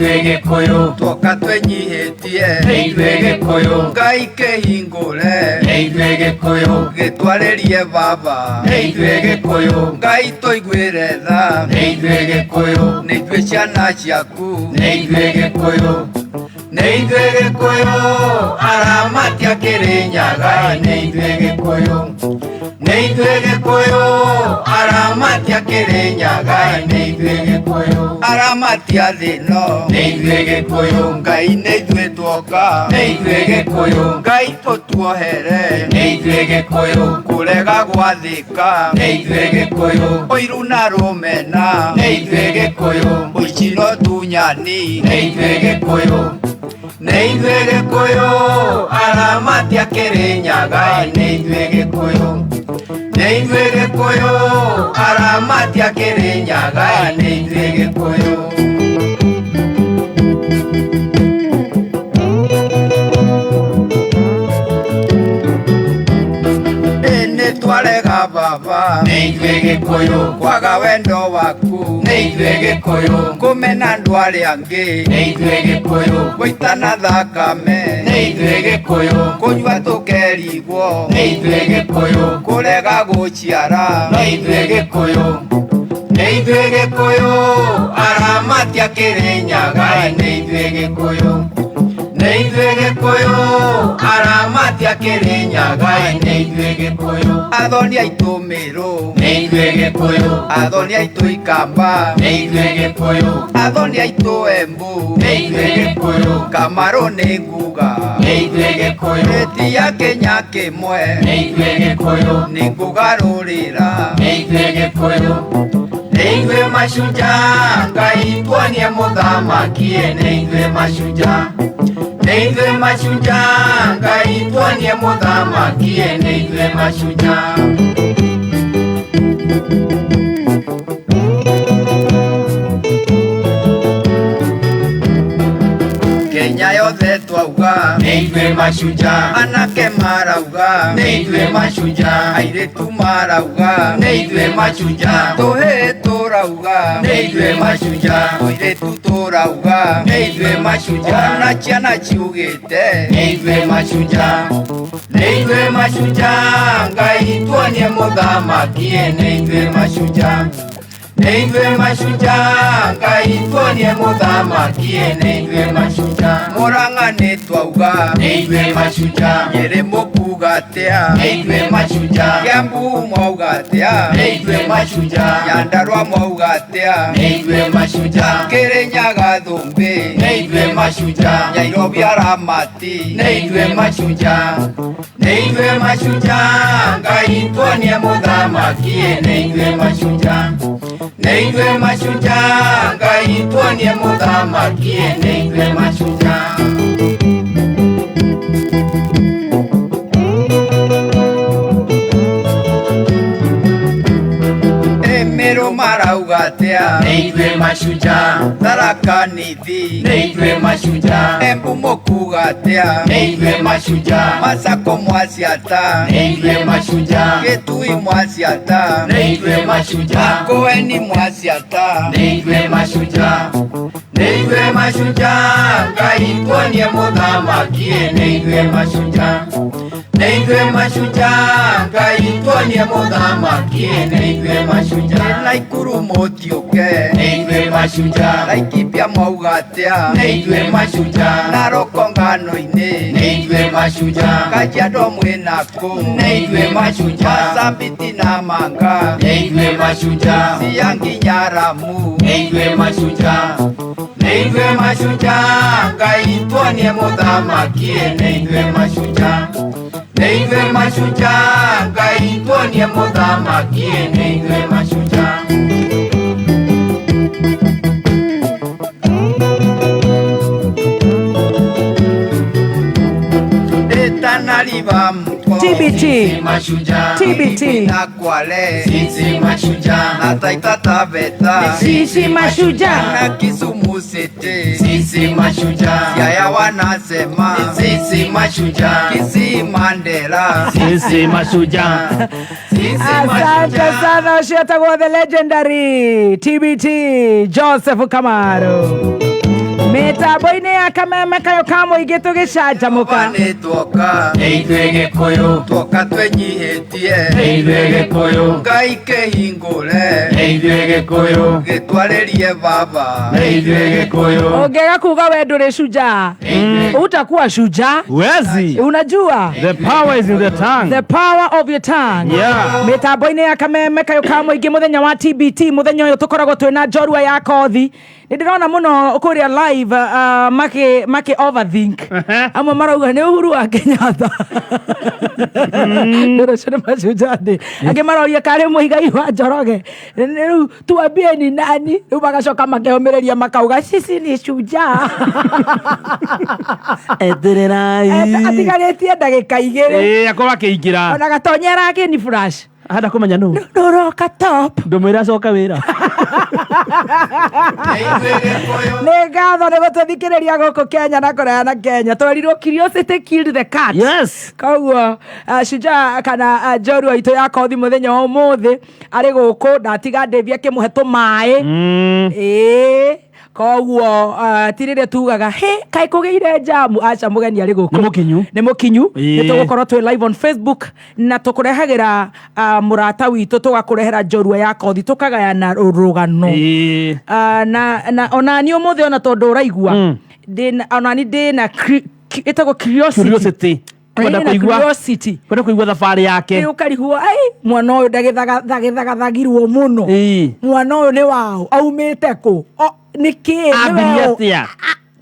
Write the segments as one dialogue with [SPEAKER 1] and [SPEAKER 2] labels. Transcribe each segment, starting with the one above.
[SPEAKER 1] Nĩ ithuĩ Gĩkũyũ.
[SPEAKER 2] Twoka twenyihĩtie.
[SPEAKER 1] Nĩ ithuĩ Gĩkũyũ.
[SPEAKER 2] Ngai kĩhingũre.
[SPEAKER 1] Nĩ ithuĩ Gĩkũyũ.
[SPEAKER 2] Gĩtwarĩrie baba.
[SPEAKER 1] Nĩ ithuĩ Gĩkũyũ.
[SPEAKER 2] Ngai tũiguĩre tha.
[SPEAKER 1] Nĩ ithuĩ Gĩkũyũ.
[SPEAKER 2] Nĩ ithuĩ ciana ciaku.
[SPEAKER 1] Nĩ ithuĩ Gĩkũyũ.
[SPEAKER 2] Nĩ ithuĩ Gĩkũyũ. Aramatia Kĩrĩnyaga. Nĩ ithuĩ Gĩkũyũ. Nĩ ithuĩ Gĩkũyũ. Aramatia Kĩrĩnyaga. Nĩ ithuĩ Gĩkũyũ. Aramatia thĩno.
[SPEAKER 1] Nĩ ithuĩ Gĩkũyũ.
[SPEAKER 2] Ngai nĩ ithuĩ twoka.
[SPEAKER 1] Nĩ ithuĩ Gĩkũyũ.
[SPEAKER 2] Ngai tũtuohere.
[SPEAKER 1] Nĩ ithuĩ Gĩkũyũ.
[SPEAKER 2] Kũrega gwathĩka.
[SPEAKER 1] Nĩ ithuĩ Gĩkũyũ.
[SPEAKER 2] Ũiru na rũmena.
[SPEAKER 1] Nĩ ithuĩ Gĩkũyũ.
[SPEAKER 2] Ũici na ũtunyani.
[SPEAKER 1] Nĩ ithuĩ Gĩkũyũ.
[SPEAKER 2] Nĩ ithuĩ Gĩkũyũ. Aramatia Kĩrĩnyaga. Nĩ ithuĩ Gĩkũyũ. Nĩ ithuĩ Gĩkũyũ. Aramatia Kĩrĩnyaga. Nĩ ithuĩ Gĩkũyũ. Ĩ nĩ twarega baba.
[SPEAKER 1] Nĩ ithuĩ Gĩkũyũ.
[SPEAKER 2] Kwaga wendo waku.
[SPEAKER 1] Nĩ ithuĩ Gĩkũyũ.
[SPEAKER 2] Kũmena andũ arĩa angĩ.
[SPEAKER 1] Nĩ ithuĩ Gĩkũyũ.
[SPEAKER 2] Gũitana thakame.
[SPEAKER 1] Nĩ ithuĩ Gĩkũyũ.
[SPEAKER 2] Kũnyua tũkerigwo.
[SPEAKER 1] Nĩ ithuĩ Gĩkũyũ.
[SPEAKER 2] Kũrega gũciara.
[SPEAKER 1] Nĩ ithuĩ Gĩkũyũ.
[SPEAKER 2] Nĩ ithuĩ Gĩkũyũ. Aramatia Kĩrĩnyaga. Nĩ ithuĩ Gĩkũyũ. Nĩ ithuĩ Gĩkũyũ. Aramatia Kĩrĩnyaga. Nĩ ithuĩ Gĩkũyũ. Athoni aitũ Mĩrũ.
[SPEAKER 1] Nĩ ithuĩ Gĩkũyũ.
[SPEAKER 2] Athoni aitũ Ikamba.
[SPEAKER 1] Nĩ ithuĩ Gĩkũyũ.
[SPEAKER 2] Athoni aitũ Embu.
[SPEAKER 1] Nĩ ithuĩ Gĩkũyũ.
[SPEAKER 2] Kamarũ nĩ nguga.
[SPEAKER 1] Nĩ ithuĩ Gĩkũyũ.
[SPEAKER 2] Ĩtia Kenya kĩmwe.
[SPEAKER 1] Nĩ ithuĩ Gĩkũyũ.
[SPEAKER 2] Nĩ ngũgarũrĩra.
[SPEAKER 1] Nĩ ithuĩ Gĩkũyũ.
[SPEAKER 2] Nĩ ithuĩ mashujaa. Ngai tuonie mũthamaki. Nĩ ithuĩ mashujaa. Nĩ ithuĩ mashujaa. Ngai tuonie mũthamaki. Nĩ ithuĩ mashujaa. Kenya yothe twauga.
[SPEAKER 1] Nĩ ithuĩ mashujaa.
[SPEAKER 2] Anake marauga.
[SPEAKER 1] Nĩ ithuĩ mashujaa.
[SPEAKER 2] Airĩtu marauga.
[SPEAKER 1] Nĩ ithuĩ mashujaa.
[SPEAKER 2] Tũhĩĩ tũrauga.
[SPEAKER 1] Nĩ ithuĩ mashujaa.
[SPEAKER 2] Tũirĩtu tũrauga.
[SPEAKER 1] Nĩ ithuĩ mashujaa.
[SPEAKER 2] Ona ciana ciugĩte.
[SPEAKER 1] Nĩ ithuĩ mashujaa.
[SPEAKER 2] Nĩ ithuĩ mashujaa. Ngai tuonie mũthamaki. Nĩ ithuĩ mashujaa. Nĩ ithuĩ mashujaa. Ngai tuonie mũthamaki. Nĩ ithuĩ mashujaa. Mũrang'a nĩ twauga.
[SPEAKER 1] Nĩ ithuĩ mashujaa.
[SPEAKER 2] Nyĩrĩ mũkuga atĩa.
[SPEAKER 1] Nĩ ithuĩ mashujaa.
[SPEAKER 2] Kĩambu mwauga atĩa.
[SPEAKER 1] Nĩ ithuĩ mashujaa.
[SPEAKER 2] Nyandarua mwauga atĩa.
[SPEAKER 1] Nĩ ithuĩ mashujaa.
[SPEAKER 2] Kĩrĩnyaga thũmbĩ.
[SPEAKER 1] Nĩ ithuĩ mashujaa.
[SPEAKER 2] Nyairobi aramati.
[SPEAKER 1] Nĩ ithuĩ mashujaa.
[SPEAKER 2] Nĩ ithuĩ mashujaa. Ngai tuonie mũthamaki. Nĩ ithuĩ mashujaa. Nĩ ithuĩ mashujaa. Ngai tuonie mũthamaki. Nĩ ithuĩ mashujaa. Ĩ Mĩrũ marauga atĩa.
[SPEAKER 1] Nĩ ithuĩ mashujaa.
[SPEAKER 2] Tharaka Nithi.
[SPEAKER 1] Nĩ ithuĩ mashujaa.
[SPEAKER 2] Embu mũkuga atĩa.
[SPEAKER 1] Nĩ ithuĩ mashujaa.
[SPEAKER 2] Masako mwaciata.
[SPEAKER 1] Nĩ ithuĩ mashujaa.
[SPEAKER 2] Gĩtui mwaciata.
[SPEAKER 1] Nĩ ithuĩ mashujaa.
[SPEAKER 2] Makueni mwaciata.
[SPEAKER 1] Nĩ ithuĩ mashujaa.
[SPEAKER 2] Nĩ ithuĩ mashujaa. Ngai tuonie mũthamaki. Nĩ ithuĩ mashujaa. Nĩ ithuĩ mashujaa. Ngai tuonie mũthamaki. Nĩ ithuĩ mashujaa. Naikuru mũtiũke.
[SPEAKER 1] Nĩ ithuĩ mashujaa.
[SPEAKER 2] Laikipia mwauga atĩa.
[SPEAKER 1] Nĩ ithuĩ mashujaa.
[SPEAKER 2] Naroko ngano-inĩ.
[SPEAKER 1] Nĩ ithuĩ mashujaa.
[SPEAKER 2] Kajiado mwĩnakũ.
[SPEAKER 1] Nĩ ithuĩ mashujaa.
[SPEAKER 2] Masabiti na Manga.
[SPEAKER 1] Nĩ ithuĩ mashujaa.
[SPEAKER 2] Siaya nginya Ramu.
[SPEAKER 1] Nĩ ithuĩ mashujaa.
[SPEAKER 2] Nĩ ithuĩ mashujaa. Ngai tuonie mũthamaki. Nĩ ithuĩ mashujaa. Nĩ ithuĩ mashujaa. Ngai tuonie mũthamaki. Nĩ ithuĩ mashujaa. Ĩtanariba mko.
[SPEAKER 3] TBT.
[SPEAKER 1] Sisi mashujaa.
[SPEAKER 3] TBT.
[SPEAKER 2] Na Kwale.
[SPEAKER 1] Sisi mashujaa.
[SPEAKER 2] Na Taita Taveta.
[SPEAKER 3] Sisi mashujaa.
[SPEAKER 2] Na Kisumu City.
[SPEAKER 1] Sisi mashujaa.
[SPEAKER 2] Siaya wanasema.
[SPEAKER 1] Sisi mashujaa.
[SPEAKER 2] Kisii Mandela.
[SPEAKER 1] Sisi mashujaa.
[SPEAKER 2] Sisi
[SPEAKER 3] Asante
[SPEAKER 2] mashujaa.
[SPEAKER 3] sana ũcio the legendary TBT Joseph Kamaru. Mĩtambo-inĩ ya kameme kayo ka mũingĩ tũgĩcanjamũka.
[SPEAKER 2] Nĩ tuoka.
[SPEAKER 1] Nĩ ithuĩ Gĩkũyũ.
[SPEAKER 2] Tuoka twenyihĩtie.
[SPEAKER 1] Nĩ ithuĩ Gĩkũyũ.
[SPEAKER 2] Ngai kĩhingũre.
[SPEAKER 1] Nĩ ithuĩ Gĩkũyũ.
[SPEAKER 2] Gĩtwarĩrie baba.
[SPEAKER 1] Nĩ ithuĩ Gĩkũyũ.
[SPEAKER 3] Ũngĩaga kuga we ndũrĩ shujaa, utakuwa shujaa.
[SPEAKER 4] Wezi.
[SPEAKER 3] Unajua
[SPEAKER 4] The power is in the tongue.
[SPEAKER 3] the power of your tongue.
[SPEAKER 4] Yeah.
[SPEAKER 3] Mĩtambo-inĩ ya kameme kayo ka mũingĩ mũthenya wa TBT, mũthenya ũyũ tũkoragwo twĩna njorua ya kothi. Nĩ ndĩrona mũno kũrĩa live makĩ overthink. Amwe marauga nĩ Uhuru wa Kenyatta. Nĩ ũcio nĩ mashujaa ndĩ. Angĩ maroria karĩ Mũigai wa Njoroge. Rĩu tuambie ni nani? Rĩu magacoka makeyũmĩrĩria makauga sisi ni shujaa.
[SPEAKER 4] Etererai.
[SPEAKER 3] Atigarĩtie ndagĩka igĩrĩ.
[SPEAKER 4] Ĩĩ, akorwo akĩingĩra.
[SPEAKER 3] Ona gatonyera akĩni flash.
[SPEAKER 4] Handa kũmenya nũ.
[SPEAKER 3] Ndũroka top.
[SPEAKER 4] Ndũmwĩre acoke wĩra.
[SPEAKER 2] Nĩ ithuĩ Gĩkũyũ.
[SPEAKER 3] Nĩ ngatho nĩ gũtũthikĩrĩria gũkũ Kenya na kũraya na Kenya. Twerirwo curiosity killed the cat.
[SPEAKER 4] Yes.
[SPEAKER 3] Koguo shujaa kana njorua itũ ya kothi mũthenya wa ũmũthĩ arĩ gũkũ, ndatiga Ndĩvi akĩmũhe tũmaĩ. Ĩĩ, koguo ti rĩrĩa tugaga he kaĩ kũgĩire njamu, aca, mũgeni arĩ gũkũ.
[SPEAKER 4] Nĩ mũkinyu.
[SPEAKER 3] Nĩ mũkinyu.
[SPEAKER 4] Ĩĩ.
[SPEAKER 3] Nĩ tũgũkorwo twĩ live on Facebook na tũkũrehagĩra mũrata witũ, tũgakũrehera njorua ya kothi, tũkagayana rũgano.
[SPEAKER 4] Ĩĩ.
[SPEAKER 3] Na onani ũmũthĩ, ona tondũ ũraigua ndĩna, onani ndĩna ĩtagwo curiosity.
[SPEAKER 4] Curiosity. Kwenda
[SPEAKER 3] Ndĩna
[SPEAKER 4] kũigua.
[SPEAKER 3] curiosity.
[SPEAKER 4] Kwenda kũigua thabarĩ yake.
[SPEAKER 3] Ĩ, ũkarigwo ai mwana ũyũ ndagĩthagathagirwo mũno.
[SPEAKER 4] Ĩĩ.
[SPEAKER 3] Mwana ũyũ nĩ waũ, aumĩte kũ? Nĩ kĩĩ? Nĩ
[SPEAKER 4] Ambirie
[SPEAKER 3] we ũ?
[SPEAKER 4] atĩa?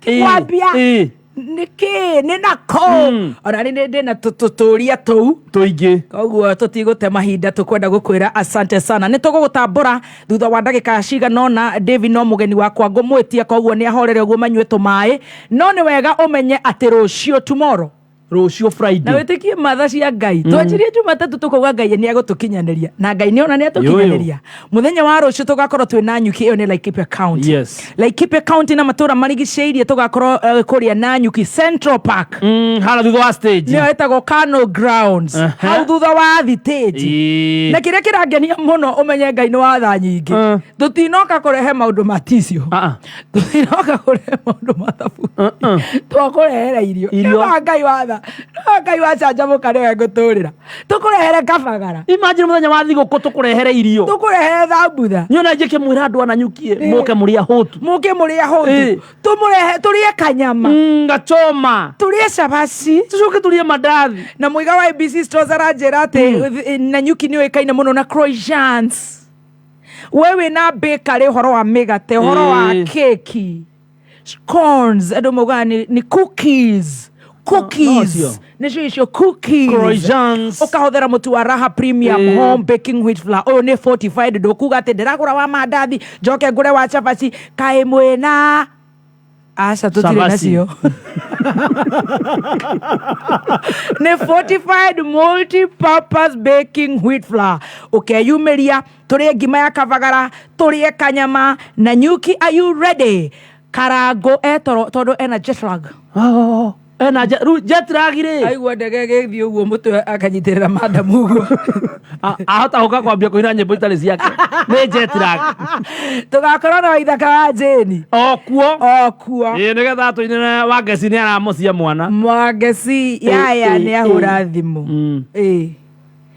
[SPEAKER 4] Ĩĩ.
[SPEAKER 3] Kwambia
[SPEAKER 4] Ĩĩ.
[SPEAKER 3] nĩ kĩĩ, nĩ nakũ? Ona nĩ ndĩna tũtũria tũu.
[SPEAKER 4] Tũingĩ.
[SPEAKER 3] Koguo tũtigũte mahinda, tũkwenda gũkwĩra asante sana. Nĩ tũgũgũtambũra thutha wa ndagĩka cigana ũna. David no mũgeni wakwa ngũmwĩtia, koguo nĩ ahorere ũguo manyue tũmaĩ, no nĩ wega ũmenye atĩ rũciũ, tomorrow,
[SPEAKER 4] Rũciũ
[SPEAKER 3] na
[SPEAKER 4] Friday.
[SPEAKER 3] wĩtĩkie matha cia Ngai. Twanjirie Jumatatũ tũkauga Ngai nĩ agũtũkinyanĩria, na Ngai nĩ ona nĩ atũkinyanĩria. Mũthenya wa rũciũ tũgakorwo twĩ Nanyuki, ĩyo nĩ Laikipia County.
[SPEAKER 4] Yes.
[SPEAKER 3] Laikipia County na matũra marigicĩirie, tũgakorwo kũrĩa Nanyuki Central Park.
[SPEAKER 4] Harĩa thutha wa stage.
[SPEAKER 3] Nĩyo ĩtagwo Kano Grounds. Hau thutha wa thitĩnji.
[SPEAKER 4] Ĩĩ.
[SPEAKER 3] Na kĩrĩa kĩrangenia mũno, ũmenye Ngai nĩ watha nyingĩ, tũtinoka kũrehe maũndũ maticio,
[SPEAKER 4] Ah, ah.
[SPEAKER 3] tũtinoka kũrehe maũndũ ma thabuni, twakũrehera irio.
[SPEAKER 4] Irio.
[SPEAKER 3] Nĩ wa Ngai watha, nĩ wa Ngai wacanjamũka, nĩwe ngũtũrĩra, tũkũrehere kabagara.
[SPEAKER 4] Imagine mũthenya wa thigũkũ tũkũrehere irio.
[SPEAKER 3] Tũkũrehere thambutha.
[SPEAKER 4] Nĩ ona njĩkĩmwĩra andũ ananyukie mũke mũrĩ ahũtu.
[SPEAKER 3] Mũke mũrĩ ahũtu. Tũmũrehe tũrĩe kanyama.
[SPEAKER 4] Ngachoma.
[SPEAKER 3] Tũrĩe cabaci.
[SPEAKER 4] Tũcoke tũrĩe mandathi.
[SPEAKER 3] Na mũiga wa ABC Stores aranjĩra atĩ Nanyuki nĩ ũĩkaine mũno na croissants. We wĩna bakery, ũhoro wa mĩgate, ũhoro wa keki, scones, andũ maugaga nĩ cookies, cookies.
[SPEAKER 4] No,
[SPEAKER 3] nĩcio icio cookies.
[SPEAKER 4] Croissants.
[SPEAKER 3] Ũkahũthĩra mũtu wa Raha Premium Home Baking Wheat Flour. Ũyũ nĩ fortified, ndũkuga atĩ ndĩragũra wa mandathi njoke ngũre wa cabaci. Kaĩ mwĩna? Aca, tũtirĩ
[SPEAKER 4] Cabaci.
[SPEAKER 3] nacio. Nĩ fortified multi-purpose baking wheat flour. Ũkeyumĩria tũrĩe ngima ya kabagara, tũrĩe kanyama na nyuki. Are you ready? Karango etoro tondũ ena jet lag.
[SPEAKER 4] Oh, ena rĩu jet lag rĩ.
[SPEAKER 3] Aigua ndege ĩgĩthiĩ ũguo, mũtwe akanyitĩrĩra madamu ũguo.
[SPEAKER 4] Ahota gũka kwambia kũina nyĩmbo itarĩ ciake nĩ jet lag.
[SPEAKER 3] Tũgakorwo na Waithaka wa Jane.
[SPEAKER 4] O kuo.
[SPEAKER 3] O kuo.
[SPEAKER 4] Ĩĩ, nĩgetha tũinĩre Wangeci nĩ aramũcia mwana.
[SPEAKER 3] Mwangeci yaya nĩ ahũra thimũ. Ĩĩ,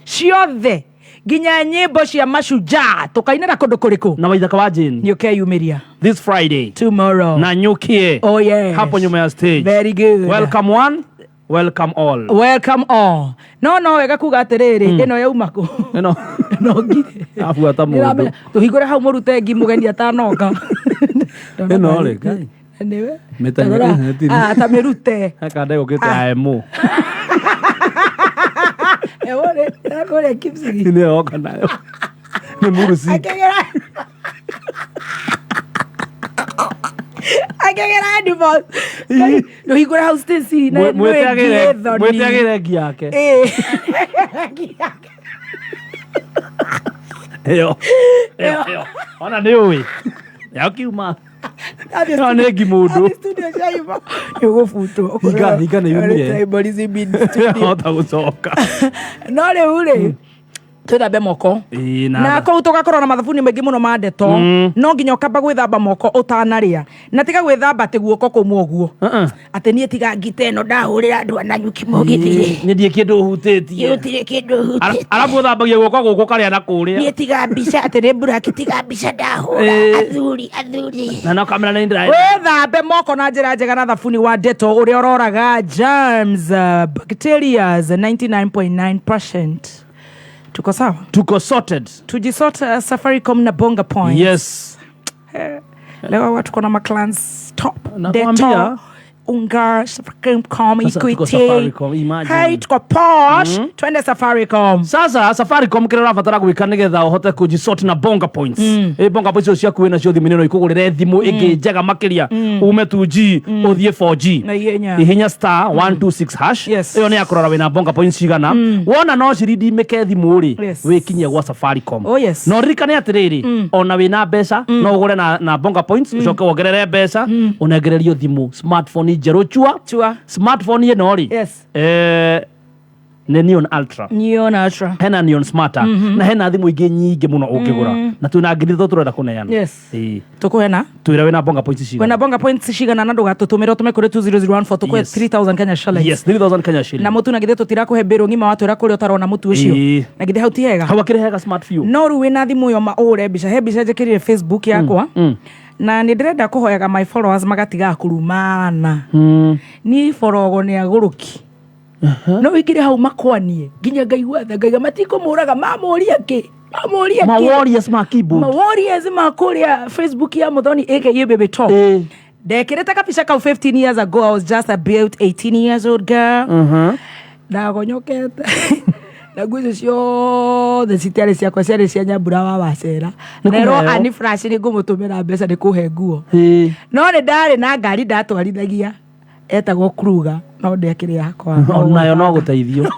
[SPEAKER 3] ciothe nginya nyĩmbo cia mashujaa tũkainĩra kũndũ kũrĩkũ?
[SPEAKER 4] Na Waithaka wa Jane.
[SPEAKER 3] Nĩ ũkeyumĩria.
[SPEAKER 4] This Friday.
[SPEAKER 3] Tomorrow.
[SPEAKER 4] Na nyukie.
[SPEAKER 3] Oh yes.
[SPEAKER 4] Hapo nyuma ya stage.
[SPEAKER 3] Very good.
[SPEAKER 4] Welcome one, welcome all.
[SPEAKER 3] Welcome all. No wega kuga atĩrĩrĩ, ĩno yauma kũ?
[SPEAKER 4] Ĩno.
[SPEAKER 3] No ngirĩ.
[SPEAKER 4] Abuata mũndũ.
[SPEAKER 3] Ndĩramenya, tũhingũre hau mũrute ngi mũgeni atanoka.
[SPEAKER 4] Ĩno rĩ, Ngai.
[SPEAKER 3] Nĩwe.
[SPEAKER 4] Mĩtanye-
[SPEAKER 3] Tarora,
[SPEAKER 4] ĩtiri.
[SPEAKER 3] ta mĩrute.
[SPEAKER 4] Heka ndegũkĩte amo.
[SPEAKER 3] Ewore, kũrĩa Kipsigis.
[SPEAKER 4] Nĩ yoka nayo nĩ muruci.
[SPEAKER 3] Akĩgera animals. Rũhingũre hau Stacy na nĩ thoni.
[SPEAKER 4] Mwĩteagĩre ngi yake.
[SPEAKER 3] Ĩĩ.
[SPEAKER 4] Ĩyo ĩyo ĩyo ona nĩ ũĩ yakiuma. Ĩno nĩ ngi mũndũ.
[SPEAKER 3] Athiĩ studio cia Ivo. Nĩ ũgũbutwo.
[SPEAKER 4] Hinga- hinga nĩ yumire.
[SPEAKER 3] Tribalism in studio.
[SPEAKER 4] Hota gũcoka.
[SPEAKER 3] No rĩu rĩ, Twĩthambe moko.
[SPEAKER 4] Ĩĩ,
[SPEAKER 3] Na kũu tũgakorwo na mathabuni maingĩ mũno ma ndeto. No nginya ũkamba gwĩthamba moko ũtanarĩa, na tiga gwĩthamba atĩ guoko kũmwe ũguo, atĩ niĩ tiga ngita ĩno ndahũrĩra andũ a Nanyuki mũgithire.
[SPEAKER 4] Nĩ ndiĩ kĩndũ hutĩtie.
[SPEAKER 3] Gũtirĩ kĩndũ hutĩtie.
[SPEAKER 4] Arabu ũthambagia guoko gũkũ karĩa na kũrĩa.
[SPEAKER 3] Niĩ tiga mbica atĩ nĩ mburaki, tiga mbica ndahũra. Athuri, athuri.
[SPEAKER 4] Na no kamera nĩ ndĩra.
[SPEAKER 3] Wĩthambe moko na njĩra njega na thabuni wa ndeto ũrĩa ũroraga germs, bacterias 99.9%. Tuko sawa?
[SPEAKER 4] Tuko sorted.
[SPEAKER 3] Tujisort, Safaricom na Bonga Points.
[SPEAKER 4] Yes.
[SPEAKER 3] Leo watu kona maclans top.
[SPEAKER 4] Nakwambia.
[SPEAKER 3] Dettol, unga Safaricom.
[SPEAKER 4] Sasa tuko
[SPEAKER 3] Equity.
[SPEAKER 4] Safaricom, imagine.
[SPEAKER 3] Hey, tuko posh. Twende Safaricom.
[SPEAKER 4] Sasa Safaricom kĩrĩa ũrabatara gwĩka nĩgetha ũhote kũjisort na Bonga Points, ĩ Bonga Points icio ciaku wĩnacio thimũ-inĩ no ikũgũrĩre thimũ ĩngĩ njega makĩria, ume 2G ũthiĩ 4G.
[SPEAKER 3] Na ihenya.
[SPEAKER 4] Ihenya star 126 hash.
[SPEAKER 3] Yes.
[SPEAKER 4] Ĩyo nĩ ya kũrora wĩna Bonga Points cigana. Wona no ciridimĩke thimũ rĩ, wĩkinyie gwa Safaricom.
[SPEAKER 3] Oh, yes.
[SPEAKER 4] Na ũririkane atĩrĩrĩ, ona wĩna mbeca no ũgũre na Bonga Points, ũcoke wongerere mbeca ũnengererio thimũ smartphone njerũ chua.
[SPEAKER 3] Chua.
[SPEAKER 4] Smartphone ĩno rĩ,
[SPEAKER 3] Yes.
[SPEAKER 4] nĩ Neon Ultra.
[SPEAKER 3] Neon Ultra.
[SPEAKER 4] Hena Neon Smarter na hena thimũ ingĩ nyingĩ mũno ũngĩgũra, na twĩna 3,000 tũrenda kũneana.
[SPEAKER 3] Yes.
[SPEAKER 4] Ĩĩ.
[SPEAKER 3] Tukuhena.
[SPEAKER 4] Twĩra wĩna Bonga Points cigana.
[SPEAKER 3] Wena Bonga Points cigana na ndũgatũtũmĩre, ũtũme kũrĩ 20014, tũkũhe 3000 Kenya shillings.
[SPEAKER 4] Yes, 3000 Kenya shilling.
[SPEAKER 3] Na mũtu na githĩ tũtirakũhe mbĩrũ ng'ima watwĩra kũrĩa ũtarona mũtu ũcio?
[SPEAKER 4] Ĩĩ.
[SPEAKER 3] Na githĩ hau ti hega?
[SPEAKER 4] Hau akĩrĩ hega smart view.
[SPEAKER 3] No rĩu wĩna thimũ ĩyo ma ũhũre mbica, he mbica njĩkĩrire Facebook yakwa, na nĩ ndĩrenda kũhoyaga my followers magatigaga kũrumana. Niĩ borogo nĩ agũrũki, no wĩingĩre hau makwanie nginya ngaigua tha, ngaiga matikũmũraga, mamũria kĩ, mamũria
[SPEAKER 4] Ma
[SPEAKER 3] kĩ.
[SPEAKER 4] warriors ma keyboard.
[SPEAKER 3] Ma warriors ma kũrĩa Facebook ya Muthoni aka Baby Top. Ndekĩrĩte kabica kau 15 years ago. I was just about 18 years old girl. Ndagonyokete na nguo icio ciothe citiarĩ ciakwa, ciarĩ cia Nyambura wa Wacera.
[SPEAKER 4] Nĩ
[SPEAKER 3] Nerwo
[SPEAKER 4] kũheo.
[SPEAKER 3] Ani Flash nĩ ngũmũtũmĩra mbeca nĩ kũhe nguo.
[SPEAKER 4] Ĩĩ.
[SPEAKER 3] No nĩ ndarĩ na ngari ndatwarithagia etagwo Kruger, no ndĩakĩrĩ yakwa.
[SPEAKER 4] Onayo no gũteithio.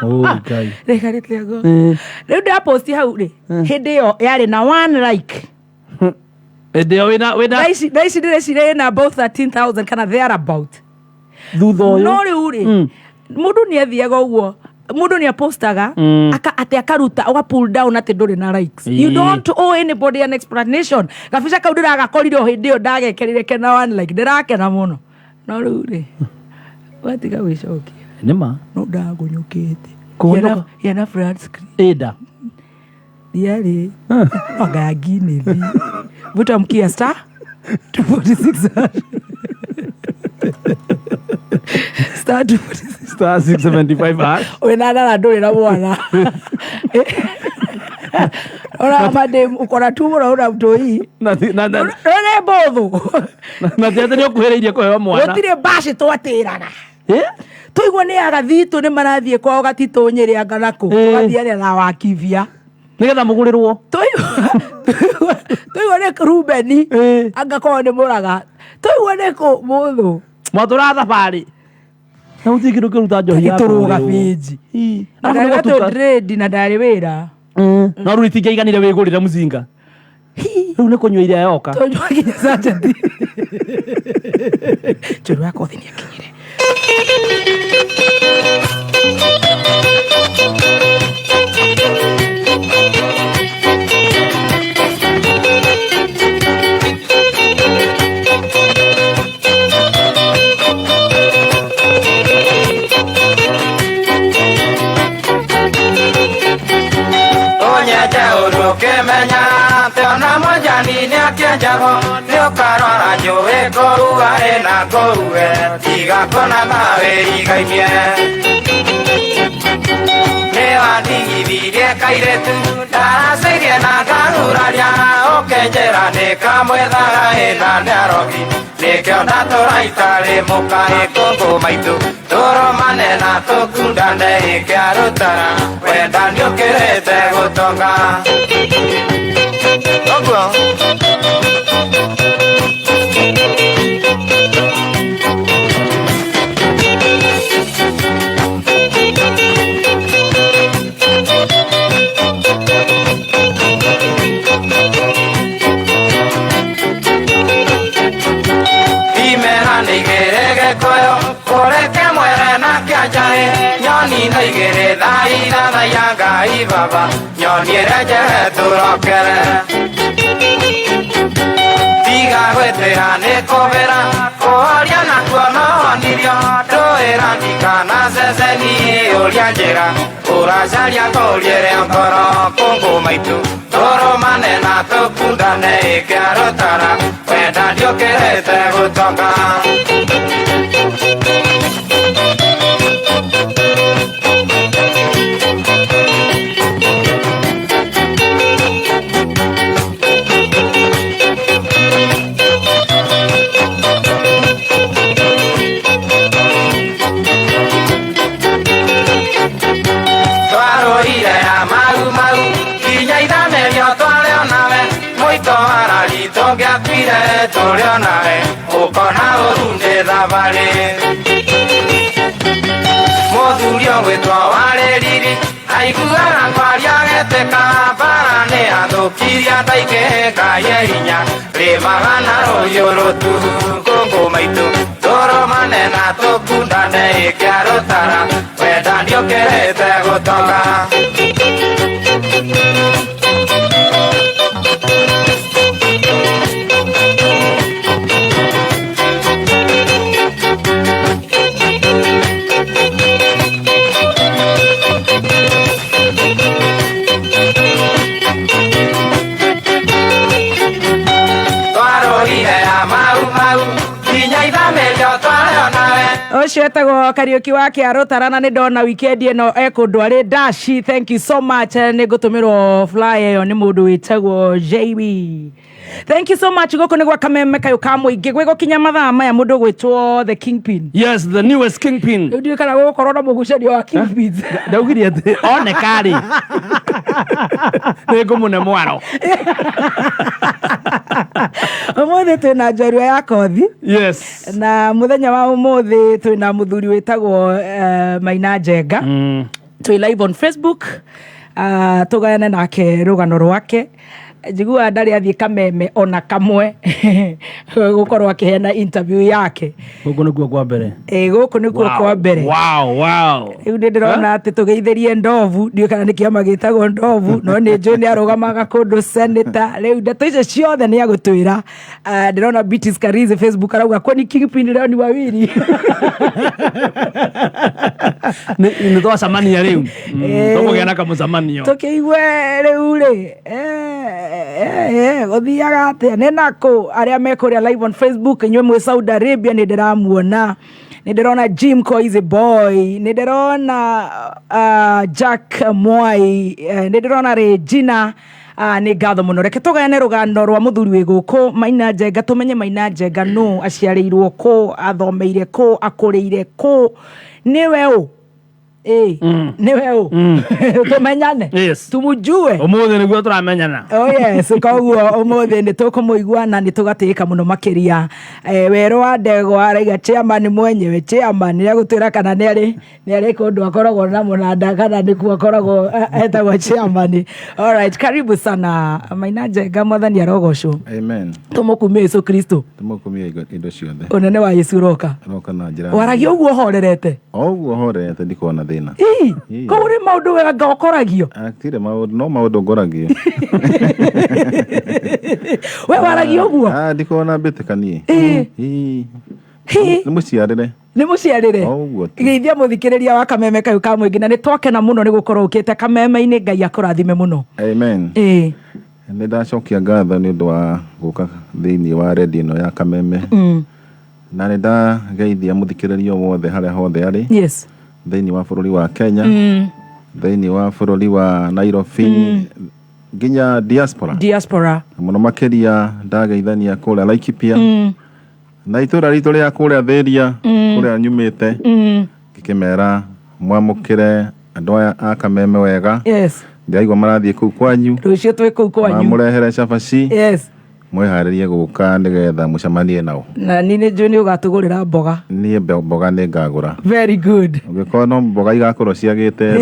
[SPEAKER 4] Oh, Ngai.
[SPEAKER 3] Rĩkarĩte ũguo.
[SPEAKER 4] Ĩĩ.
[SPEAKER 3] Rĩu ndaposti hau rĩ, hĩndĩ ĩyo yarĩ na one like.
[SPEAKER 4] Hĩndĩ ĩyo wĩna
[SPEAKER 3] Thaa ici ndĩreciria ĩna about 13,000 kana thereabout.
[SPEAKER 4] Thutha ũyũ.
[SPEAKER 3] No rĩu rĩ, mũndũ nĩ athiaga ũguo, mũndũ nĩ apostaga, atĩ akaruta ũga pull down atĩ ndũrĩ na likes. You don't owe anybody an explanation. Gabica kau ndĩragakorire o hĩndĩ ĩyo ndagekerire kena one like, ndĩrakena mũno, no rĩu rĩ, watiga gwĩcokia.
[SPEAKER 4] Nĩ ma.
[SPEAKER 3] No ndagonyokete.
[SPEAKER 4] Kũgonyoka?
[SPEAKER 3] Yana flat screen.
[SPEAKER 4] Ĩnda.
[SPEAKER 3] Ndiarĩ anga nginethi vuta mkia star 246 hash. Star 246.
[SPEAKER 4] Star 675 hash.
[SPEAKER 3] Wĩna ndara ndũrĩ na mwana, ona madem ukona tu mũno una mtoi.
[SPEAKER 4] Na
[SPEAKER 3] Rĩrĩ mbũthũ.
[SPEAKER 4] Na ti atĩ nĩ ũkuhĩrĩirie kũheo mwana.
[SPEAKER 3] Gũtirĩ mbaci twatĩraga.
[SPEAKER 4] Ĩ?
[SPEAKER 3] Tũigua nĩ agathitũ nĩ marathiĩ kwao gatitũ Nyĩrĩ anga nakũ. Tũgathianĩra na wakibia.
[SPEAKER 4] Nĩgetha mũgũrĩrwo.
[SPEAKER 3] Tũigua nĩ Rubeni, angakorwo nĩ mũraga, tũigua nĩ kũ mũthũ.
[SPEAKER 4] Mwatũra thabarĩ na gũtirĩ kĩndũ kĩruta njohi ya
[SPEAKER 3] Tũgĩtũrũga
[SPEAKER 4] kũgũrĩrwo.
[SPEAKER 3] bĩnji.
[SPEAKER 4] Ĩ.
[SPEAKER 3] Na
[SPEAKER 4] Arabu nĩ
[SPEAKER 3] ndarĩ
[SPEAKER 4] gũtuka.
[SPEAKER 3] dread na ndarĩ wĩra.
[SPEAKER 4] No rĩu itingĩaiganire wĩgũrĩre mũcinga, rĩu nĩ kũnyua iria yoka.
[SPEAKER 3] Tũnyua nginya sergeant njũru ya kothi nĩ akinyire.
[SPEAKER 2] Ũnyenje ũndũ ũkĩmenya atĩ ona mwenjani nĩakĩenjagwo, nĩũkarora njũĩ kũrugarĩ na kũrue tiga kũna mawĩrigainie. Nĩwandigithirie kairĩtu ndaracĩirie na ngahuraria, ũkĩnjĩra nĩ kamwethaga ĩna nĩarogi, nĩkĩo ndatũra itarĩ mũkaĩ kũngũ maitũ tũrũmane na tũkundane ĩkĩarutara wenda nĩũkĩrĩte gũtonga ũguo. Imera nĩ igĩrĩ gĩkũyũ kũrĩ kĩmwere na kĩanjaĩ nyoni. na igĩrĩ thaa ithathaiya Ngai baba nyoniere njehe tũrokere tiga gwĩtĩra nĩ kũbĩra kũhoria nakuo nohonirio ndũĩra ndikana ceceni ũria njĩra ũracaria kũriĩre ngoro kũngũ maitũ tũrũmane na tũkundane ĩkĩarũtara wenda ndiũkĩrĩte gũtonga. Twarũire ya mau mau nginya ithamĩrio tware onawe mũito arari tũngĩakuire tũrĩ onawe ũkona ũru nĩ thabarĩ mũthuri ũgwĩtwo warĩ riri aiguaga kwaria getĩka bara nĩ athũkirie andũ aingĩ Ngai e hinya rĩmaga na rũhiũ rũtuhu kũngũ maitũ tũrũmane na tũkundane ĩkĩarũtara wenda ndiũkĩrĩte gũtonga. Twarũire ya mau mau nginya ithamĩrio tware onawe.
[SPEAKER 3] Ũcio etagwo Kariũki wa Kĩarũtara na nĩ ndona weekend ĩno e kũndũ arĩ dashi. Thank you so much. Nĩ ngũtũmĩrwo flyer ĩyo nĩ mũndũ wĩtagwo JB. Thank you so much. Gũkũ nĩ gwa Kameme kayũ ka mũingĩ gwĩ gũkinya mathaa maya mũndũ ũgwĩtwo the Kingpin.
[SPEAKER 4] Yes, the newest kingpin.
[SPEAKER 3] Rĩu ndiũĩ kana gũgũkorwo na mũgucanio wa Kingpins.
[SPEAKER 4] Ndaugire atĩ oneka rĩ nĩ ngũmũne mwaro.
[SPEAKER 3] Ũmũthĩ twĩna njorua ya kothi.
[SPEAKER 4] Yes.
[SPEAKER 3] Na muthenya wa umuthi twina muthuri witagwo Maina Njenga. Twi live on Facebook, tugayane nake rugano rwake. Njiguaga ndarĩ athiĩ Kameme ona kamwe gũkorwo akĩheana interview yake.
[SPEAKER 4] Gũkũ nĩkuo kwa mbere.
[SPEAKER 3] Ĩ gũkũ nĩkuo kwa mbere.
[SPEAKER 4] Wow, wow.
[SPEAKER 3] Rĩu nĩ ndĩrona atĩ tũgeithĩrie ndovu, ndiũĩ kana nĩ kĩama gĩtagwo ndovu, no nĩ njũĩ nĩ arũgamaga kũndũ senator. Rĩu ndeto icio ciothe nĩ agũtwĩra. Ndĩrona Beatrice Karizi Facebook arauga kwani Kingpin leo ni wawili.
[SPEAKER 4] Nĩ twacemania rĩu. Tũkũgĩa na kamũcemanio.
[SPEAKER 3] Tũkĩigue rĩu rĩ gũthiaga atĩa nĩ nakũ arĩa me kũrĩa live on Facebook inyuĩ mwĩ Saudi Arabia nĩ ndĩramuona. Nĩ ndĩrona Jim Koizi Boy, nĩ ndĩrona Jack Mwai, nĩ ndĩrona Regina. Nĩ ngatho mũno. Reke tũgayane rũgano rwa mũthuri wĩ gũkũ Maina Njenga, tũmenye Maina Njenga nũ, aciarĩirwo kũ, athomeire kũ, akũrĩire kũ, nĩwe ũ? Nĩwe ũ? Tũmenyane.
[SPEAKER 4] Yes.
[SPEAKER 3] Tumujue.
[SPEAKER 4] Ũmũthĩ nĩguo tũramenyana.
[SPEAKER 3] Oh yes, koguo ũmũthĩ nĩ tũkũmũigua na nĩ tũgatĩĩka mũno makĩria. Werũ wa ndegwa araiga chairman mwenyewe, chairman nĩ agũtwĩra kana nĩ arĩ kũndũ akoragwo na mũnanda kana nĩkuo akoragwo etagwo chairman. All right, karibu sana Maina Njenga, mwathani arogocwo.
[SPEAKER 5] Amen.
[SPEAKER 3] Tũmũkumie Yesu Kristo.
[SPEAKER 5] Tũmũkumie indo ciothe.
[SPEAKER 3] Ũnene wa Yesu ũroka.
[SPEAKER 5] Ũroka na njĩra.
[SPEAKER 3] Waragia ũguo ũhorerete.
[SPEAKER 5] O ũguo horerete ndikoragwo na thĩna.
[SPEAKER 3] Ii, koguo nĩ maũndũ wega nga ũkoragio.
[SPEAKER 5] Tirĩ maũndũ, no maũndũ ngoragio.
[SPEAKER 3] We waragia ũguo?
[SPEAKER 5] Ndikoragwo na mbĩtĩka niĩ.
[SPEAKER 3] Ii.
[SPEAKER 5] Nĩ mũciarĩre.
[SPEAKER 3] Nĩ mũciarĩre.
[SPEAKER 5] O ũguo tu.
[SPEAKER 3] Geithia mũthikĩrĩria wa Kameme kayũ ka mũingĩ na nĩ twakena mũno nĩ gũkorwo ũkĩte Kameme-inĩ. Ngai akũrathime mũno.
[SPEAKER 5] Amen. Nĩ ndacokia ngatho nĩ ũndũ wa gũka thĩinĩ wa redio ĩno ya Kameme. Na nĩ ndageithia mũthikĩrĩria wothe harĩa hothe arĩ.
[SPEAKER 3] Yes.
[SPEAKER 5] Thĩinĩ wa bũrũri wa Kenya. Thĩinĩ wa bũrũri wa Nairobi. Nginya diaspora.
[SPEAKER 3] Diaspora.
[SPEAKER 5] Mũno makĩria ndageithania kũrĩa Laikipia. Na itũra ritũ rĩa kũrĩa Thĩria, kũrĩa nyumĩte. Ngĩkĩmera mwamũkĩre andũ aya a Kameme wega.
[SPEAKER 3] Yes.
[SPEAKER 5] Ndĩraigua marathiĩ kũu kwanyu.
[SPEAKER 3] Rũciũ twĩ kũu kwanyu.
[SPEAKER 5] Mamũrehere cabaci.
[SPEAKER 3] Yes.
[SPEAKER 5] Mwĩharĩrie gũka nĩgetha mũcemanie nao.
[SPEAKER 3] Na niĩ nĩ njũĩ nĩ ũgatũgũrĩra mboga.
[SPEAKER 5] Niĩ mboga nĩ ngagũra.
[SPEAKER 3] Very good.
[SPEAKER 5] Ũngĩkorwo no mboga igakorwo ciagĩte,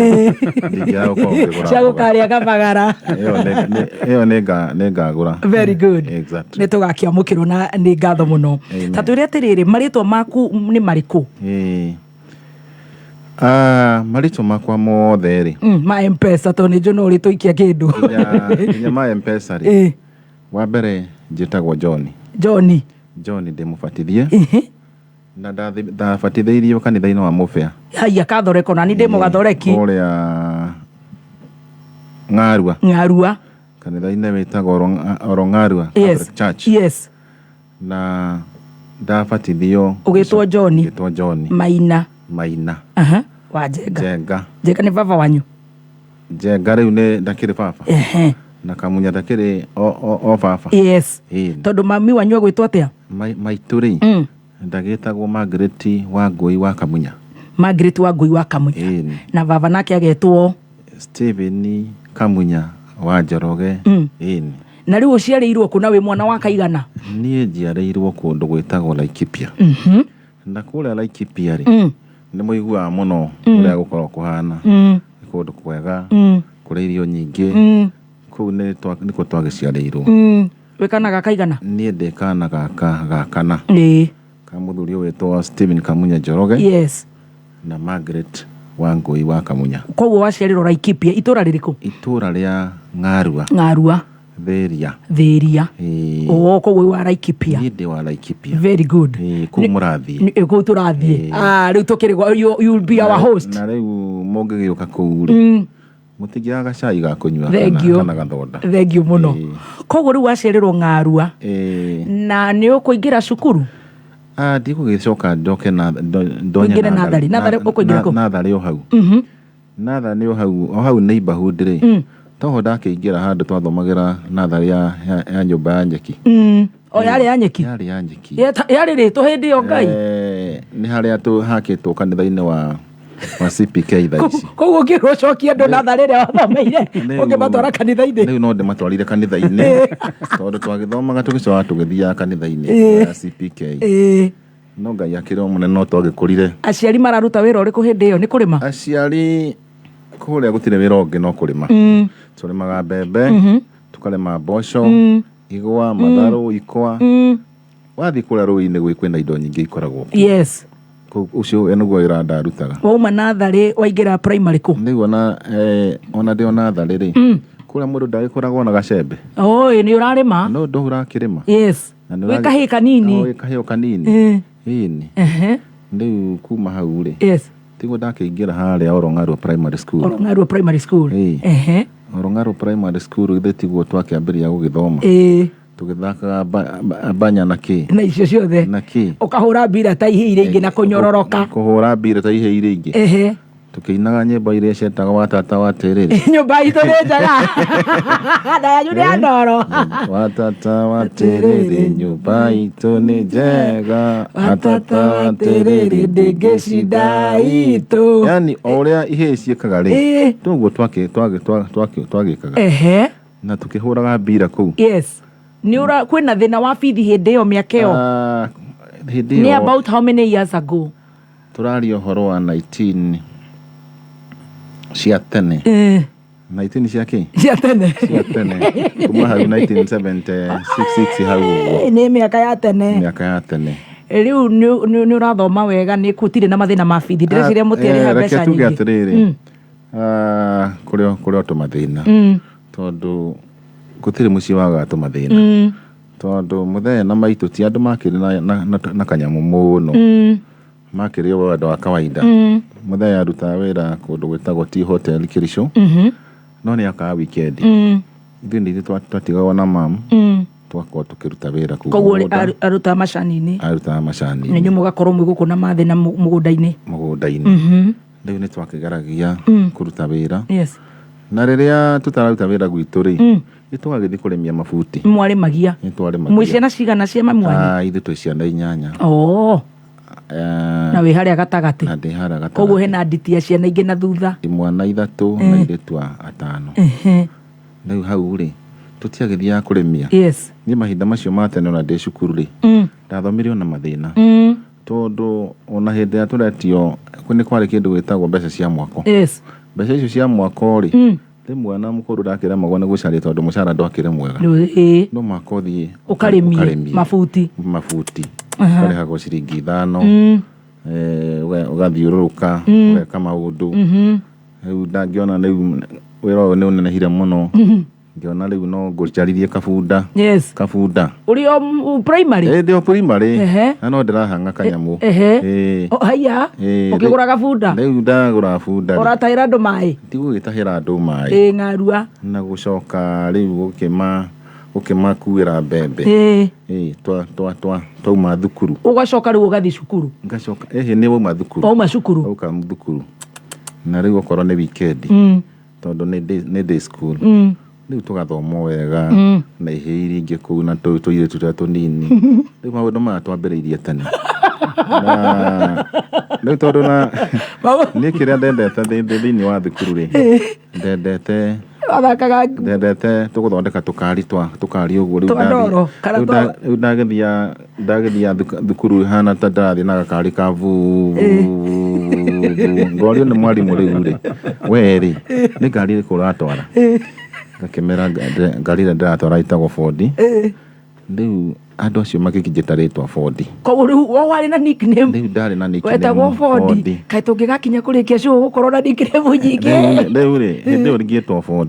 [SPEAKER 5] ndingĩaga gũkorwo ngĩgũra
[SPEAKER 3] Cia
[SPEAKER 5] mboga.
[SPEAKER 3] gũkarĩa kabagara.
[SPEAKER 5] Ĩyo nĩ ngagũra.
[SPEAKER 3] Very good.
[SPEAKER 5] Exactly.
[SPEAKER 3] Nĩ tũgakĩamũkĩrwo na nĩ ngatho mũno.
[SPEAKER 5] Amen.
[SPEAKER 3] Ta twĩre atĩrĩrĩ, marĩtwa maku nĩ marĩkũ?
[SPEAKER 5] Ah, marĩtwa makwa mothe rĩ,
[SPEAKER 3] Ma Mpesa, tondũ nĩ njũ no ũrĩtũikia kĩndũ.
[SPEAKER 5] Nginya ma Mpesa rĩ, wa mbere njĩtagwo John.
[SPEAKER 3] John.
[SPEAKER 5] John ndĩ mũbatithie na ndabatithĩirio kanitha-inĩ wa Mũbĩa.
[SPEAKER 3] Haiya, kathoreko nani ndĩ mũgathoreki.
[SPEAKER 5] Kũrĩa Ng'arua.
[SPEAKER 3] Ng'arua.
[SPEAKER 5] Kanitha-inĩ wĩtagwo Orong'arua Catholic Church. Na ndabatithio.
[SPEAKER 3] Ũgĩtwo John.
[SPEAKER 5] Ngĩtwo John.
[SPEAKER 3] Maina.
[SPEAKER 5] Maina.
[SPEAKER 3] Aha. Wa Njenga.
[SPEAKER 5] Njenga.
[SPEAKER 3] Njenga nĩ baba wanyu.
[SPEAKER 5] Njenga rĩu nĩ ndakĩrĩ baba na Kamunya ndakĩrĩ o baba. Ĩĩ.
[SPEAKER 3] Tondũ mami wanyu agwĩtwo atĩa?
[SPEAKER 5] Maitũ rĩ, ndagĩtagwo Margaret wa Ngũi wa Kamunya.
[SPEAKER 3] Margaret wa Ngũi wa Kamunya.
[SPEAKER 5] Ĩĩ.
[SPEAKER 3] Na baba nake agetwo?
[SPEAKER 5] Stephen Kamunya wa Njoroge. Ĩĩ.
[SPEAKER 3] Na rĩu ũciarĩirwo kũ na wĩ mwana wa kaigana?
[SPEAKER 5] Niĩ njiarĩirwo kũndũ gwĩtagwo Laikipia. Na kũrĩa Laikipia rĩ, nĩ mũiguaga mũno ũrĩa gũkoragwo kũhana. Nĩ kũndũ kwega, kũrĩ irio nyingĩ. Kũu nĩkuo twagĩciarĩirwo.
[SPEAKER 3] Wĩ kana ga kaigana?
[SPEAKER 5] Niĩ ndĩ kana gaka ga kana ka mũthuri ũyũ wĩtwo Stephen Kamunya Njoroge na Margaret wa Ngũi wa Kamunya.
[SPEAKER 3] Koguo waciarĩrwo Laikipia, itũra rĩrĩkũ?
[SPEAKER 5] Itũra rĩa Ng'arua.
[SPEAKER 3] Ng'arua.
[SPEAKER 5] Thĩria.
[SPEAKER 3] Thĩria.
[SPEAKER 5] Ĩĩ.
[SPEAKER 3] Oo, koguo wĩ wa Laikipia.
[SPEAKER 5] Niĩ ndĩ wa Laikipia.
[SPEAKER 3] Very good.
[SPEAKER 5] Ĩĩ, kũu mũrathiĩ.
[SPEAKER 3] Kũu tũrathiĩ. Ah, rĩu tũkĩrĩ you be our host.
[SPEAKER 5] Na rĩu mũngĩgĩũka kũu rĩ, mũtingĩaga gacai ga kũnyua
[SPEAKER 3] Thank you.
[SPEAKER 5] kana gathoda.
[SPEAKER 3] Thank you mũno. Koguo rĩu waciarĩrwo Ng'arua.
[SPEAKER 5] Ĩĩ.
[SPEAKER 3] Na nĩ ũkũingĩra cukuru?
[SPEAKER 5] Ah, ndigũgĩcoka njoke na ndonye.
[SPEAKER 3] Ũingĩre natharĩ. Natharĩ ũkũingĩra kũ?
[SPEAKER 5] Natharĩ o hau. Natharĩ o hau neighborhood rĩ, toho ndakĩingĩra handũ twathomagĩra natharĩ ya nyũmba ya nyeki.
[SPEAKER 3] O yarĩ ya nyeki?
[SPEAKER 5] Yarĩ ya nyeki.
[SPEAKER 3] Yarĩ rĩtwa hĩndĩ ĩyo Ngai.
[SPEAKER 5] Nĩ harĩa hakĩtwo kanitha-inĩ wa CPK thaa ici.
[SPEAKER 3] Koguo ũngĩrwo ũcokie andũ natharĩ ĩrĩa wathomeire, ũngĩmatwara kanitha-inĩ?
[SPEAKER 5] Rĩu no ndĩmatwarire kanitha-inĩ, tondũ twagĩthomaga tũgĩcoka tũgĩthiaga kanitha-inĩ wa CPK. No Ngai akĩrĩ o mũnene, no twagĩkũrire.
[SPEAKER 3] Aciari mararuta wĩra ũrĩkũ hĩndĩ ĩyo? Nĩ kũrĩma?
[SPEAKER 5] Aciari kũrĩa gũtirĩ wĩra ũngĩ no kũrĩma. Tũrĩmaga mbembe, tũkarĩma mboco, igwa, matharũ, ikwa. Wathiĩ kũrĩa rũĩ-inĩ kwĩna indo nyingĩ ikoragwo kuo. Kũu ũcio nĩguo wĩra ndarutaga.
[SPEAKER 3] Wauma natharĩ waingĩra primary kũ?
[SPEAKER 5] Nĩguo na ona ndĩ o natharĩ rĩ, kũrĩa mũndũ ndagĩkoragwo na gacembe.
[SPEAKER 3] Oi, nĩ ũrarĩma.
[SPEAKER 5] No ndũ ũrakĩrĩma. Na nĩ
[SPEAKER 3] Wĩ kahĩĩ kanini.
[SPEAKER 5] Wĩ kahĩĩ o kanini. Ĩni. Rĩu kuma hau rĩ, tiguo ndakĩingĩra harĩa Orong'arua Primary School.
[SPEAKER 3] Orong'arua Primary School.
[SPEAKER 5] Ĩĩ. Orong'arua Primary School githĩ tiguo twakĩambĩrĩria gũgĩthoma? Tũgĩthakaga banya na kĩ.
[SPEAKER 3] Na icio ciothe.
[SPEAKER 5] Na kĩ.
[SPEAKER 3] Ũkahũra mbira ta ihĩ iria ingĩ na kũnyororoka.
[SPEAKER 5] Kũhũra mbira ta ihĩ iria ingĩ. Tũkĩinaga nyĩmbo iria cietagwo wa tata wa tĩrĩrĩ.
[SPEAKER 3] Nyũmba itũ nĩ njega na yanyu nĩ ya ndoro.
[SPEAKER 5] Wa tata wa tĩrĩrĩ, nyũmba itũ nĩ njega.
[SPEAKER 3] Wa tata wa tĩrĩrĩ, ndĩngĩcinda itũ.
[SPEAKER 5] Yani o ũrĩa ihĩĩ ciĩkaga rĩ, toguo twagĩkaga. Na tũkĩhũraga mbira kũu.
[SPEAKER 3] Yes, nĩ ũra kwĩna thĩna wa bithi hĩndĩ ĩyo, mĩaka ĩyo?
[SPEAKER 5] Ah, hĩndĩ
[SPEAKER 3] Nĩ
[SPEAKER 5] ĩyo
[SPEAKER 3] about how many years ago?
[SPEAKER 5] Tũraria ũhoro wa 19 cia tene. 19 cia kĩ?
[SPEAKER 3] Cia tene.
[SPEAKER 5] Cia tene, kuma hau 1976 hau ũguo.
[SPEAKER 3] Nĩ mĩaka ya tene.
[SPEAKER 5] Mĩaka ya tene.
[SPEAKER 3] Rĩu nĩ ũrathoma wega, nĩ gũtirĩ na mathĩna ma bithi, ndĩreciria mũtiarĩha
[SPEAKER 5] Reke
[SPEAKER 3] mbeca
[SPEAKER 5] tuge
[SPEAKER 3] nyingĩ.
[SPEAKER 5] atĩrĩrĩ, kũrĩ o tũmathĩna, tondũ gũtirĩ mũciĩ wagaga tũmathĩna, tondũ mũthee na maitũ ti andũ makĩrĩ na kanyamũ mũno, makĩrĩ o andũ a kawaida. Mũthee arutaga wĩra kũndũ gwĩtagwo Tea Hotel Kericho, no nĩ akaga weekend. Ithuĩ nĩ ithuĩ twatigagwo na mamu, twakorwo tũkĩruta wĩra kũu
[SPEAKER 3] Koguo
[SPEAKER 5] mũgũnda.
[SPEAKER 3] arutaga macani-inĩ?
[SPEAKER 5] Arutaga
[SPEAKER 3] Na
[SPEAKER 5] macani.
[SPEAKER 3] inyuĩ mũgakorwo mwĩ gũkũ na mathĩ na mũgũnda-inĩ.
[SPEAKER 5] Mũgũnda-inĩ. Rĩu nĩ twakĩgeragia kũruta wĩra, na rĩrĩa tũtararuta wĩra gwitũ rĩ, nĩ twagagĩthiĩ kũrĩmia mabuti.
[SPEAKER 3] Mwarĩmagia?
[SPEAKER 5] Nĩ twarĩmagia.
[SPEAKER 3] Mwĩ ciana cigana cia mami wanyu?
[SPEAKER 5] Ah, ithuĩ twĩ ciana inyanya.
[SPEAKER 3] Oo, na wĩ harĩa gatagatĩ?
[SPEAKER 5] Na ndĩ harĩa
[SPEAKER 3] Koguo
[SPEAKER 5] gatagatĩ.
[SPEAKER 3] hena nditi ya ciana ingĩ na thutha?
[SPEAKER 5] Imwana ithatũ na airĩtu atano. Rĩu hau rĩ, tũtiagĩthiaga kũrĩmia. Niĩ mahinda macio ma tene, ona ndĩ cukuru rĩ, ndathomire ona mathĩna, tondũ ona hĩndĩ ĩrĩa tũretio nĩ kwarĩ kĩndũ gĩtagwo mbeca cia mwako. Mbeca icio cia mwako rĩ, rĩmwe na mũkũrũ ndakĩremagwo nĩ gũcaria, tondũ mũcara ndwakĩrĩ mwega. No mwaka ũthiĩ
[SPEAKER 3] Ũkarĩmie mabuti.
[SPEAKER 5] Mabuti ũkarĩhagwo ciringi 5. Ũgathiũrũrũka ũgeka maũndũ. Rĩu ndangĩona rĩu wĩra ũyũ nĩ ũnenehire mũno, ngĩona rĩu no ngũcaririe kabunda.
[SPEAKER 3] Yes.
[SPEAKER 5] Kabunda.
[SPEAKER 3] Ũrĩ o primary?
[SPEAKER 5] Ĩ, ndĩ o primary. Na no ndĩrahang'a kanyamũ.
[SPEAKER 3] Ehe.
[SPEAKER 5] Ĩ.
[SPEAKER 3] O, haiya.
[SPEAKER 5] Ĩ,
[SPEAKER 3] Ũkĩgũra gabunda?
[SPEAKER 5] Rĩu ndagũra bunda rĩ,
[SPEAKER 3] Ũratahĩra andũ maĩ?
[SPEAKER 5] Ndigũgĩtahĩra andũ maĩ.
[SPEAKER 3] Ĩ, ng'arua.
[SPEAKER 5] Na gũcoka rĩu gũkĩmakuĩra mbembe. Ĩ, twauma thukuru.
[SPEAKER 3] Ũgacoka rĩu ũgathiĩ cukuru?
[SPEAKER 5] Ngacoka, ĩhĩ, nĩ wauma thukuru.
[SPEAKER 3] Wauma cukuru.
[SPEAKER 5] Wauka thukuru na rĩu okorwo nĩ weekend, tondũ nĩ day school, rĩu tũgathomwo wega na ihĩ iria ingĩ kũu na tũirĩtu tũrĩa tũnini. Rĩu maũndũ maya twambĩrĩirie tene, na rĩu tondũ na niĩ kĩrĩa ndendete thĩinĩ wa thukuru rĩ, ndendete
[SPEAKER 3] Wathakaga?
[SPEAKER 5] Ndendete tũgũthondeka tũkari twa tũkari ũguo rĩu.
[SPEAKER 3] Twa ndoro, kana
[SPEAKER 5] Rĩu ndagĩthia thukuru hana ta ndĩrathiĩ na gakari ka vu ngorio nĩ mwarimũ, rĩu rĩ, we rĩ, nĩ ngari ĩrĩkũ ũratwara? Ngakĩmera ngari ĩrĩa ndĩratwara ĩtagwo Ford. Rĩu andũ acio magĩkĩnjĩta rĩtwa Ford.
[SPEAKER 3] Koguo rĩu wo warĩ na nickname?
[SPEAKER 5] Rĩu ndarĩ na nickname.
[SPEAKER 3] Wetagwo Ford.
[SPEAKER 5] Ford.
[SPEAKER 3] Kaĩ tũngĩgakinya kũrĩkia cũũ gũkorwo na nickname nyingĩ.
[SPEAKER 5] Rĩu rĩ, hĩndĩ ĩyo ngĩtwo Ford,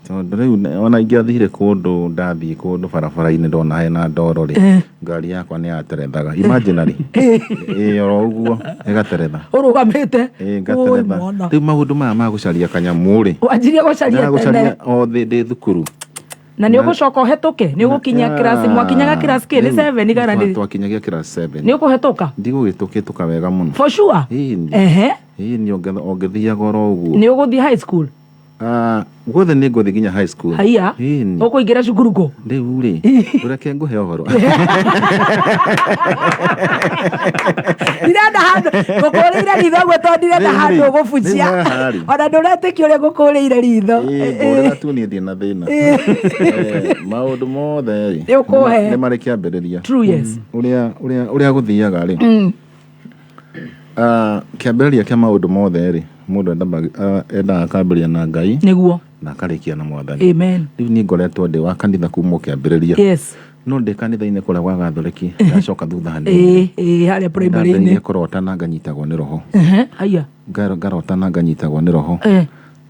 [SPEAKER 5] tondũ rĩu ona ingĩathire kũndũ, ndathiĩ kũndũ barabara-inĩ ndona hena ndoro rĩ, ngari yakwa nĩ yaterethaga imaginary, ĩ, oro ũguo ĩgateretha.
[SPEAKER 3] Ũrũgamĩte?
[SPEAKER 5] Ĩ,
[SPEAKER 3] Oi,
[SPEAKER 5] ngateretha.
[SPEAKER 3] mwana.
[SPEAKER 5] Rĩu maũndũ maya ma gũcaria kanyamũ rĩ,
[SPEAKER 3] Wanjirie gũcaria tene?
[SPEAKER 5] Ndagũcaria o thĩ ndĩ thukuru.
[SPEAKER 3] Na nĩ ũgũcoka ũhetũke? Nĩ ũgũkinya kĩraci, mwakinyaga kĩraci kĩ nĩ 7 kana nĩ
[SPEAKER 5] Twakinyagia class 7.
[SPEAKER 3] Nĩ ũkũhetũka?
[SPEAKER 5] Ndigũgĩtũkĩtũka wega mũno.
[SPEAKER 3] For sure?
[SPEAKER 5] Ĩni.
[SPEAKER 3] Ehe.
[SPEAKER 5] Ĩni, ũngĩthiaga oro ũguo.
[SPEAKER 3] Nĩ ũgũthiĩ high school?
[SPEAKER 5] Ah, guothe nĩ ngũthiĩ nginya high school.
[SPEAKER 3] Haiya.
[SPEAKER 5] Ĩni.
[SPEAKER 3] Ũkũingĩra cukuru kũ?
[SPEAKER 5] Rĩu rĩ, reke ngũhe ũhoro.
[SPEAKER 3] Ndirenda handũ ngũkũrĩire ritho ũguo, tondũ ndirenda
[SPEAKER 5] Rĩu rĩ,
[SPEAKER 3] handũ ũgũbucia.
[SPEAKER 5] Rĩu haha rĩ.
[SPEAKER 3] Ona ndũretĩkia ũrĩa ngũkũrĩire ritho.
[SPEAKER 5] Ĩ, ngũrĩra tu niĩ ndirĩ na thĩna. Maũndũ mothe rĩ,
[SPEAKER 3] Nĩ ũkũhe.
[SPEAKER 5] nĩ marĩ kĩambĩrĩria.
[SPEAKER 3] True, yes.
[SPEAKER 5] Ũrĩa gũthiaga rĩ, kĩambĩrĩria kĩa maũndũ mothe rĩ, mũndũ endaga akambĩrĩria na Ngai na akarĩkia na Mwathani.
[SPEAKER 3] Amen.
[SPEAKER 5] Rĩu niĩ ngoretwo ndĩ wa kanitha kuma o kĩambĩrĩria. No ndĩ kanitha-inĩ kũrĩa gwa Gatholeki, ndacoka thutha hanini.
[SPEAKER 3] Ĩ, harĩa primary-inĩ.
[SPEAKER 5] Ndambĩrĩirie kũrota na nganyitagwo nĩ roho.
[SPEAKER 3] Ehe, haiya.
[SPEAKER 5] Ngarota na nganyitagwo nĩ roho.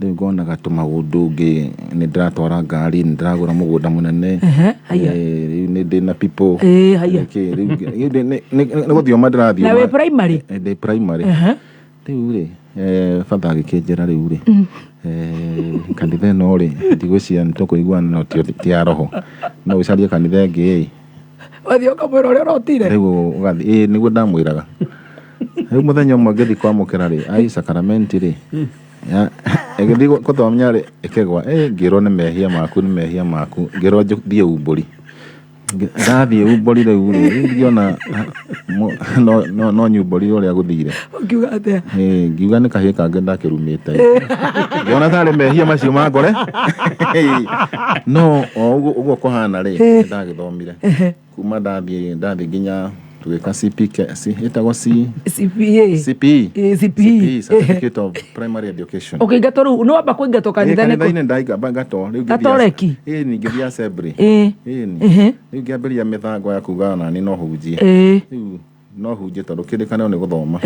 [SPEAKER 5] Rĩu ngonaga tũmaũndũ ngĩ nĩ ndĩratwara ngari, nĩ ndĩragũra mũgũnda mũnene.
[SPEAKER 3] Ehe, haiya.
[SPEAKER 5] Rĩu nĩ ndĩ na people.
[SPEAKER 3] Ĩ, haiya.
[SPEAKER 5] Nĩkĩ, rĩu nĩ gũthioma ndĩrathioma.
[SPEAKER 3] Na wĩ primary?
[SPEAKER 5] Ndĩ primary. Rĩu rĩ, batha agĩkĩnjĩra, rĩu rĩ, kanitha ĩno rĩ, ndigwĩciria nĩ tũkũiguana, no ti ya roho, no ũcarie kanitha ĩngĩ ĩ.
[SPEAKER 3] Wathiĩ ũkamwĩra ũrĩa ũrotire?
[SPEAKER 5] Rĩu ũgathiĩ, ĩ, nĩguo ndamwĩraga. Rĩu mũthenya ũmwe ngĩthiĩ kwamũkĩra rĩ, ai sakaramenti rĩ, ĩgĩthiĩ gũthomia rĩ, ĩkĩgwa, ĩ, ngĩrwo nĩ mehia maku, nĩ mehia maku, ngĩrwo thiĩ umbũri. Ndathiĩ umbũri, rĩu rĩ, rĩu ngĩona no nyumbũri ũrĩa gũthire.
[SPEAKER 3] Ũkiuga atĩa?
[SPEAKER 5] Ĩ, ngiuga nĩ kahĩĩ kangĩ ndakĩrumĩte, ngĩona tarĩ mehia macio mangore, no o ũguo ũguo kũhana rĩ, nĩ ndagĩthomire kuma ndathiĩ nginya tũgĩka CPK, C, ĩtagwo C,
[SPEAKER 3] CPA.
[SPEAKER 5] CPE.
[SPEAKER 3] Ĩ, CPE.
[SPEAKER 5] CPE, Certificate of Primary Education.
[SPEAKER 3] Ũkĩingatwo rĩu, nĩ wamba kũingatwo kanitha nĩ
[SPEAKER 5] Kanitha-inĩ ndainga ngatwo rĩu ngĩthiĩ
[SPEAKER 3] Gatoreki?
[SPEAKER 5] Ĩ, ni ngĩthiĩ assembly. Ĩ, ni rĩu ngĩambĩrĩria mĩthango ya kuga ona ni no hunjie. Rĩu no hunjie tondũ kĩrĩkanĩro nĩ gũthoma.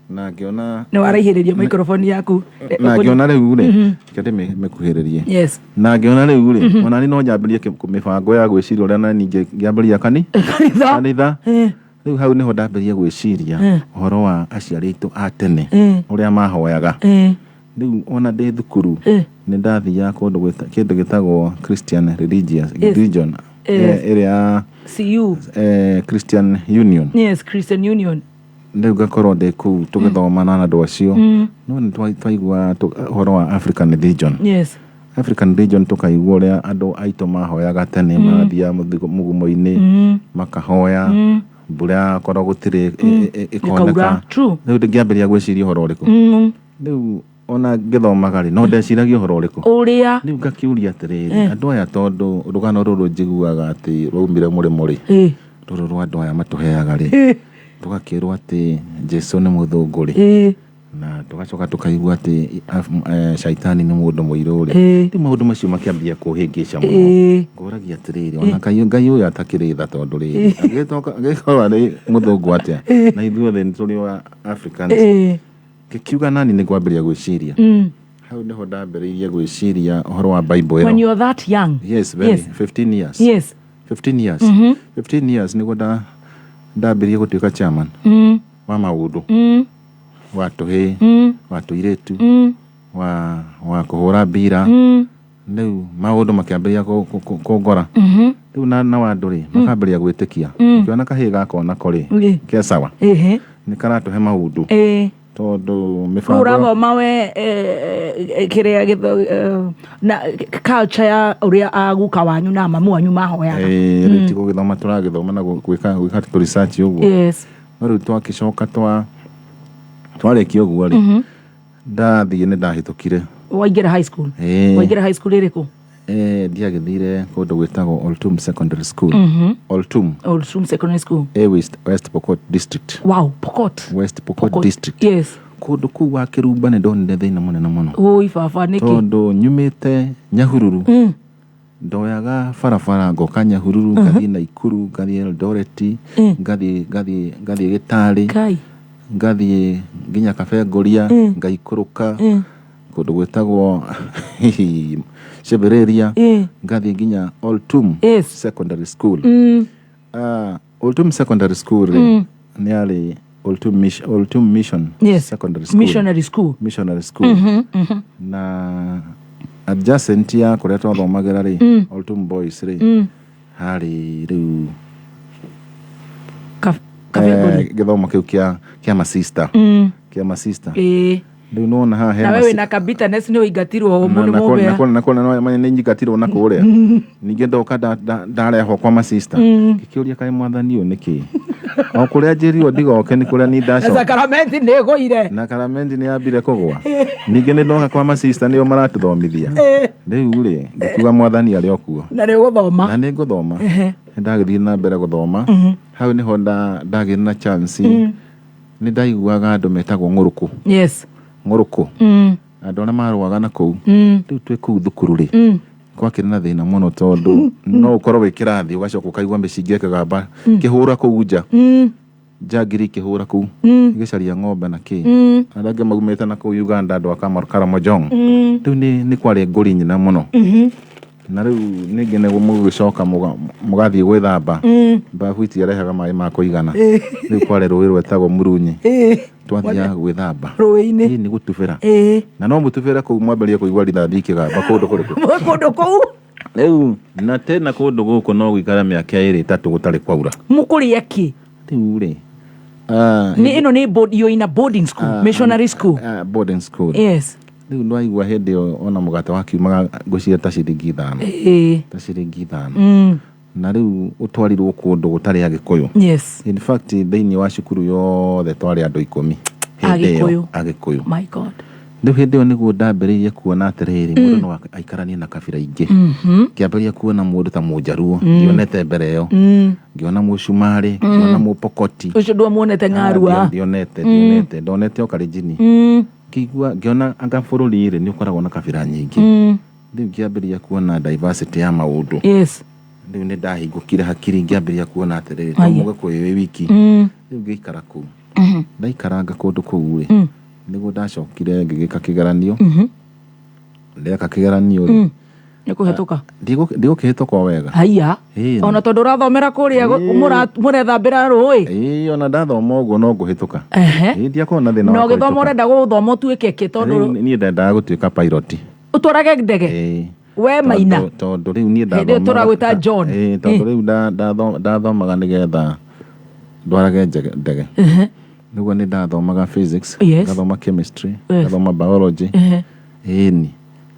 [SPEAKER 5] Na ngĩona
[SPEAKER 3] Nĩ waraihĩrĩria microphone yaku.
[SPEAKER 5] Na ngĩona rĩu rĩ, reke ndĩmĩkuhĩrĩrie. Na ngĩona rĩu rĩ, ona ni no nyambĩrĩrie mĩbango ya gwĩciria ũrĩa nani ngĩambĩrĩria
[SPEAKER 3] Kanitha.
[SPEAKER 5] Kanitha. Rĩu hau nĩho ndambĩrĩria gwĩciria ũhoro wa aciari aitũ a tene, ũrĩa mahoyaga. Rĩu ona ndĩ thukuru nĩ ndathiaga kũndũ kĩndũ gĩtagwo Christian religious religion, ĩrĩa ya
[SPEAKER 3] CU.
[SPEAKER 5] Christian Union.
[SPEAKER 3] Yes, Christian Union.
[SPEAKER 5] Rĩu ngakorwo ndĩ kũu tũgĩthomana na andũ acio, no nĩ twaigua ũhoro wa African religion. African religion, tũkaigua ũrĩa andũ aitũ mahoyaga tene, marathiaga mũgumo-inĩ makahoya mbura yakorwo gũtirĩ
[SPEAKER 3] Ĩkaura.
[SPEAKER 5] ĩkoneka.
[SPEAKER 3] True.
[SPEAKER 5] Rĩu ngĩambĩrĩria gwĩciria ũhoro ũrĩkũ. Rĩu ona ngĩthomaga rĩ, no ndeciragia ũhoro ũrĩkũ.
[SPEAKER 3] Ũrĩa
[SPEAKER 5] Rĩu ngakĩũria atĩrĩrĩ, andũ aya, tondũ rũgano rũrũ njiguaga atĩ rwaumire mũrĩmo rĩ, rũrũ rwa andũ aya matũheaga rĩ, tũgakĩrwo atĩ Jesu nĩ mũthũngũ rĩ. Na tũgacoka tũkaigua atĩ shaitani nĩ mũndũ mũirũ rĩ. Rĩu maũndũ macio makĩambia kũhĩngĩca mũno. Ngũragia atĩrĩrĩ, ona Ngai Ngai ũyũ atakĩrĩ tha, tondũ rĩrĩ angĩgĩkorwo arĩ mũthũngũ atĩa na ithuothe nĩ tũrĩ wa Africans. Ngĩkiuga nani nĩ ngwambĩrĩria gwĩciria. Hau nĩho ndambĩrĩirie gwĩciria ũhoro wa Bible
[SPEAKER 3] When
[SPEAKER 5] ĩno.
[SPEAKER 3] you're that young?
[SPEAKER 5] Yes, very. 15 years. 15 years, 15 years nĩguo ndambĩrĩirie gũtuĩka chairman wa maũndũ wa tũhĩĩ, wa tũirĩtu, wa kũhũra mbira. Rĩu maũndũ makĩambĩrĩria kũngora rĩu na wandũ rĩ makambĩrĩria gwĩtĩkia, ũkĩona kahĩĩ gaka onako rĩ ke sawa, nĩ karatũhe maũndũ tondũ
[SPEAKER 3] Rĩu
[SPEAKER 5] mĩbango
[SPEAKER 3] ũrathoma we kĩrĩa na culture ya ũrĩa aguka wanyu na mamu wanyu mahoyaga.
[SPEAKER 5] Rĩu ti gũgĩthoma tũragĩthoma na gwĩka tũ research ũguo. No rĩu twakĩcoka twarĩkia ũguo rĩ, ndathiĩ nĩ ndahĩtũkire.
[SPEAKER 3] Waingĩra high school?
[SPEAKER 5] Ĩĩ.
[SPEAKER 3] Waingĩra high school ĩrĩkũ?
[SPEAKER 5] Ndiagĩthire kũndũ gwĩtagwo Oltum Secondary School. Oltum.
[SPEAKER 3] Olsum Secondary School.
[SPEAKER 5] West Pokot District.
[SPEAKER 3] Wow, Pokot.
[SPEAKER 5] West Pokot District. Kũndũ kũu wa Kĩrumba nĩ ndonire thĩna mũnene mũno.
[SPEAKER 3] Oi baba, nĩkĩ?
[SPEAKER 5] Tondũ nyumĩte Nyahururu, ndoyaga barabara ngoka Nyahururu, ngathiĩ Naikuru, ngathiĩ Eldoret, ngathiĩ Gĩtarĩ,
[SPEAKER 3] Kai.
[SPEAKER 5] ngathiĩ nginya Kabengoria, ngaikũrũka kũndũ gwĩtagwo Chebereria, ngathiĩ nginya Oltum Secondary School. Oltum Secondary School rĩ, nĩ yarĩ Oltum Mission Secondary School.
[SPEAKER 3] Missionary school.
[SPEAKER 5] Missionary school. Na adjacent ya kũrĩa twathomagĩra rĩ, Oltum Boys rĩ, harĩ rĩu
[SPEAKER 3] Kabengori.
[SPEAKER 5] gĩthomo kĩu kĩa masista, kĩa masista. Rĩu nĩwona haha he
[SPEAKER 3] Na wewe na kabitterness nĩ ũingatirwo mũno mũbea.
[SPEAKER 5] Na nĩ nyingatirwo na kũrĩa, ningĩ ndoka ndarehwo kwa masista, ngĩkĩũria kaĩ mwathani ũyũ nĩkĩ o kũrĩa njĩrirwo ndigoke nĩ kũrĩa ni
[SPEAKER 3] Na
[SPEAKER 5] ndacoka.
[SPEAKER 3] sakaramenti nĩ ĩgũire.
[SPEAKER 5] Na karamenti nĩ yambire kũgwa, ningĩ nĩ ndoka kwa masista nĩo maratũthomithia rĩu rĩ, ngĩkiuga mwathani arĩ o kuo.
[SPEAKER 3] Na nĩ ũgũthoma.
[SPEAKER 5] Na nĩ ngũthoma. Nĩ ndagĩthiĩ na mbere gũthoma. Hau nĩho ndagĩire na chance, nĩ ndaiguaga andũ metagwo ng'ũrũkũ. Ng'ũrũkũ, andũ arĩa marũaga na kũu. Rĩu twĩ kũu thukuru rĩ, gwakĩrĩ na thĩna mũno tondũ no ũkorwo wĩ kĩrathi ũgacoka ũkaigua mĩcinga ĩkĩgamba kĩhũra kũu nja, njangiri ikĩhũra kũu igĩcaria ng'ombe na kĩ, arĩa angĩ maumĩte na kũu Uganda, andũ a Karamojong. Rĩu nĩ kwarĩ ngũri nyina mũno. Na rĩu ningĩ nĩ mũgĩcoka mũgathiĩ gwĩthamba, babu itiarehaga maĩ ma kũigana. Rĩu kwarĩ rũĩ rwetagwo Murunyi, twathiaga gwĩthamba
[SPEAKER 3] Rũĩ-inĩ.
[SPEAKER 5] Ĩĩ, nĩ gũtubĩra. Na no mũtubĩre kũu mwambĩrĩrie kũigua rithathi ikĩgamba kũndũ kũrĩkũ.
[SPEAKER 3] Kũndũ kũu.
[SPEAKER 5] Rĩu na tena kũndũ gũkũ no gũikara mĩaka ĩrĩ ĩtatũ gũtarĩ kwaura.
[SPEAKER 3] Mũkũrĩa kĩ?
[SPEAKER 5] Rĩu rĩ
[SPEAKER 3] Nĩ ĩno nĩ board, you're in a boarding school, missionary school.
[SPEAKER 5] Boarding school. Rĩu ndwaigua hĩndĩ ĩyo ona mũgate wakiumaga ngwĩciria ta ciringi 5. Ta ciringi 5. Na rĩu ũtwarirwo kũndũ gũtarĩ agĩkũyũ. In fact, thĩinĩ wa cukuru yothe twarĩ andũ 10 hĩndĩ ĩyo.
[SPEAKER 3] Agĩkũyũ.
[SPEAKER 5] Agĩkũyũ.
[SPEAKER 3] My God.
[SPEAKER 5] Rĩu hĩndĩ ĩyo nĩguo ndambĩrĩirie kuona atĩrĩrĩ, mũndũ no aikaranie na kabira ingĩ. Ngĩambĩrĩria kuona mũndũ ta mũnjaruo ndionete mbere ĩyo, ngĩona mũcumarĩ, ngĩona mũpokoti.
[SPEAKER 3] Ũcio ndwamuonete ng'arua?
[SPEAKER 5] Ndionete, ndonete o karenjini. Ngĩigua ngĩona anga bũrũri rĩ nĩ ũkoragwo na kabira nyingĩ. Rĩu ngĩambĩrĩria kuona diversity ya maũndũ. Rĩu nĩ ndahingũkire hakiri, ngĩambĩrĩria kuona atĩrĩrĩ, to
[SPEAKER 3] Aya.
[SPEAKER 5] mũgĩkũyũ wĩ wiki. Rĩu ngĩikara kũu, ndaikaranga kũndũ kũu rĩ, nĩguo ndacokire ngĩgĩka kĩgeranio. Ndeka kĩgeranio rĩ,
[SPEAKER 3] Nĩ kũhetũka?
[SPEAKER 5] Ndigũkĩhĩtũka o wega.
[SPEAKER 3] Haiya.
[SPEAKER 5] Ĩĩ.
[SPEAKER 3] Ona tondũ ũrathomera kũrĩa mũrethambĩra rũĩ.
[SPEAKER 5] Ĩĩ, ona ndathoma ũguo no ngũhĩtũka. Ĩĩ, ndiakorwo na thĩna
[SPEAKER 3] Na
[SPEAKER 5] wa
[SPEAKER 3] ũgĩthoma
[SPEAKER 5] kũhĩtũka.
[SPEAKER 3] ũrenda gũthoma ũtuĩke kĩ? Tondũ
[SPEAKER 5] Rĩu niĩ ndendaga gũtuĩka pilot.
[SPEAKER 3] Ũtwarage ndege?
[SPEAKER 5] Ĩĩ.
[SPEAKER 3] We Maina.
[SPEAKER 5] Tondũ rĩu niĩ
[SPEAKER 3] Hĩndĩ ĩyo tũragwĩta John.
[SPEAKER 5] Ĩĩ, tondũ rĩu ndathomaga nĩgetha ndwarage ndege. Nĩguo nĩ ndathomaga physics, ngathoma chemistry, ngathoma biology. Ĩni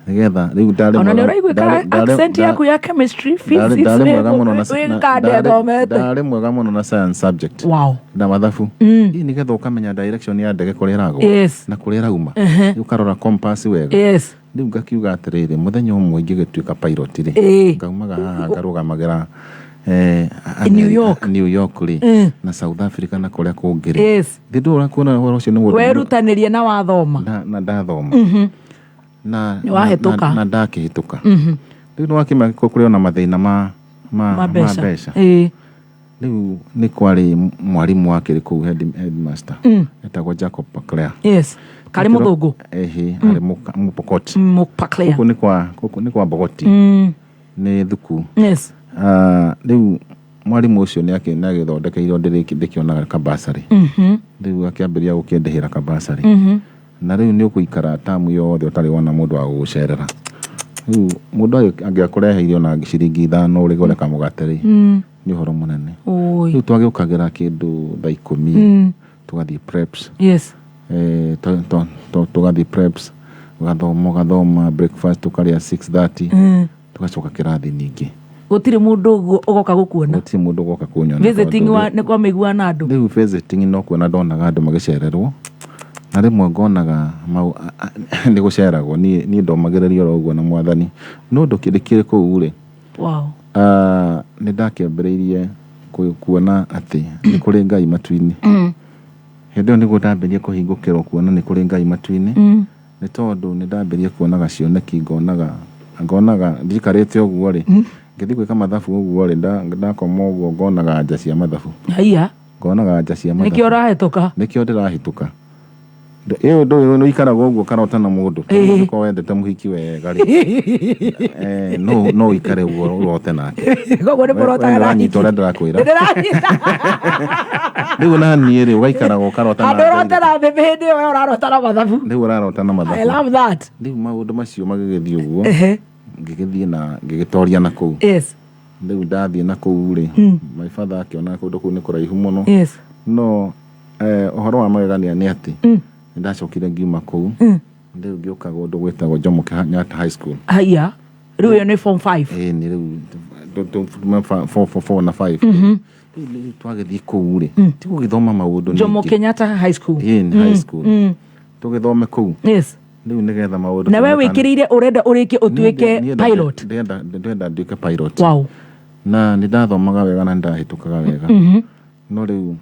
[SPEAKER 5] nĩgetha rĩu ndarĩ
[SPEAKER 3] Ona nĩ
[SPEAKER 5] mwega-
[SPEAKER 3] ũraiguĩka accent yaku ya chemistry, physics.
[SPEAKER 5] Ndarĩ mwega mũno na
[SPEAKER 3] Wĩkande thomete.
[SPEAKER 5] Ndarĩ mwega mũno na science subject na mathabu. Ĩ, nĩgetha ũkamenya direction ya ndege kũrĩa ĩragwa na kũrĩa ĩrauma. Ũkarora compass wega. Rĩu ngakiuga atĩrĩrĩ, mũthenya ũmwe ingĩgĩtuĩka pilot rĩ, ngaumaga haha ngarũgamagĩra
[SPEAKER 3] New York.
[SPEAKER 5] New York rĩ, na South Africa na kũrĩa kũngĩ rĩ, thĩ ndũra kuona ũhoro ũcio nĩ ũndũ-
[SPEAKER 3] Werutanĩria na wathoma.
[SPEAKER 5] Na ndathoma na
[SPEAKER 3] Nĩwahĩtũka.
[SPEAKER 5] na ndakĩhĩtũka. Rĩu nĩ wakĩmenya kũrĩ ona mathĩna ma
[SPEAKER 3] Ma mbeca.
[SPEAKER 5] mbeca. Rĩu nĩ kwarĩ mwarimũ wakĩrĩ kũu, headmaster etagwo Jacob Paclea.
[SPEAKER 3] Yes, karĩ mũthũngũ.
[SPEAKER 5] Ehe, arĩ Mũpokot.
[SPEAKER 3] Mũpaklea.
[SPEAKER 5] Gũkũ nĩ kwa Bogoti, nĩ thuku. Ah, rĩu mwarimũ ũcio nĩ agĩthondekeirwo ndĩkĩonaga kabasarĩ. Rĩu akĩambĩrĩria gũkĩndĩhĩra kabasarĩ, na rĩu nĩ ũgũikara tamu yothe ũtarĩ wona mũndũ wa gũgũcerera. Rĩu mũndũ angĩakũreheire ona ciringi 5 ũrĩgũre kamũgate rĩ, nĩ ũhoro mũnene.
[SPEAKER 3] Oi.
[SPEAKER 5] Rĩu twagĩũkagĩra kĩndũ thaa 10, tũgathiĩ preps. Tũgathiĩ preps, ũgathoma, ũgathoma, breakfast tũkarĩa 6:30, tũgacoka kĩrathi ningĩ.
[SPEAKER 3] Gũtirĩ mũndũ ũguo ũgoka gũkuona?
[SPEAKER 5] Gũtirĩ mũndũ ũgoka kũnyona.
[SPEAKER 3] Visiting
[SPEAKER 5] tondũ
[SPEAKER 3] wa nĩ kwamĩiguana na andũ.
[SPEAKER 5] Rĩu visiting no kuona ndonaga andũ magĩcererwo, na rĩmwe ngonaga nĩ gũceragwo. Niĩ ndomagĩrĩria oro ũguo na Mwathani no ũndũ kĩrĩ kũu rĩ. Ah, nĩ ndakĩambĩrĩirie kuona atĩ nĩ kũrĩ Ngai matu-inĩ. Hĩndĩ ĩyo nĩguo ndambĩrĩrie kũhingũkĩrwo kuona nĩ kũrĩ Ngai matu-inĩ, nĩ tondũ nĩ ndambĩrĩrie kuonaga cioneki, ngonaga njikarĩte ũguo rĩ, ngĩthiĩ gwĩka mathabu ũguo rĩ, ndakoma ũguo ngonaga nja cia mathabu.
[SPEAKER 3] Haiya.
[SPEAKER 5] Ngonaga nja cia mathabu.
[SPEAKER 3] Nĩkĩo ũrahĩtũka.
[SPEAKER 5] Nĩkĩo ndĩrahĩtũka. Ĩyo ũndũ ũyũ nĩ ũikaraga ũguo ũkarota na mũndũ. Ũkorwo wendete mũhiki wega rĩ, no ũikare ũguo ũrote nake.
[SPEAKER 3] Koguo nĩ mũrotaga
[SPEAKER 5] We
[SPEAKER 3] na
[SPEAKER 5] nĩwanyita
[SPEAKER 3] hiki.
[SPEAKER 5] ũrĩa ndĩrakwĩra.
[SPEAKER 3] Ndĩranyita.
[SPEAKER 5] Rĩu na niĩ rĩ, ũgaikaraga ũkarota na
[SPEAKER 3] Andũ ũrote
[SPEAKER 5] Ngai.
[SPEAKER 3] na mbembe hĩndĩ ĩyo we ũrarota na mathabu.
[SPEAKER 5] Rĩu ũrarota na
[SPEAKER 3] I
[SPEAKER 5] mathabu.
[SPEAKER 3] love that.
[SPEAKER 5] Rĩu maũndũ macio magĩgĩthiĩ ũguo, ngĩgĩthiĩ na ngĩgĩtoria na kũu. Rĩu ndathiĩ na kũu rĩ, my father akĩona kũndũ kũu nĩ kũraihu mũno. No ũhoro wa magegania nĩ atĩ nĩ ndacokire ngiuma kũu, rĩu ngĩũka kũndũ gwĩtagwo Jomo Kenyatta High School.
[SPEAKER 3] Haiya, rĩu ĩyo nĩ form 5?
[SPEAKER 5] Ĩĩ, nĩ rĩu 4 na 5. Rĩu twagĩthiĩ kũu rĩ, ti gũgĩthoma maũndũ
[SPEAKER 3] Jomo
[SPEAKER 5] ningĩ.
[SPEAKER 3] Kenyatta High School.
[SPEAKER 5] Ĩĩ, nĩ high school tũgĩthome kũu rĩu nĩgetha maũndũ
[SPEAKER 3] Na we
[SPEAKER 5] tũmetane-
[SPEAKER 3] wĩkĩrĩire ũrenda ũrĩkie ũtuĩke
[SPEAKER 5] Niĩ ndenda-
[SPEAKER 3] pilot?
[SPEAKER 5] Ndĩrenda nduĩke pilot. Na nĩ ndathomaga wega na nĩ ndahĩtũkaga wega, no rĩu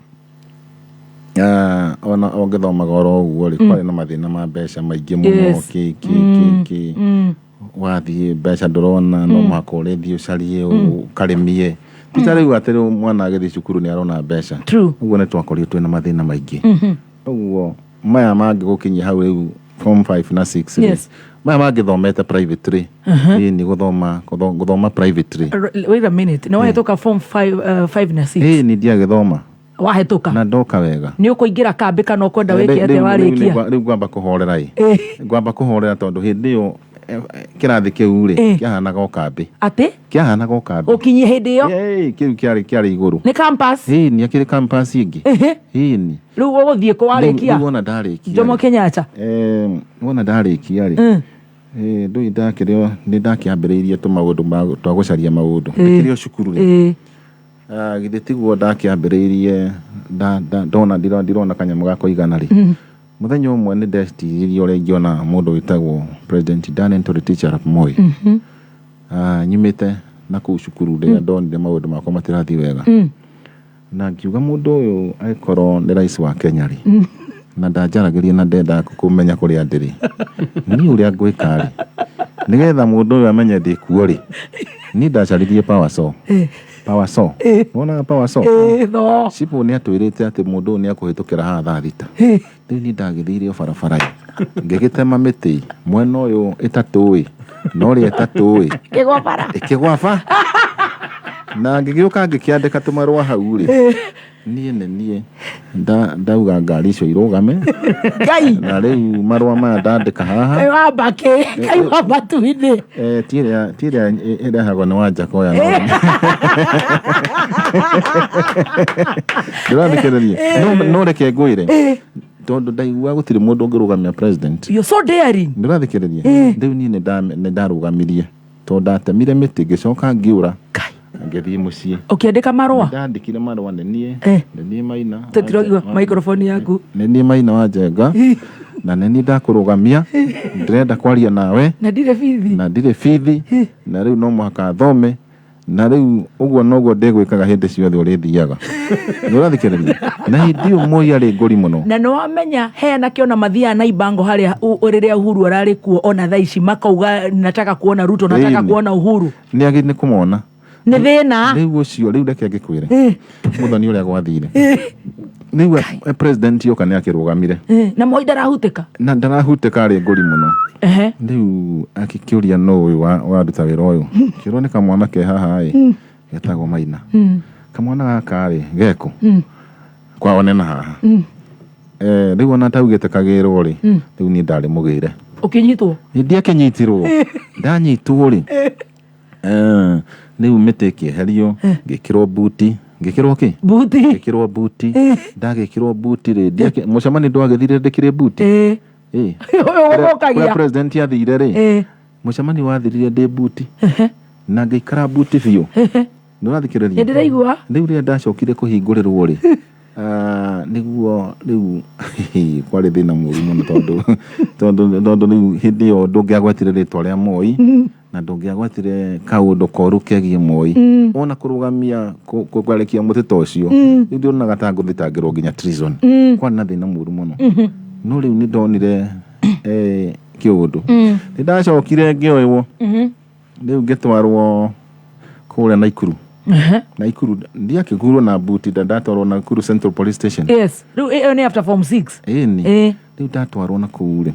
[SPEAKER 5] ona ũngĩthomaga oro ũguo rĩ, kwarĩ na mathĩna ma mbeca maingĩ mũno. Kĩ kĩ kĩ kĩ wathiĩ mbeca ndũrona, no mũhaka ũrĩthiĩ ũcarie ũkarĩmie. Ti ta rĩu atĩ rĩu mwana agĩthiĩ cukuru nĩ arona mbeca. Ũguo nĩ twakorirwo twĩna mathĩna maingĩ ũguo. Maya mangĩ gũkinyia hau rĩu form 5 na 6 rĩ, maya mangĩthomete private rĩ, ĩĩ nĩ gũthoma private rĩ.
[SPEAKER 3] Wait a minute, nĩ wahĩtũka form 5 5 na 6?
[SPEAKER 5] Ĩĩ, nĩ ndiagĩthoma.
[SPEAKER 3] Wahĩtũka.
[SPEAKER 5] Na ndoka wega.
[SPEAKER 3] Nĩ ũkũingĩra kambĩ kana ũkwenda wĩke atĩa warĩkia?
[SPEAKER 5] Rĩu ngwamba kũhorera ĩ, ngwamba kũhorera tondũ hĩndĩ ĩyo kĩrathi kĩu rĩ, kĩahanaga o kambĩ.
[SPEAKER 3] Atĩ?
[SPEAKER 5] Kĩahanaga o kambĩ.
[SPEAKER 3] Ũkinyie hĩndĩ ĩyo.
[SPEAKER 5] Ĩĩ, kĩu kĩarĩ igũrũ.
[SPEAKER 3] Nĩ campus?
[SPEAKER 5] Ĩĩ, nĩ akĩrĩ campus ĩngĩ. Ĩĩ, nĩ
[SPEAKER 3] Rĩu ũgũthiĩ kũ warĩkia?
[SPEAKER 5] Rĩu wona ndarĩkia
[SPEAKER 3] Jomo
[SPEAKER 5] rĩ,
[SPEAKER 3] Kenyatta.
[SPEAKER 5] Wona ndarĩkia rĩ, ndũĩ ndakĩrĩ nĩ ndakĩambĩrĩirie tũmaũndũ twa gũcaria maũndũ ndĩkĩrĩ o cukuru rĩ. Ah, githĩ tiguo ndakĩambĩrĩirie ndona ndirona kanyamũ ga kũigana rĩ, mũthenya ũmwe nĩ ndeciririe ũrĩa ingĩona mũndũ wĩtagwo President Daniel Toroitich arap Moi. Ah, nyumĩte na kũu cukuru rĩrĩa ndonire maũndũ makwa matirathiĩ wega, na ngiuga mũndũ ũyũ angĩkorwo nĩ rais wa Kenya rĩ, na ndanjaragĩria na ndendaga kũmenya kũrĩa ndĩrĩ, niĩ ũrĩa ngwĩka rĩ, nĩgetha mũndũ ũyũ amenye ndĩ kuo rĩ, niĩ ndacaririe power saw. Power saw, wonaga power saw?
[SPEAKER 3] Tho.
[SPEAKER 5] Cibũ nĩ atwĩrĩte atĩ mũndũ ũyũ nĩ akũhĩtũkĩra haha thaa 6. Rĩu niĩ ndagĩthiire o barabara ĩ, ngĩgĩtema mĩtĩ mwena ũyũ ĩtatũ ĩ, na ũrĩa ĩtatũ ĩ.
[SPEAKER 3] Kĩgwa bara.
[SPEAKER 5] Ĩkĩgwa ba, na ngĩgĩũka ngĩkĩandĩka tũmarũa hau rĩ, niĩ nĩ niĩ ndauga ngari icio irũgame.
[SPEAKER 3] Ngai.
[SPEAKER 5] Na rĩu marũa maya ndandĩka haha.
[SPEAKER 3] Wamba kĩ Ngai wa matu-inĩ.
[SPEAKER 5] Ti ĩrĩa ĩrehagwo nĩ Wanjakoya, no ndĩrathikĩrĩria, no reke ngwĩre, tondũ ndaigua gũtirĩ mũndũ ũngĩrũgamia president.
[SPEAKER 3] You're so daring.
[SPEAKER 5] Ndĩrathikĩrĩria, rĩu niĩ nĩ ndarũgamirie tondũ ndatemire mĩtĩ, ngĩcoka ngĩũra.
[SPEAKER 3] Ngai.
[SPEAKER 5] Ngĩthiĩ mũciĩ.
[SPEAKER 3] Ũkĩandĩka marũa?
[SPEAKER 5] Ndandĩkire marũa nĩ niĩ nĩ niĩ Maina.
[SPEAKER 3] Tũtiraigua microphone yaku.
[SPEAKER 5] Nĩ niĩ Maina wa Njenga, na nĩ niĩ ndakũrũgamia, ndĩrenda kwaria nawe.
[SPEAKER 3] Na ndirĩ bithi.
[SPEAKER 5] Na ndirĩ bithi, na rĩu no mũhaka thome. Na rĩu ũguo noguo ndĩgwĩkaga hĩndĩ ciothe ũrĩthiaga. Nĩ ũrathikĩrĩria? Na hĩndĩ ĩyo Moi arĩ ngũri mũno.
[SPEAKER 3] Na nĩ wamenya he anake ona mathiaga na ibango harĩa rĩrĩa Uhuru ararĩ kuo, ona thaa ici makauga nataka kuona Ruto, nataka
[SPEAKER 5] Ĩni.
[SPEAKER 3] kuona Uhuru.
[SPEAKER 5] Nĩ agĩ nĩ kũmona.
[SPEAKER 3] Nĩ thĩna.
[SPEAKER 5] Rĩu ũcio, rĩu reke ngĩkwĩre mũthoni ũrĩa gwathire. Rĩu president yoka nĩ akĩrũgamire.
[SPEAKER 3] Na Moi ndarahutĩka.
[SPEAKER 5] Na ndarahutĩka, arĩ ngũri mũno. Rĩu akĩkĩũria nũ ũyũ waruta wĩra ũyũ. Kĩrwo nĩ kamwana ke haha ĩ, getagwo Maina. Kamwana gaka rĩ geko kwao nĩ na haha. Rĩu ona taugĩte kagĩrwo rĩ, rĩu niĩ ndarĩ mũgĩre.
[SPEAKER 3] Ũkĩnyitwo.
[SPEAKER 5] Nĩ ndiakĩnyitirwo. Ndanyitwo rĩ, rĩu mĩtĩ ĩkĩeherio, ngĩkĩrwo buti, ngĩkĩrwo kĩ?
[SPEAKER 3] Buti.
[SPEAKER 5] Ngĩkĩrwo buti. Ndagĩkĩrwo buti rĩ, mũcemanio ndwagĩthire ndĩkĩrĩ buti.
[SPEAKER 3] Ũyũ
[SPEAKER 5] Kũrĩa
[SPEAKER 3] ũgũkagia.
[SPEAKER 5] president athire rĩ, mũcemanio wathirire ndĩ buti na ngĩikara buti biũ. Nĩ ũrathikĩrĩria?
[SPEAKER 3] Nĩ ndĩraigua.
[SPEAKER 5] Rĩu rĩrĩa ndacokire kũhingũrĩrwo rĩ, nĩguo rĩu kwarĩ thĩna mũru mũno, tondũ rĩu hĩndĩ ĩyo ndũngĩagwetire rĩtwa rĩa Moi na ndũngĩagwetire kaũndũ koru kegiĩ Moi, ona kũrũgamia kwerekia mũtĩ ta ũcio, rĩu ndionaga ta ngũthitangĩrwo nginya treason. Kwarĩ na thĩna mũru mũno, no rĩu nĩ ndonire kĩũndũ. Nĩ ndacokire ngĩoywo, rĩu ngĩtwarwo kũrĩa Naikuru. Naikuru ndiakĩgurwo na buti, ndatwarwo Nakuru Central Police Station.
[SPEAKER 3] Yes, rĩu ĩyo nĩ after form 6.
[SPEAKER 5] Ĩni. Rĩu ndatwarwo na kũu rĩ,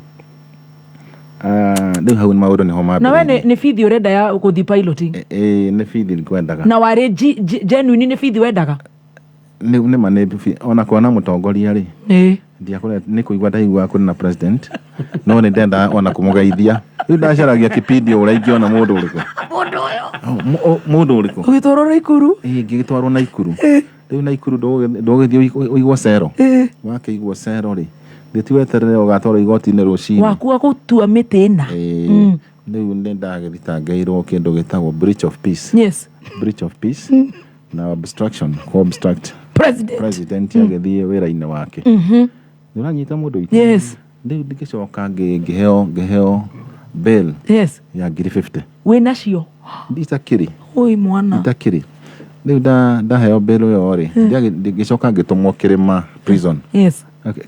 [SPEAKER 5] rĩu hau maũndũ nĩho
[SPEAKER 3] Na we
[SPEAKER 5] mambĩrĩirie.
[SPEAKER 3] nĩ bithi ũrenda ya gũthiĩ piloting?
[SPEAKER 5] Ĩ, nĩ bithi ngwendaga.
[SPEAKER 3] Na warĩ genuine nĩ bithi wendaga?
[SPEAKER 5] Nĩ ma nĩ ona kuona mũtongoria rĩ, ndiakore nĩ kũigua ndaiguaga kũrĩ na president, no nĩ ndendaga ona kũmũgeithia. Rĩu ndacaragia kipindi ũrĩa ingĩona mũndũ ũrĩkũ. Oh, mũndũ ũrĩkũ.
[SPEAKER 3] Ũgĩtwarwo Naikuru.
[SPEAKER 5] Ĩ, ngĩgĩtwarwo Naikuru. Rĩu Naikuru ndũgĩthiĩ ũigwo cero. Wakĩigwo cero rĩ, gĩti weterere ũgatwarwo igoti-inĩ rũcinĩ.
[SPEAKER 3] Wakua gũtua mĩtĩ ĩna.
[SPEAKER 5] Ĩ, rĩu nĩ ndagĩthitangĩirwo kĩndũ gĩtagwo breach of peace. Breach of peace na obstruction, ku obstruct
[SPEAKER 3] president.
[SPEAKER 5] President agĩthiĩ wĩra-inĩ wake. Nĩ ũranyita mũndũ witũ?
[SPEAKER 3] Yes.
[SPEAKER 5] Rĩu ngĩcoka ngĩheo bail ya ngiri 50.
[SPEAKER 3] Wĩ nacio?
[SPEAKER 5] Itakĩrĩ.
[SPEAKER 3] Oi mwana.
[SPEAKER 5] Itakĩrĩ. Rĩu ndaheo bail ĩyo rĩ, ngĩcoka ngĩtũmwo Kĩrĩma prison.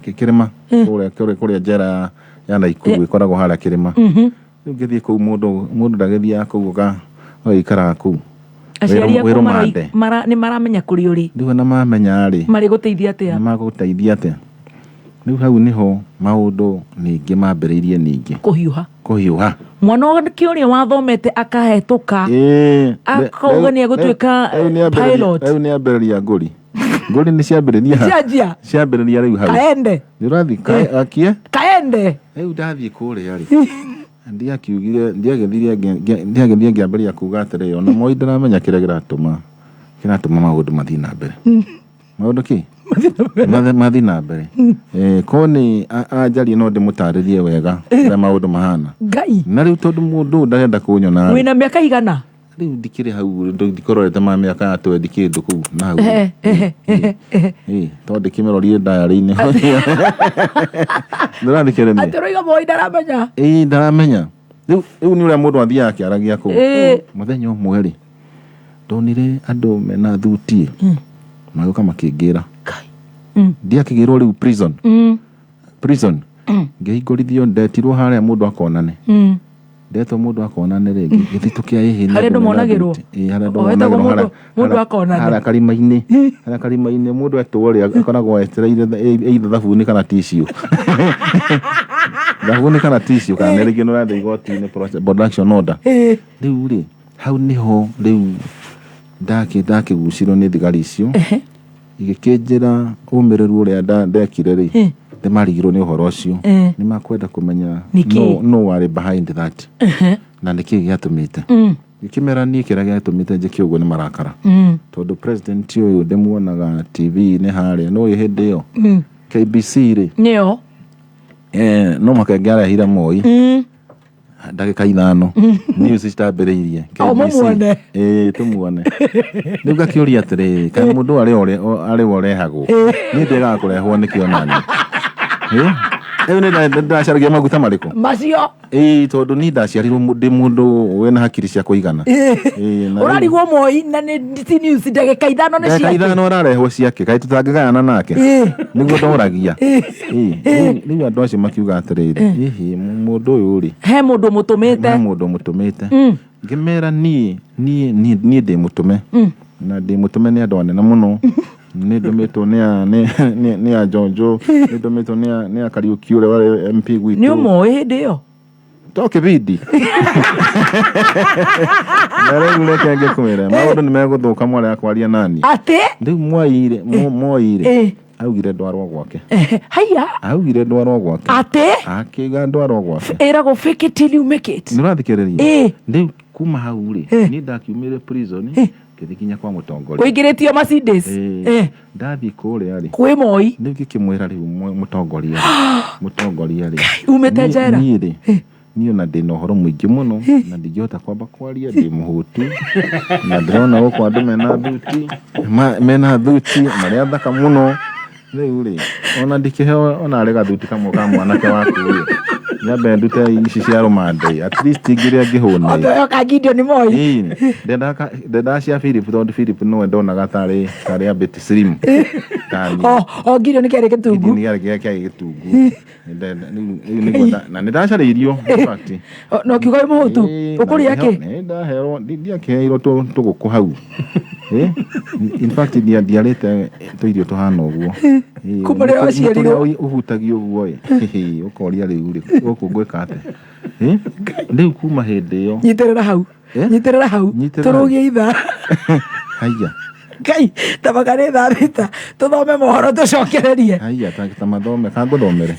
[SPEAKER 5] Kĩrĩma kũrĩa njera ya Naikuru ĩkoragwo harĩa Kĩrĩma. Rĩu ngĩthiĩ kũu, mũndũ ndagĩthiaga kũu ũgaikaraga kũu.
[SPEAKER 3] Aciari
[SPEAKER 5] Wĩ
[SPEAKER 3] aku
[SPEAKER 5] rũmande.
[SPEAKER 3] nĩ maramenya kũrĩa ũrĩ?
[SPEAKER 5] Rĩu ona mamenya rĩ,
[SPEAKER 3] Marĩ gũteithia atĩa?
[SPEAKER 5] Nĩ magũteithia atĩa? Rĩu hau nĩho maũndũ ningĩ mambĩrĩirie ningĩ
[SPEAKER 3] kũhiũha.
[SPEAKER 5] Kũhiũha.
[SPEAKER 3] Mwana wake ũrĩa wathomete akahetũka, akauga nĩ egũtuĩka pilot.
[SPEAKER 5] Rĩu nĩ ambĩrĩria ngũri, ngũri nĩ ciambĩrĩria
[SPEAKER 3] Cianjia.
[SPEAKER 5] Ciambĩrĩria rĩu hau.
[SPEAKER 3] Kaende.
[SPEAKER 5] Nĩ ũrathiĩ akie.
[SPEAKER 3] Kaende.
[SPEAKER 5] Rĩu ndathiĩ kũrĩa rĩ, ndiakiugire, ndiagĩthire ngĩambĩrĩria kuga atĩrĩ, ona Moi ndaramenya kĩrĩa kĩratũma maũndũ mathiĩ na mbere, maũndũ kĩ mathiĩ na mbere. Ko nĩ anjarie no ndĩmũtarĩrie wega ũrĩa maũndũ mahana.
[SPEAKER 3] Ngai.
[SPEAKER 5] Na rĩu tondũ mũndũ ũyũ ndarenda kũnyona rĩ,
[SPEAKER 3] Wĩna mĩaka igana?
[SPEAKER 5] Rĩu ndikĩrĩ hau, ndikororete ma mĩaka ya twendi kĩndũ kũu na hau. Ĩ, tondũ ndĩkĩmĩrorire diary-inĩ. Ndũrathikĩrĩria?
[SPEAKER 3] Atĩ ũroiga Moi ndaramenya.
[SPEAKER 5] Ĩ, ndaramenya. Rĩu nĩ ũrĩa mũndũ athiaga akĩaragia kũu. Mũthenya ũmwe rĩ, ndonire andũ mena thuti magĩũka makĩngĩra.
[SPEAKER 3] Ngai.
[SPEAKER 5] Ndiakĩgĩrwo rĩu prison. Prison ngĩhingũrithio, ndetirwo harĩa mũndũ akonane. Ndetwo mũndũ akonane rĩ, ngĩthitũkia ĩhĩ nĩ
[SPEAKER 3] Harĩa andũ
[SPEAKER 5] mena
[SPEAKER 3] monagĩrwo?
[SPEAKER 5] thuti. Ĩ, harĩa andũ
[SPEAKER 3] O, wetagwo
[SPEAKER 5] monagĩrwo,
[SPEAKER 3] mũndũ akonane.
[SPEAKER 5] Harĩa karima-inĩ mũndũ etwo rĩ, akoragwo etereire either thabuni kana tissue, thabuni kana tissue, kana nĩ rĩngĩ nĩ ũrathiĩ igoti-inĩ production order. Rĩu rĩ, hau nĩho rĩu ndakĩgucirwo nĩ thigari icio, igĩkĩnjĩra ũmĩrĩru ũrĩa ndekire rĩ, nĩ marigirwo nĩ ũhoro ũcio, nĩ makwenda kũmenya
[SPEAKER 3] Nĩkĩ?
[SPEAKER 5] no warĩ behind that na nĩkĩ gĩatũmĩte. Gĩkĩmera niĩ kĩrĩa gĩatũmĩte njĩke ũguo nĩ marakara, tondũ president ũyũ ndĩmuonaga TV-inĩ harĩa no hĩndĩ ĩyo KBC rĩ,
[SPEAKER 3] Nĩyo.
[SPEAKER 5] No mũhaka ĩngĩarehire Moi ndagĩka 5 news citambĩrĩirie.
[SPEAKER 3] O,
[SPEAKER 5] KBC.
[SPEAKER 3] mũmuone.
[SPEAKER 5] Ĩĩ, tũmuone. Rĩu ngakĩũria atĩrĩrĩ, kaĩ mũndũ arĩ we ũrehagwo? Niĩ ndegaga kũrehwo nĩkĩ onani? Ĩ? Rĩu nĩ ndacaragia maguta marĩkũ?
[SPEAKER 3] Macio.
[SPEAKER 5] Ĩĩ, tondũ niĩ ndaciarirwo ndĩ mũndũ wĩna hakiri cia kũigana. Ĩĩ, na rĩu-
[SPEAKER 3] Ũrarigwo Moi na nĩ ti news ndagĩka 5 nĩ
[SPEAKER 5] Ndagĩka
[SPEAKER 3] ciake.
[SPEAKER 5] 5 ararehwo ciake, kaĩ tũtangĩgayana nake? Nĩguo ndoragia. Ĩĩ, rĩu andũ acio makiuga atĩrĩrĩ, hihi mũndũ ũyũ rĩ,
[SPEAKER 3] He mũndũ
[SPEAKER 5] he
[SPEAKER 3] mũtũmĩte.
[SPEAKER 5] Mũndũ mũtũmĩte. Ngĩmera niĩ niĩ niĩ niĩ ndĩ mũtũme, na ndĩ mũtũme nĩ andũ anene mũno. Nĩ ndũmĩtwo nĩ a Njonjo, nĩ ndũmĩtwo nĩ a Kariũki ũrĩa warĩ MP gwitũ.
[SPEAKER 3] Nĩ ũmoĩ hĩndĩ ĩyo?
[SPEAKER 5] To kĩbindi na rĩu reke ngĩkwĩre, maũndũ nĩ megũthũka mwarĩ akwaria nani.
[SPEAKER 3] Atĩ?
[SPEAKER 5] Rĩu Moi-rĩ, Moi-rĩ augire ndwarwo gwake.
[SPEAKER 3] Haiya.
[SPEAKER 5] Augire ndwarwo gwake.
[SPEAKER 3] Atĩ?
[SPEAKER 5] Akiuga ndwarwo gwake.
[SPEAKER 3] Ĩragwo fake it till you make it.
[SPEAKER 5] Nĩ ũrathikĩrĩria?
[SPEAKER 3] Ĩĩ.
[SPEAKER 5] Rĩu kuma hau rĩ, niĩ ndakiumire prison, ngĩthiĩ nginya kwa mũtongoria.
[SPEAKER 3] Ũingĩrĩtio Mercedes.
[SPEAKER 5] Ĩĩ. Ndathiĩ kũrĩa rĩ,
[SPEAKER 3] Kwĩ Moi.
[SPEAKER 5] Rĩu ngĩkĩmwĩra, rĩu mũtongoria rĩ,
[SPEAKER 3] Umĩte njera.
[SPEAKER 5] Niĩ rĩ, niĩ ona ndĩna ũhoro mũingĩ mũno na ndingĩhota kwamba kwaria, ndĩ mũhũtu, na ndĩrona gũkũ andũ mena thuti, mena thuti marĩa thaka mũno. Rĩu rĩ, ona ndikĩheo ona arĩ gathuti kamwe ka mwanake waku rĩ, nyambe ndute ici cia rũmande, at least ngĩrĩa ngĩhũne.
[SPEAKER 3] Othe oka Gideon Moi.
[SPEAKER 5] Ĩĩ, ndendaga cia Philip, tondũ Philip nĩwe ndonaga tarĩ a bit slim tani.
[SPEAKER 3] O Gideon kĩarĩ gĩtungu.
[SPEAKER 5] Gideon kĩarĩ gĩtungu. Rĩu nĩguo na nĩ ndacarĩirio, in fact.
[SPEAKER 3] O, na ũkiuga wĩ mũhũtu.
[SPEAKER 5] Ĩĩ, na
[SPEAKER 3] Ũkũrĩa kĩ?
[SPEAKER 5] Nĩ ndaherwo, ndiakĩheirwo tũgũkũ hau. In fact, ndiarĩte tũirio tũhana ũguo. Ĩĩ,
[SPEAKER 3] Kuma rĩrĩa waciarirwo.
[SPEAKER 5] Mũtũrĩa ũhutagia ũguo ĩ, ũkoria rĩu rĩ, gũkũ ngwĩka atĩa? Rĩu kuma hĩndĩ ĩyo.
[SPEAKER 3] Nyitĩrĩra hau.
[SPEAKER 5] Eh?
[SPEAKER 3] Nyitĩrĩra hau.
[SPEAKER 5] Nyitĩrĩra.
[SPEAKER 3] Tũrũgie ithaa.
[SPEAKER 5] Haiya.
[SPEAKER 3] Ngai, tabaka nĩ thaa 6, tũthome mohoro tũcokererie.
[SPEAKER 5] Haiya, ta mathome kangũthomere.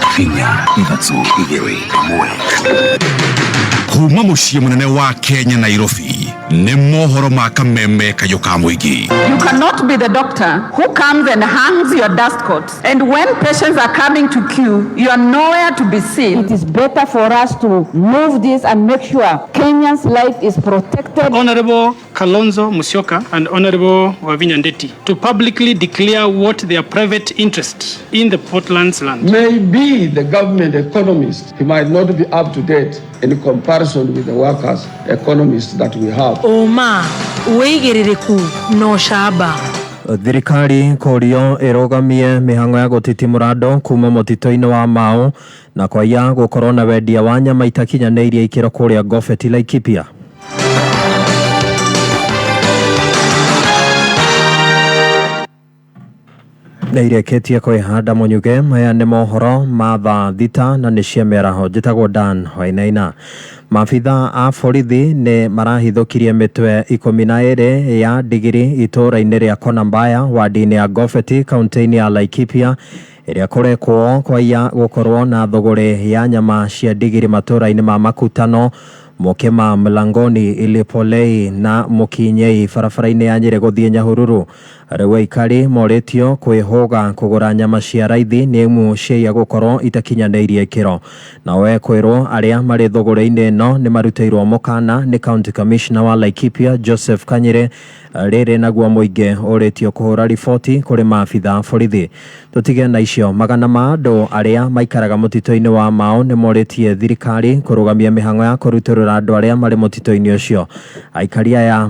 [SPEAKER 6] 5 4 3 2 1. Kuma mũciĩ mũnene wa Kenya, Nairobi, nĩ mohoro ma Kameme kayũ ka mũingĩ.
[SPEAKER 7] You cannot be the doctor who comes and hangs your dust coat. And when patients are coming to queue, you are nowhere to be seen.
[SPEAKER 8] It is better for us to move this and make sure Kenyans' life is protected.
[SPEAKER 9] Honorable Kalonzo Musyoka and Honorable Wavinya Ndeti to publicly declare what their private interest in the Portlands land.
[SPEAKER 10] Maybe the government economist, he might not be up to date in comparison with the workers' economists that we have.
[SPEAKER 11] Ũma, wĩigĩrĩrĩku na ũcamba.
[SPEAKER 12] Thirikari kũrio ĩrũgamie mĩhang'o ya gũtitimũra andũ kuma mũtitũ-inĩ wa Mau na kwaiya gũkorwo na wendia wa nyama itakinyanĩirie ikĩro kũrĩa Ngobeti, Laikipia. Nĩ irĩkĩtie kwĩhanda mũnyuge. Maya nĩ mohoro ma thaa 6 na nĩ cia mĩaraho. Njĩtagwo Dan Wainaina. Maabitha a borithi nĩ marahithũkirie mĩtwe 12 ya ndigiri itũũra-inĩ rĩa Konambaya, wadi-inĩ ya Ngobeti, kaunti-inĩ ya Laikipia, ĩrĩa kũrekwo kwaiya gũkorwo na thũgũrĩ ya nyama cia ndigiri matũũra-inĩ ma Makutano, Mukima, Mlangoni, Ilipolei na Mukinyei barabara-inĩ ya Nyĩrĩ gũthiĩ Nyahururu. Rĩu aikari morĩtio kwĩhũga kũgũra nyama cia raithi nĩ amu ciaiya gũkorwo itakinyanĩirie ikĩro. Nao ekwĩrwo arĩa marĩ thũgũrĩ-inĩ ĩno nĩ marutĩirwo mũkana nĩ County Commissioner wa Laikipia Joseph Kanyĩrĩ. Rĩrĩ naguo mũingĩ ũrĩtio kũhũra riboti kũrĩ maabitha a borithi. Tũtige na icio, magana ma andũ arĩa maikaraga mũtitũ-inĩ wa Mau nĩ morĩtie thirikari kũrũgamia mĩhang'o ya kũrutũrũra andũ arĩa marĩ mũtitũ-inĩ ũcio. Aikari aya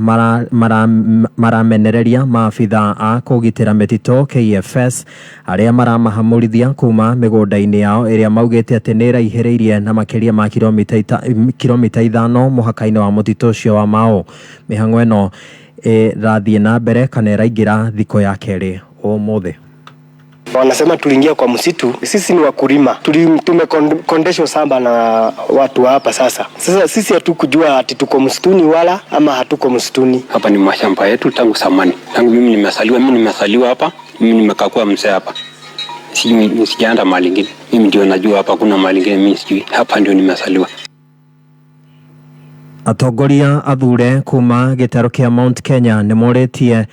[SPEAKER 12] maramenereria maabitha a kũgitĩra mĩtitũ KFS arĩa maramahamũrithia kuma mĩgũnda-inĩ yao ĩrĩa maugĩte atĩ nĩ ĩraihĩrĩirie na makĩria ma kilomita 5 mũhaka-inĩ wa mũtitũ ũcio wa Mau. Mĩhang'o ĩno ĩrathiĩ na mbere kana ĩraingĩra thikũ ya kerĩ ũmũthĩ.
[SPEAKER 13] Wanasema tuliingia kwa msitu, sisi ni wakulima, tumekondeshwa shamba na watu wa hapa sasa. Sasa sisi hatukujua ati tuko msituni wala ama hatuko msituni.
[SPEAKER 14] Hapa ni mashamba yetu tangu zamani, tangu mimi nimezaliwa, mimi nimezaliwa hapa, mimi nimekaa kuwa mzee hapa. Sijaenda mahali ingine. Mimi ndio najua hapa kuna mahali ingine mimi sijui. Hapa ndio nimezaliwa.
[SPEAKER 12] Atongoria athure kuma gĩtarũ kĩa Mount Kenya nĩ morĩtie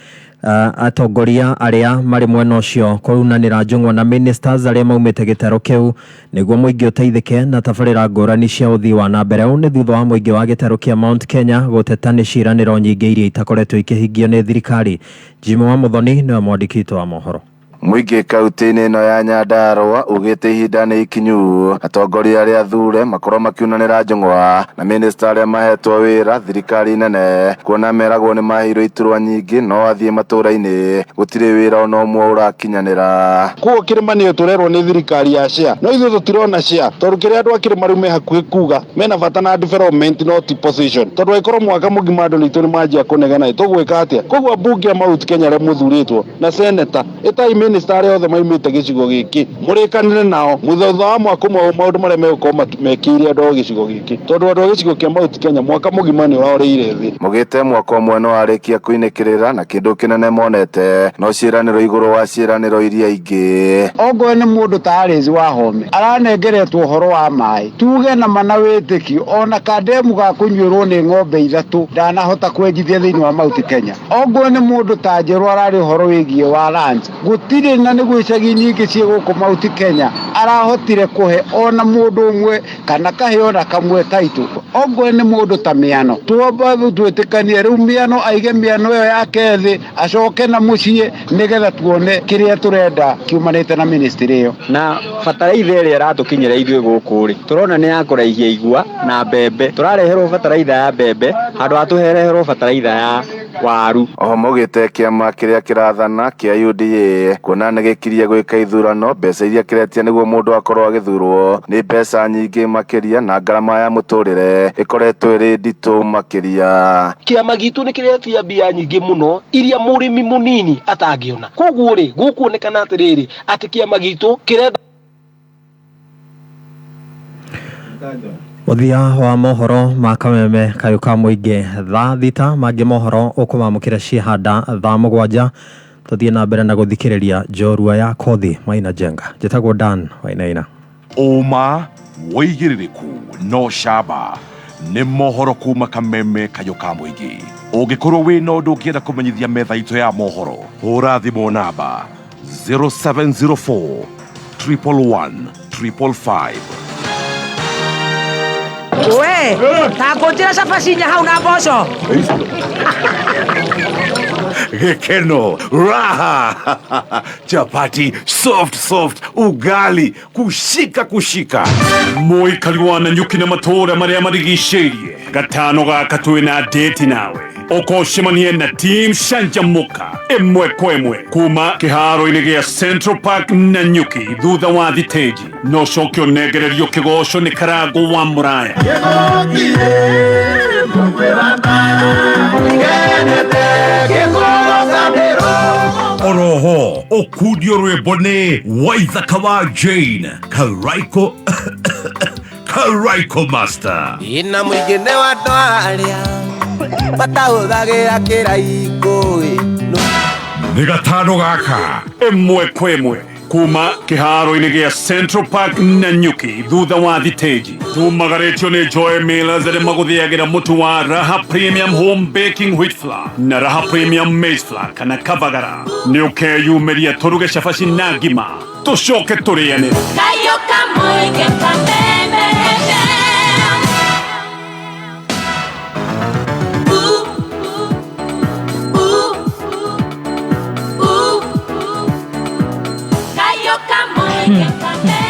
[SPEAKER 12] Atongoria arĩa marĩ mwena ũcio kũrunanĩra njũng'wa na ministers arĩa maumĩte gĩtarũ kĩu nĩguo mũingĩ ũteithĩke na tabarĩra ngũrani cia ũthii wa na mbere. Ũũ nĩ thutha wa mũingĩ wa gĩtarũ kĩa Mount Kenya gũteta nĩ ciĩranĩro nyingĩ iria itakoretwo ikĩhingio nĩ thirikari. Jimmy wa Muthoni nĩwe mwandĩki witũ wa mohoro.
[SPEAKER 15] Mũingĩ kaunti-inĩ ĩno ya Nyandarua ugĩte ihinda nĩ ikinyu atongoria arĩa athure makorwo makiunanĩra njũng'wa na minista arĩa mahetwo wĩra thirikari nene, kuona meragwo nĩ maheirwo iturwa nyingĩ no athiĩ matũra-inĩ gũtirĩ wĩra ona ũmwe ũrakinyanĩra.
[SPEAKER 16] Koguo kĩrĩma nĩyo tũrerwo nĩ thirikari ya share, no ithuĩ tũtirona share tondũ kĩrĩa andũ a kĩrĩma rĩu me hakuhĩ kuga mena bata na development, not position, tondũ angĩkorwo mwaka mũgima andũ nitũ nĩ manjia kũnegena, tũgwĩka atĩa? Koguo ambunge a Mount Kenya arĩa mũthurĩtwo na senator, ĩtai minista arĩa othe maumĩte gĩcigo gĩkĩ, mũrĩkanĩre nao thutha wa mwaka ũmwe maũndũ marĩa megũkorwo mekĩire andũ a gĩcigo gĩkĩ, tondũ andũ a gĩcigo kĩa Mount Kenya mwaka mũgima nĩ ũrorĩire thĩ.
[SPEAKER 15] Mũgĩte mwaka ũmwe no arĩkia kũinĩkĩrĩra na kĩndũ kĩnene monete no ciĩranĩro igũrũ wa ciĩranĩro iria ingĩ.
[SPEAKER 17] Ongwe nĩ mũndũ ta Alice Wahome aranengeretwo ũhoro wa maĩ, tuge na mana wĩtĩkio ona kandemu ga kũnyuĩrwo nĩ ng'ombe ithatũ ndanahota kwenjithia thĩinĩ wa Mount Kenya. Ongwe nĩ mũndũ ta Njerũ ararĩ ũhoro wĩgiĩ wa lands, gũtirĩ na nĩguo icagi nyingĩ ciĩ gũkũ Mount Kenya arahotire kũhe ona mũndũ ũmwe kana kahĩ ona kamwe taitũ. Ongwe nĩ mũndũ ta Mĩano, twamba twĩtĩkanie rĩu Mĩano aige mĩano ĩyo yake thĩ acoke na mũciĩ nĩgetha tuone kĩrĩa tũrenda kiumanĩte na ministry ĩyo.
[SPEAKER 18] Na bataraitha ĩrĩa ĩratũkinyĩra ithuĩ gũkũ rĩ, tũrona nĩ ya kũraihia igwa na mbembe, tũrareherwo bataraitha ya mbembe handũ ha tũreherwo bataraitha ya waru.
[SPEAKER 15] Oho maugĩte kĩama kĩrĩa kĩrathana kĩa UDA kuona nĩ gĩkirie gwĩka ithurano, mbeca iria kĩretia nĩguo mũndũ akorwo agĩthurwo nĩ mbeca nyingĩ makĩria na ngarama ya mũtũrĩre ĩkoretwo ĩrĩ nditũ makĩria.
[SPEAKER 19] Kĩama gitũ nĩ kĩretia mbia nyingĩ mũno iria mũrĩmi mũnini atangĩona, koguo rĩ gũkuonekana atĩrĩrĩ atĩ kĩama gitũ kĩrenda.
[SPEAKER 12] Mũthia wa mohoro ma Kameme kayũ ka mũingĩ thaa 6, mangĩ mohoro ũkũmamũkĩra ciĩhanda thaa 7. Tũthiĩ na mbere na gũthikĩrĩria njorua ya kothi Maina Jenga. Njĩtagwo Dan Wainaina.
[SPEAKER 6] Ũma wĩigĩrĩrĩku no camba nĩ mohoro kuma Kameme kayũ ka mũingĩ. Ũngĩkorwo wĩna ũndũ ũngĩenda kũmenyithia metha itũ ya mohoro, hũra thimũ namba 0704 111 555.
[SPEAKER 11] We ta ngũnjĩra cabaci inya hau na mboco.
[SPEAKER 6] Gĩkeno, raha, chapati soft soft, ugali kushika kushika.
[SPEAKER 20] Mũikari wa Nanyuki na matũũra marĩa marigicĩirie, gatano gaka twĩna date nawe ũkocemanie na team Canjamũka ĩmwe kwa ĩmwe kuma kĩharo-inĩ gĩa Central Park Nanyuki thutha wa thitĩnji, no coke ũnengererio kĩgoco nĩ Karango wa Mũraya.
[SPEAKER 6] Oroho ũkundio rwĩmbo nĩ Waithaka wa Jane Karaiko Karaiko Master.
[SPEAKER 2] Ina mũingĩ nĩ wa andũ arĩa matahũthagĩra kĩraikũ.
[SPEAKER 6] Nĩ gatano gaka
[SPEAKER 20] ĩmwe kwa ĩmwe kuma kĩharo-inĩ gĩa Central Park Nanyuki thutha wa thitĩnji. Tumagarĩtio nĩ Joy Millers arĩa magũthĩagĩra mũtu wa Raha Premium Home Baking Wheat Flour na Raha Premium Maize Flour kana Kavagara. Nĩ ũkeyumĩria tũruge cabaci na ngima tũcoke tũrĩanĩre.
[SPEAKER 21] Kayũ ka mũingĩ Kameme FM. Ooh, ooh, ooh. Kayũ ka mũingĩ Kameme.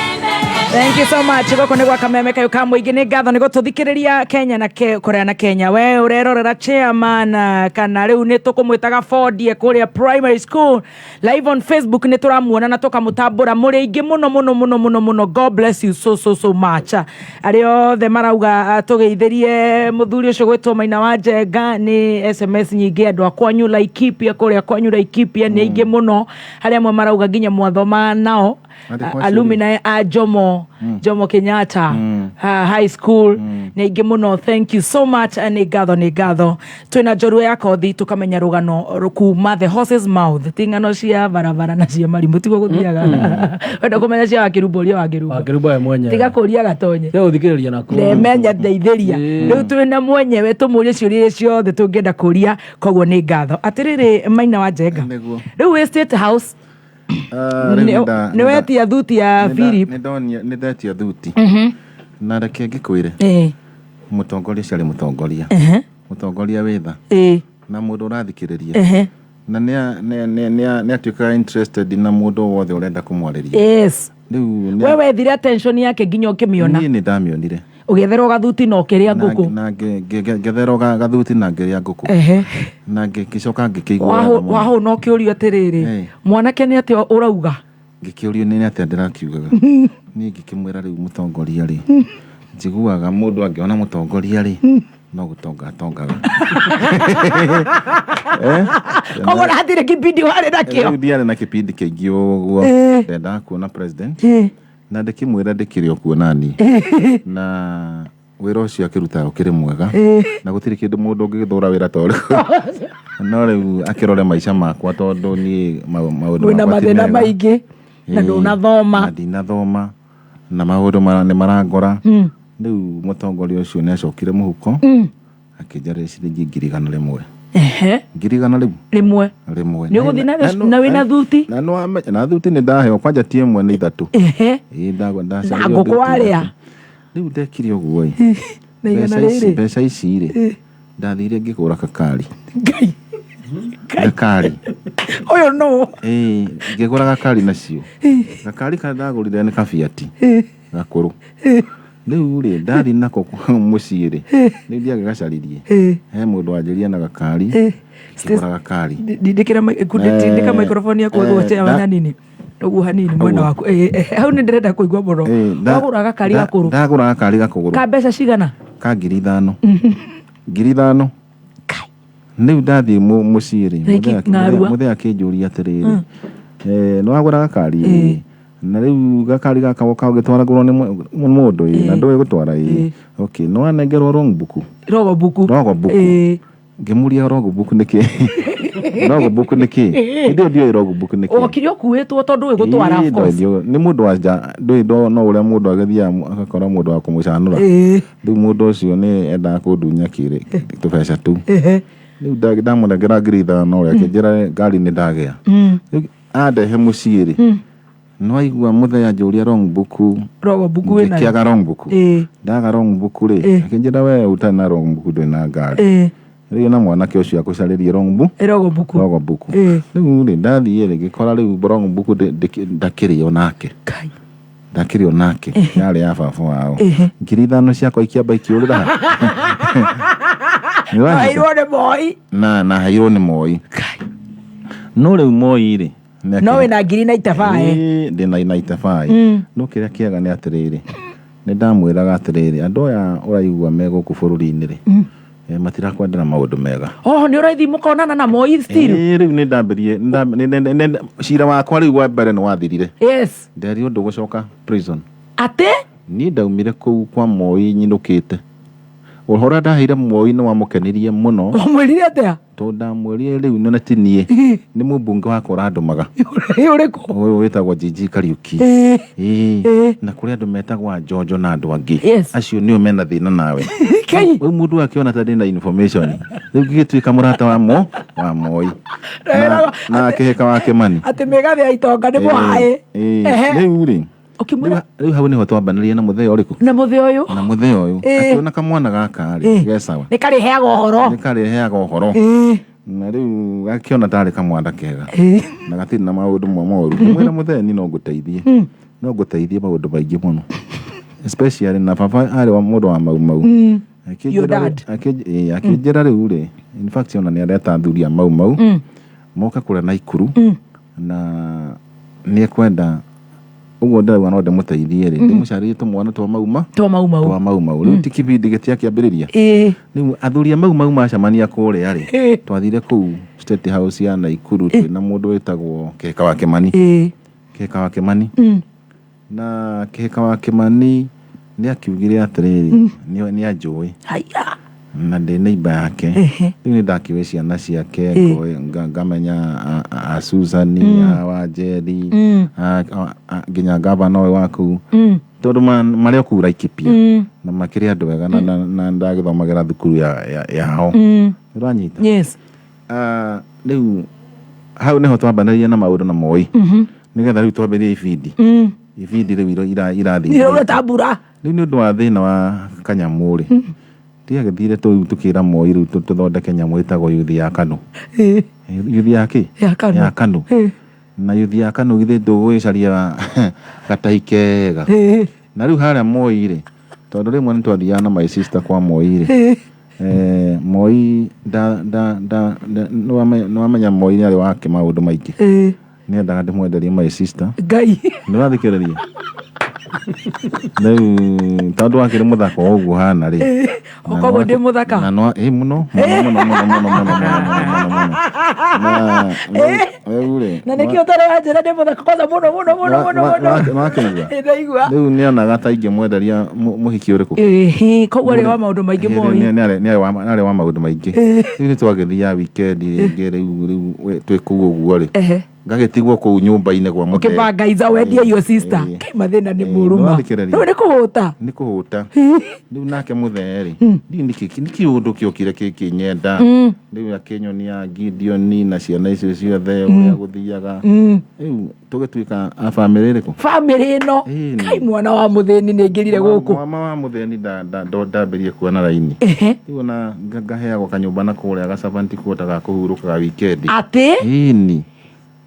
[SPEAKER 3] Thank you so much. Gũkũ nĩ gwa Kameme kayũ ka mũingĩ, nĩ ngatho nĩ gũtũthikĩrĩria Kenya na kũrĩa na Kenya. We ũrerorera chairman, kana rĩu nĩ tũkũmwĩtaga Fordie kũrĩa primary school live on Facebook, nĩ tũramuona na tũkamũtambũra mũrĩ aingĩ mũno mũno mũno mũno mũno. God bless you so so so much. Arĩa othe marauga tũgeithĩrie mũthuri ũcio gwĩtwo Maina wa Njenga, nĩ SMS nyingĩ andũ a kwanyu Laikipia, kũrĩa kwanyu Laikipia nĩ aingĩ mũno, harĩa amwe marauga nginya mwathoma nao.
[SPEAKER 5] Andĩ kwa
[SPEAKER 3] alumni a Jomo Jomo Kenyatta High School nä aingä må no. Thank you so much. Nä ngatho, nä ngatho. Twä na njorua ya kothi, tå kamenya rå gano kuma the horse's mouth, ti ng'ano cia barabara na cia marimå, tiguo gå thiaga. Wenda kå menya cia wakĩrumbo, ũria wakĩrumbo.
[SPEAKER 4] Wakĩrumbo we mwenyewe.
[SPEAKER 3] Tiga kũria gatonye.
[SPEAKER 4] Tiga gũthikĩrĩria na kũu.
[SPEAKER 3] Ndemenya ndeithĩria. Rĩu twĩ na mwenyewe, tũmũrie ciũria iria ciothe tũngĩenda kũria. Koguo nĩ ngatho. Atĩrĩrĩ, Maina wa Njenga, rĩu wĩ State House. Nĩ wetia thuti ya Philip?
[SPEAKER 5] Nĩ ndetia thuti. Na reke ngĩkwĩre, mũtongoria ũcio arĩ mũtongoria, mũtongoria wĩ tha na mũndũ ũrathikĩrĩria na nĩ atuĩkaga interested na mũndũ wothe ũrenda kũmwarĩria. Rĩu
[SPEAKER 3] We wethire attention yake nginya ũkĩmĩona?
[SPEAKER 5] Niĩ nĩ ndamĩonire.
[SPEAKER 3] Ũgĩetherwo gathuti na ũkĩrĩa ngũkũ?
[SPEAKER 5] Na ngĩetherwo gathuti na ngĩrĩa ngũkũ na ngĩcoka ngĩkĩigua wega mũno.
[SPEAKER 3] Wahũna ũkĩũrio atĩrĩrĩ, mwanake, nĩ atĩa ũrauga?
[SPEAKER 5] Ngĩkĩũrio nĩ atĩa ndĩrakiugaga, niĩ ngĩkĩmwĩra, rĩu mũtongoria rĩ, njiguaga mũndũ angĩona mũtongoria rĩ, no gũtonga atongaga.
[SPEAKER 3] Koguo na hatirĩ kipindi warĩ nakĩo?
[SPEAKER 5] Rĩu ndiarĩ na kĩpindi kĩingĩ ũguo. Ndendaga kuona president na ndĩkĩmwĩra ndĩkĩrĩ o kuona niĩ na wĩra ũcio akĩrutaga ũkĩrĩ mwega na gũtirĩ kĩndũ mũndũ ũngĩgĩthũra wĩra ta ũrĩkũ, no rĩu akĩrore maica makwa, tondũ niĩ maũndũ
[SPEAKER 3] wĩna
[SPEAKER 5] makwa ti
[SPEAKER 3] mathĩna
[SPEAKER 5] mega.
[SPEAKER 3] maingĩ na ndũnathoma.
[SPEAKER 5] Na ndinathoma na maũndũ nĩ marangora. Rĩu mũtongoria ũcio nĩ acokire mũhuko, akĩnjarĩria ciringi 100,000. 100,000 rĩu.
[SPEAKER 3] Rĩmwe.
[SPEAKER 5] Rĩmwe.
[SPEAKER 3] Nĩ ũgũthiĩ na wĩna thuti?
[SPEAKER 5] Na nĩwamenya na thuti nĩ ndaheo, kwanja ti ĩmwe, nĩ ithatũ. Ĩĩ,
[SPEAKER 3] Na
[SPEAKER 5] ndacaria
[SPEAKER 3] ngũkũ
[SPEAKER 5] thuti
[SPEAKER 3] warĩa?
[SPEAKER 5] ithatũ. Rĩu ndekire ũguo ĩ,
[SPEAKER 3] Na igana
[SPEAKER 5] mbeca ici
[SPEAKER 3] rĩrĩ?
[SPEAKER 5] mbeca ici rĩ, ndathire ngĩgũra kakari. Gakari.
[SPEAKER 3] Ũyũ nũ?
[SPEAKER 5] Ĩĩ, ngĩgũra gakari nacio. Gakari karĩa ndagũrire nĩ kabiati gakũrũ. Rĩu rĩ, ndathiĩ nako mũciĩ rĩ, rĩu ndiagĩgacaririe. He mũndũ wanjĩria na gakari, ngĩgũra gakari.
[SPEAKER 3] Ndindĩkĩra tindĩka microphone yaku ũguo hanini ũguo, hanini mwena
[SPEAKER 5] Ũguo.
[SPEAKER 3] waku. Hau nĩ ndĩrenda kũigua mũno. Wagũra gakari gakũrũ?
[SPEAKER 5] Ndagũra gakari gakũgũrũ.
[SPEAKER 3] Ka mbeca cigana?
[SPEAKER 5] Ka 5,000. 5,000. Rĩu ndathiĩ mũciĩ rĩ,
[SPEAKER 3] Rĩngĩ ng'arua.
[SPEAKER 5] mũthee akĩnjũria atĩrĩrĩ, nĩ wagũra gakari? Ĩĩ. Na rĩu gakari gaka woka ũgĩtwaragũrwo nĩ mũndũ? Ĩĩ. Na ndũĩ gũtwara? Ĩĩ. Okay, nĩ wanengerwo wrong book?
[SPEAKER 3] Rogo buku.
[SPEAKER 5] Rogo book. Ngĩmũria, wrong book nĩ kĩ? Wrong book nĩ kĩ? Hĩndĩ ĩyo ndiũĩ wrong book nĩ kĩ.
[SPEAKER 3] Wokire ũkuĩtwo tondũ ũĩ gũtwara,
[SPEAKER 5] Ĩĩ,
[SPEAKER 3] of course.
[SPEAKER 5] nĩ mũndũ wa nja, ndũĩ no ũrĩa mũndũ agĩthiaga agakora mũndũ wa kũmũcanũra. Rĩu mũndũ ũcio nĩ endaga kũndunya kĩrĩ tũbeca tũu. Rĩu ndamũnengera 5,000 rĩ, akĩnjĩra ngari nĩ ndagĩa. Rĩu andehe mũciĩ rĩ, nĩwaigua mũthee anjũria wrong book.
[SPEAKER 3] Rogo buku wĩnayo?
[SPEAKER 5] Ngĩkĩaga wrong book. Ndaga wrong book rĩ, akĩnjĩra, we ũtarĩ na wrong book ndũrĩ na ngari. Rĩu na mwanake ũcio akũcarĩrie wrong book.
[SPEAKER 3] Rogo buku.
[SPEAKER 5] Rogo book. Rĩu rĩ, ndathiĩ rĩ, ngĩkora rĩu wrong book ndakĩrĩ o nake, ndakĩrĩ o nake, yarĩ ya baba wao. 5,000 ciakwa ikĩamba ikĩũrĩra ha. Nĩwanyita?
[SPEAKER 3] Waheirwo nĩ Moi.
[SPEAKER 5] Na heirwo nĩ Moi, no rĩu Moi rĩ
[SPEAKER 3] No wĩna ngiri na itabae.
[SPEAKER 5] Ĩĩ, ndĩna na itabaĩ. No kĩrĩa kĩega nĩ atĩrĩrĩ, nĩ ndamwĩraga atĩrĩrĩ, andũ aya ũraigua me gũkũ bũrũri-inĩ rĩ, matirakwendera maũndũ mega.
[SPEAKER 3] Oho nĩ ũraithi mũkonana na Moi still?
[SPEAKER 5] Ĩĩ, rĩu nĩ ndambĩrie cira wakwa rĩu wa mbere nĩ wathirire. Nderirwo ndũgũcoka prison.
[SPEAKER 3] Atĩ?
[SPEAKER 5] Niĩ ndaumire kũu kwa Moi nyinũkĩte. Ũhoro ũrĩa ndaheire Moi nĩ wamũkenirie mũno.
[SPEAKER 3] Wamwĩrire atĩa?
[SPEAKER 5] Tondũ ndamwĩrire rĩu nĩ ti niĩ, nĩ mũmbunge wakwa ũrandũmaga.
[SPEAKER 3] Ũrĩkũ?
[SPEAKER 5] Ũyũ wĩtagwo Gigi Kariuki. Ĩĩ. Na kũrĩ andũ metagwo Anjonjo na andũ angĩ. Acio nĩo mena thĩna nawe. Rĩu mũndũ akĩona ta ndĩna information, rĩu ngĩgĩtuĩka mũrata wa mo wa Moi na akĩhĩka wa Kĩmani.
[SPEAKER 3] Atĩ mĩgathĩ ya itonga nĩ mũhaĩ.
[SPEAKER 5] Rĩu rĩ,
[SPEAKER 3] Ũkĩmwĩra?
[SPEAKER 5] Rĩu hau nĩho twambanĩrie na mũthee ũrĩkũ?
[SPEAKER 3] Na mũthĩ ũyũ.
[SPEAKER 5] Na mũthee ũyũ. Akĩona kamwana gaka rĩ, gecawa.
[SPEAKER 3] Nĩ karĩheaga ũhoro.
[SPEAKER 5] Nĩ karĩheaga ũhoro. Na rĩu akĩona tarĩ kamwana kega na gatirĩ na maũndũ moru, ngĩmwĩra, mũthee, niĩ no ngũteithie, no ngũteithie maũndũ maingĩ mũno, especially na baba arĩ wa mũndũ wa Mau Mau.
[SPEAKER 3] Your dad.
[SPEAKER 5] Akĩnjĩra rĩu rĩ, in fact ona nĩ areta athuri a Mau Mau moka kũrĩa Naikuru na nĩ ekwenda ũguo ndĩrauga no ndĩmũteithie rĩ, ndĩmũcarĩrie tũmwana twa mauma
[SPEAKER 3] twa Mau Mau.
[SPEAKER 5] Twa Mau Mau. Rĩu ti kĩbindi gĩtiakĩambĩrĩria. Rĩu athuri a Mau Mau macemania kũrĩa rĩ, twathire kũu State House ya Naikuru twĩna mũndũ wĩtagwo Kĩhĩka wa Kĩmani. Kĩhĩka wa Kĩmani. Na Kĩhĩka wa Kĩmani nĩ akiugire atĩrĩrĩ, nĩ anjũĩ
[SPEAKER 3] Haya.
[SPEAKER 5] na ndĩ neighbor yake. Rĩu nĩ ndakĩũĩ ciana ciake, ngamenya a Susan, a Wanjeri, nginya gavana ũyũ waku, tondũ marĩ o kũu Laikipia na makĩrĩ andũ ega na ndagĩthomagĩra thukuru yao. Ũranyita?
[SPEAKER 3] Yes.
[SPEAKER 5] Ah, rĩu hau nĩho twambanĩrĩirie na maũndũ na Moi, nĩgetha rĩu twambĩrĩrie ibindi. Ibindi rĩu irathiĩ.
[SPEAKER 3] Iraura ta mbura.
[SPEAKER 5] Rĩu nĩ ũndũ wa thĩna wa kanyamũ rĩ, tiagĩthire tũu tũkĩra Moi rĩu tũthondeke nyamũ ĩtagwo yuthi ya KANU. Yuthi ya kĩ?
[SPEAKER 3] Ya KANU.
[SPEAKER 5] Ya KANU. Na yuthi ya KANU githĩ ndũgũgĩcaria gatahi kega? Na rĩu harĩa Moi rĩ, tondũ rĩmwe nĩ twathiaga na my sister kwa Moi rĩ, Moi nda nda nda nda- nĩwamenya Moi nĩ arĩ wake maũndũ maingĩ. Nĩendaga ndĩmwenderie my sister.
[SPEAKER 3] Ngai.
[SPEAKER 5] Nĩũrathikĩrĩria? Rĩu tondũ wakĩrĩ mũthaka o ũguo hana rĩ. Na
[SPEAKER 3] Koguo ndĩ mũthaka?
[SPEAKER 5] Na no ĩ mũno mũno mũno mũno mũno mũno mũno mũno mũno. Na rĩu rĩ.
[SPEAKER 3] Na nĩkĩo ũtarĩ wanjĩra ndĩ mũthaka kwanza mũno mũno mũno mũno mũno.
[SPEAKER 5] Nĩwakĩigua?
[SPEAKER 3] Ĩ, ndaigua.
[SPEAKER 5] Rĩu nĩonaga ta ingĩmwenderia mũhiki ũrĩkũ?
[SPEAKER 3] Ĩhĩ, koguo arĩ wa maũndũ maingĩ Moi.
[SPEAKER 5] Nĩ arĩ wa maũndũ maingĩ. Rĩu nĩ twagĩthiaga weekend rĩngĩ rĩu twĩ kũu ũguo rĩ. Ngagĩtigwo kũu nyũmba-inĩ gwa mũthee.
[SPEAKER 3] Ũkĩbangaiza wendie your sister. Kai mathĩna nĩ mũru ma.
[SPEAKER 5] Nĩwathikĩrĩria?
[SPEAKER 3] Rĩu nĩ kũhũta.
[SPEAKER 5] Nĩ kũhũta. Rĩu nake mũthee rĩ, ndiũ nĩkĩ nĩkĩ ũndũ kĩokire kĩnyenda. Rĩu akĩnyonia Gideon na ciana icio ciothe ũrĩa gũthiaga. Rĩu tũgĩtuĩka a bamĩrĩ ĩrĩkũ?
[SPEAKER 3] Bamĩrĩ ĩno. Kai mwana wa mũthĩni nĩ aingĩrire gũkũ.
[SPEAKER 5] Mwana wa mũthĩni ndambĩrie kuona raini. Rĩu ona ngaheagwo kanyũmba na kũrĩa gacabanti kuota ga kũhurũkaga wikendi.
[SPEAKER 3] Atĩ?
[SPEAKER 5] Ĩni.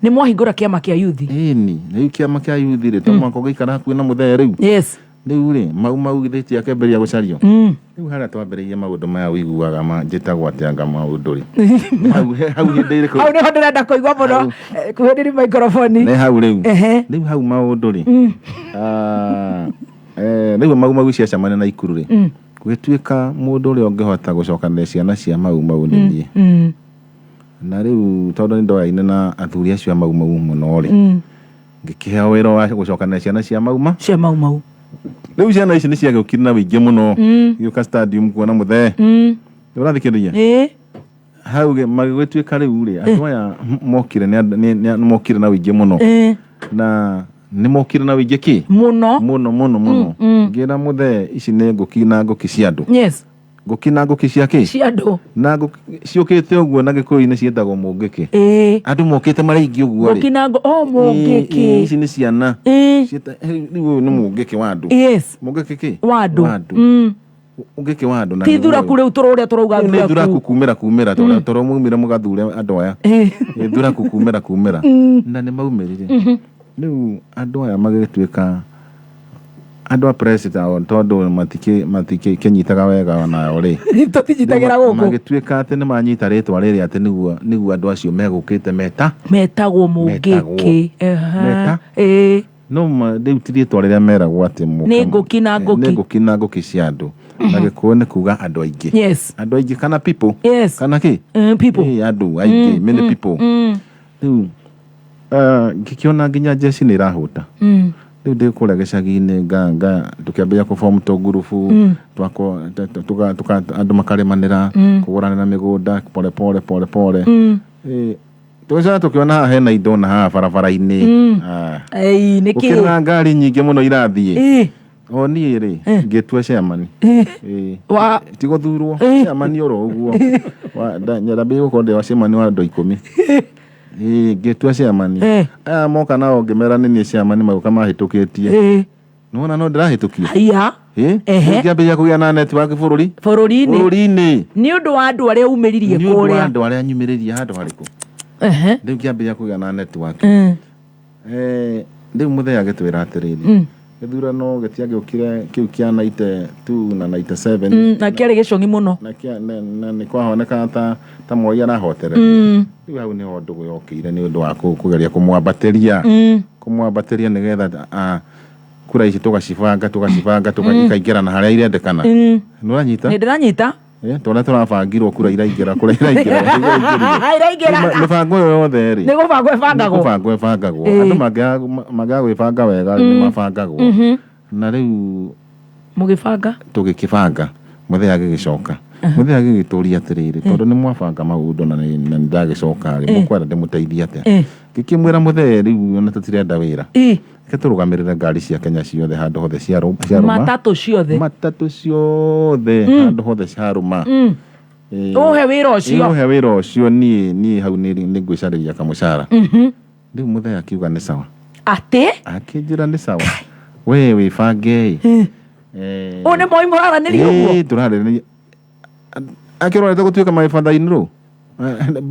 [SPEAKER 3] Nĩ mwahingũra kĩama kĩa yuthi?
[SPEAKER 5] Ĩni. Rĩu kĩama kĩa yuthi rĩ, to mũhaka ũgĩikara hakuhĩ na mũthee rĩu.
[SPEAKER 3] Yes.
[SPEAKER 5] Rĩu rĩ, mau mau githĩ ti akĩambĩrĩria gũcario. Rĩu harĩa twambĩrĩirie maũndũ maya ũiguaga ma njĩtagwo atĩa maũndũ rĩ. Hau hau hĩndĩ ĩrĩkũ?
[SPEAKER 3] Hau nĩho ndĩrenda kũigua mũno. Kuhĩrĩria microphone.
[SPEAKER 5] Nĩ hau rĩu.
[SPEAKER 3] Ehe.
[SPEAKER 5] Rĩu hau maũndũ rĩ. Ah, rĩu mau mau ciacemania na Ikuru rĩ. Gũgĩtuĩka mũndũ ũrĩa ũngĩhota gũcokanĩrĩria ciana cia mau mau nĩ niĩ. Na rĩu tondũ nĩ ndoyaine na athuri acio a mau mau mũno rĩ, ngĩkĩheo wĩra wa gũcokanĩrĩria ciana cia mau ma.
[SPEAKER 3] Cia mau mau.
[SPEAKER 5] Rĩu ciana ici nĩ ciagĩũkire na wĩingĩ mũno. Igĩũka stadium kuona mũthee. Ũrathikĩrĩria?
[SPEAKER 3] Ĩĩ.
[SPEAKER 5] Hau magĩgĩtuĩka rĩu rĩ, andũ aya mokire nĩ mokire na wĩingĩ mũno. Na nĩ mokire na wĩingĩ kĩ?
[SPEAKER 3] Mũno.
[SPEAKER 5] Mũno mũno mũno. Ngĩra mũthee ici nĩ ngũki na ngũki cia andũ.
[SPEAKER 3] Yes.
[SPEAKER 5] Ngũki na ngũki cia kĩ?
[SPEAKER 3] Cia andũ.
[SPEAKER 5] Na ngũki ciũkĩte ũguo na gĩkũyũ-inĩ ciĩtagwo mũngĩkĩ. Andũ mokĩte marĩ aingĩ ũguo rĩ.
[SPEAKER 3] Ngũki na ngũ, oh, mũngĩkĩ.
[SPEAKER 5] Ici nĩ ciana. Rĩu ũyũ nĩ mũngĩkĩ wa andũ.
[SPEAKER 3] Yes.
[SPEAKER 5] Mũngĩkĩ kĩ?
[SPEAKER 3] Wa andũ.
[SPEAKER 5] Wa andũ. Mũngĩkĩ wa andũ.
[SPEAKER 3] Ti thuraku rĩu tũrĩa tũrauga
[SPEAKER 5] Rĩu nĩ
[SPEAKER 3] thuraku.
[SPEAKER 5] thuraku kumĩra kumĩra tondũ mwaumire mũgathure andũ aya. Nĩ thuraku kumĩra kumĩra. Na nĩ maumĩrire. Rĩu andũ aya magĩtuĩka andũ a president tondũ matikĩnyitaga wega onao rĩ.
[SPEAKER 3] Tũtinyitagĩra gũkũ.
[SPEAKER 5] Magĩtuĩka atĩ nĩ manyita rĩtwa rĩrĩ atĩ nĩguo andũ acio megũkĩte meta.
[SPEAKER 3] Metagwo mũngĩkĩ.
[SPEAKER 5] Meta. No rĩu ti rĩtwa rĩrĩa meragwo atĩ
[SPEAKER 3] Nĩ ngũki na ngũki.
[SPEAKER 5] Nĩ ngũki na ngũki cia andũ. Na gĩkũyũ nĩ kuga andũ aingĩ.
[SPEAKER 3] Yes.
[SPEAKER 5] Andũ aingĩ kana people.
[SPEAKER 3] Yes.
[SPEAKER 5] Kana kĩ?
[SPEAKER 3] People.
[SPEAKER 5] Andũ aingĩ, many people. Rĩu ngĩkĩona nginya jeshi nĩ ĩrahũta. Rĩu ndĩ kũrĩa gĩcagi-inĩ nga tũkĩambĩrĩria kũform tũngurubu twako andũ makarĩmanĩra, kũgũranĩra mĩgũnda pole pole pole pole. Tũgĩcoka tũkĩona haha hena indo na haha barabara-inĩ.
[SPEAKER 3] Ei, nĩ kĩ?
[SPEAKER 5] Gũkĩra ngari nyingĩ mũno irathiĩ. O niĩ rĩ, ngĩtua chairman.
[SPEAKER 3] Wa
[SPEAKER 5] Ti gũthurwo, chairman oro ũguo. Nyambĩrĩirie gũkorwo ndĩ wa chairman wa andũ 10. Ngĩtua chairman. Aya moka nao ngĩmera nĩ niĩ chairman magĩũka mahĩtũkĩtie. Nĩwona no ndĩrahĩtũkio?
[SPEAKER 3] Haiya.
[SPEAKER 5] Ngĩambĩrĩria kũgĩa na network bũrũri.
[SPEAKER 3] Bũrũri-inĩ.
[SPEAKER 5] Bũrũri-inĩ.
[SPEAKER 3] Nĩ ũndũ wa andũ arĩa umĩririe
[SPEAKER 5] Nĩ ũndũ wa
[SPEAKER 3] kũrĩa.
[SPEAKER 5] andũ arĩa nyumĩrĩrie handũ harĩkũ. Rĩu ngĩambĩrĩria kũgĩa na network. Rĩu mũthee agĩtwĩra atĩrĩrĩ, gĩthurano gĩtiagĩũkire kĩu kĩa 92 na 97.
[SPEAKER 3] Na kĩarĩ gĩcong'i mũno.
[SPEAKER 5] Na nĩ kwahonekaga ta Moi arahoterera. Rĩu hau nĩho ndũgũ yokĩire nĩ ũndũ wa kũgeria kũmwambatĩria. Kũmwambatĩria nĩgetha kura ici tũgacibanga tũgacibanga ikaingĩrana harĩa irendekana. Nĩ ũranyita?
[SPEAKER 3] Nĩ ndĩranyita.
[SPEAKER 5] Tũrĩa tũrabangirwo kura iraingĩra kura iraingĩra
[SPEAKER 3] Iraingĩra.
[SPEAKER 5] Mĩbango ĩyo yothe rĩ
[SPEAKER 3] Nĩ gũbangwo ĩbangagwo.
[SPEAKER 5] Nĩ gũbangwo ĩbangagwo.
[SPEAKER 3] Ĩĩ.
[SPEAKER 5] Andũ mangĩaga gwĩbanga wega rĩ, nĩ mabangagwo. Na rĩu
[SPEAKER 3] Mũgĩbanga.
[SPEAKER 5] Tũgĩkĩbanga mũthee agĩgĩcoka mũthee agĩgĩtũria atĩrĩrĩ, tondũ nĩ mwabanga maũndũ na nĩ ndagĩcoka rĩ, mũkwenda ndĩmũteithie atĩa? Ngĩkĩmwĩra, mũthee, rĩu ona tũtirenda wĩra, reke tũrũgamĩrĩre ngari cia Kenya ciothe handũ hothe ciarũma.
[SPEAKER 3] Matatũ ciothe.
[SPEAKER 5] Matatũ ciothe handũ hothe ciarũma.
[SPEAKER 3] Ũhe wĩra ũcio.
[SPEAKER 5] Ũhe wĩra ũcio, niĩ hau nĩ ngwĩcarĩria kamũcara. Rĩu mũthee akiuga nĩ sawa.
[SPEAKER 3] Atĩ?
[SPEAKER 5] Akĩnjĩra nĩ sawa, we wĩbange.
[SPEAKER 3] Ũyũ nĩ Moi mũraranĩria ũguo?
[SPEAKER 5] Ĩĩ, tũrarĩrĩria akĩrorete gũtuĩka my father in law, nĩ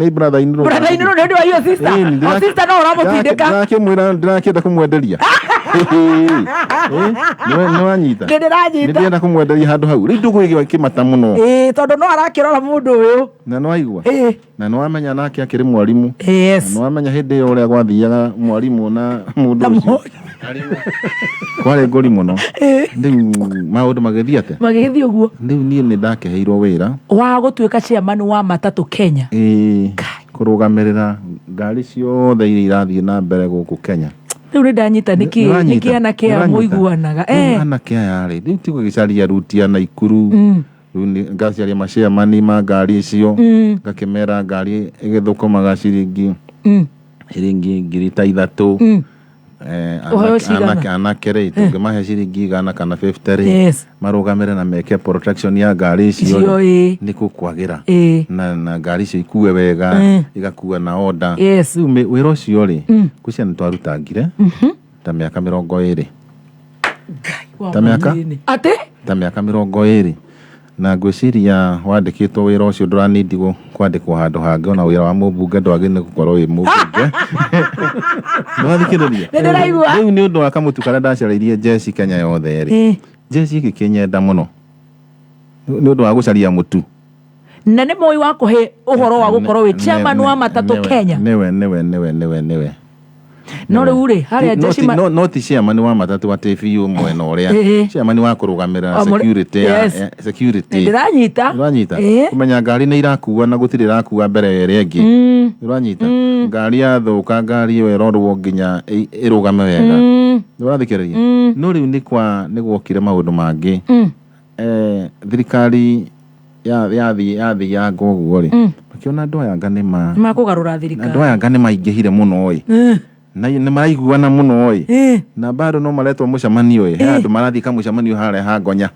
[SPEAKER 5] brother in law.
[SPEAKER 3] Brother in law nĩ ũndũ wa iyo sister. O sister no ũramũtindĩka.
[SPEAKER 5] Ndĩrakĩmwĩra ndĩrakĩenda kũmwenderia. Nĩ wanyita?
[SPEAKER 3] Nĩ ndĩranyita.
[SPEAKER 5] Nĩ ndĩrenda kũmwenderia handũ hau rĩu ndũgũgĩwa kĩmata mũno.
[SPEAKER 3] Ĩĩ, tondũ no arakĩrora mũndũ ũyũ.
[SPEAKER 5] Na nĩ waigua na nĩ wamenya nake akĩrĩ mwarimũ. Na nĩ wamenya hĩndĩ ĩyo ũrĩa gwathiaga mwarimũ na mũndũ ũcio kwarĩ ngũri mũno. Rĩu maũndũ magĩthiĩ atĩa?
[SPEAKER 3] Magĩgĩthiĩ ũguo.
[SPEAKER 5] Rĩu niĩ nĩ ndakĩheirwo wĩra
[SPEAKER 3] wa gũtuĩka chairman wa matatũ Kenya.
[SPEAKER 5] Ĩĩ, kũrũgamĩrĩra ngari ciothe iria irathiĩ na mbere gũkũ Kenya.
[SPEAKER 3] Rĩu nĩ ndanyita nĩkĩ
[SPEAKER 5] Nĩwanyita?
[SPEAKER 3] nĩkĩ anake aya
[SPEAKER 5] Nĩwanyita?
[SPEAKER 3] mũiguanaga.
[SPEAKER 5] Rĩu anake aya rĩ, rĩu ti gũgĩcaria ruti ya Naikuru. Rĩu nĩ ngacaria maciamani ma ngari icio, ngakĩmera ngari ĩgĩthũkũmaga ciringi ciringi 3000.
[SPEAKER 3] Ũheo cigana?
[SPEAKER 5] Anake rĩ, tũngĩmahe ciringi 100 kana 50 rĩ, marũgamĩre na meke protection ya ngari icio
[SPEAKER 3] Icio,
[SPEAKER 5] rĩ,
[SPEAKER 3] ĩĩ.
[SPEAKER 5] nĩ gũkwagĩra na ngari icio ikue wega, igakua na order. Rĩu wĩra ũcio rĩ, ngwĩciria nĩ twarutangire ta mĩaka 20.
[SPEAKER 3] Wa
[SPEAKER 5] Ta mĩaka?
[SPEAKER 3] mũnini. Atĩ?
[SPEAKER 5] Ta mĩaka 20, na ngwĩciria wandĩkĩtwo wĩra ũcio ndũranindi kwandĩkwo handũ hangĩ, ona wĩra wa mũmbunge ndwagĩrĩire nĩ gũkorwo wĩ mũmbunge. Nĩwathikĩrĩria?
[SPEAKER 3] Nĩ ndĩraigua.
[SPEAKER 5] Rĩu nĩ ũndũ wa kamũtu karĩa ndacarĩirie jeci Kenya yothe rĩ, jeci ĩgĩkĩnyenda mũno nĩ ũndũ wa gũcaria mũtu.
[SPEAKER 3] Na nĩ Moi wa kũhe ũhoro wa gũkorwo wĩ chairman wa matatũ Kenya?
[SPEAKER 5] Nĩwe, nĩwe, nĩwe, nĩwe, nĩwe.
[SPEAKER 3] No rĩu rĩ, harĩa jeshi
[SPEAKER 5] No ti chairman wa matatũ atĩ biũ mwena ũrĩa chairman wa kũrũgamĩrĩra security ya security.
[SPEAKER 3] Nĩ ndĩranyita.
[SPEAKER 5] Ũranyita? Kũmenya ngari nĩ irakua na gũtirĩ irakua mbere ya ĩrĩa ĩngĩ. Ũranyita? Ngari yathũka, ngari ĩyo ĩrorwo nginya ĩrũgame wega. Ũrathikĩrĩria? No rĩu nĩ kwa nĩ gwokire maũndũ mangĩ. Thirikari yathianga ũguo rĩ, makĩona andũ aya anga nĩ ma
[SPEAKER 3] Makũgarũra
[SPEAKER 5] andũ
[SPEAKER 3] thirikari.
[SPEAKER 5] Aya anga nĩ maingĩhire mũno ĩ, na nĩ maraiguana mũno ĩ, na bado no maretwo mũcemanio ĩ, he andũ marathiĩ kamũcemanio harĩa ha Ngonya.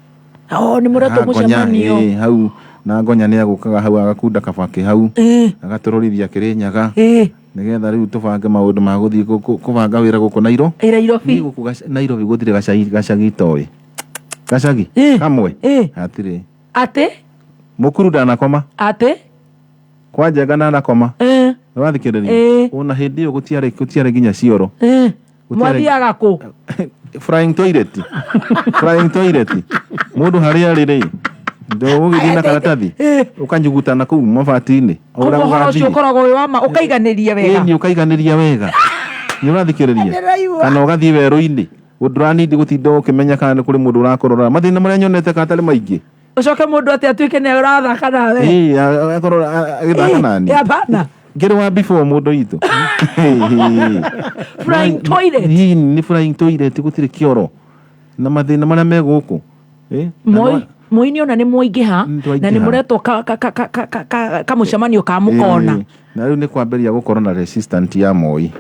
[SPEAKER 3] Oh, nĩ mũretwo
[SPEAKER 5] Ha Ngonya,
[SPEAKER 3] mũcemanio.
[SPEAKER 5] ĩ, hau na Ngonya nĩ agũkaga hau agakunda kabakĩ hau agatũrorithia Kĩrĩnyaga nĩgetha rĩu tũbange maũndũ ma gũthiĩ kũbanga wĩra gũkũ Nairo
[SPEAKER 3] Nairobi.
[SPEAKER 5] Niĩ gũkũ Nairobi gũtirĩ gacagi gacagi toĩ gacagi kamwe hatirĩ.
[SPEAKER 3] Atĩ?
[SPEAKER 5] Mũkuru ndanakoma.
[SPEAKER 3] Atĩ?
[SPEAKER 5] Kwa Njenga ndanakoma. Nĩwathikĩrĩria? Ona hĩndĩ ĩyo gũtiarĩ nginya cioro.
[SPEAKER 3] Mwathiaga kũ?
[SPEAKER 5] Flying toilet, flying toilet. Mũndũ harĩa arĩ rĩ, ndũgũgĩthiĩ na karatathi ũkanyugutana kũu mabati-inĩ o ũrĩa
[SPEAKER 3] Koguo ũhoro ũcio
[SPEAKER 5] ũgathiĩ.
[SPEAKER 3] ũkoragwo wĩ wa ma, ũkaiganĩria wega.
[SPEAKER 5] Ĩni, ũkaiganĩria wega. Nĩ ũrathikĩrĩria?
[SPEAKER 3] Ndĩraigua.
[SPEAKER 5] Kana ũgathiĩ werũ-inĩ ndũranindi gũtinda ũkĩmenya kana nĩ kũrĩ mũndũ ũrakũrora, mathĩna marĩa nyonete kana tarĩ maingĩ.
[SPEAKER 3] Ũcoke mũndũ atĩ atuĩke nĩ ũrathaka nawe.
[SPEAKER 5] Ĩĩ, akorwo agĩthaka nani.
[SPEAKER 3] Hapana.
[SPEAKER 5] Ngĩrĩ wa before mũndũ witũ.
[SPEAKER 3] Flying toilet.
[SPEAKER 5] Ĩĩ, nĩ flying toilet, gũtirĩ kĩoro na mathĩna marĩa me gũkũ.
[SPEAKER 3] Moi Moi nĩ ona nĩ mwaingĩha na nĩ
[SPEAKER 5] Nĩtwaingĩha.
[SPEAKER 3] mũretwo kamũcemanio ka mũkona.
[SPEAKER 5] Ĩĩ, na rĩu nĩ kwambĩrĩria gũkorwo na resistant ya Moi.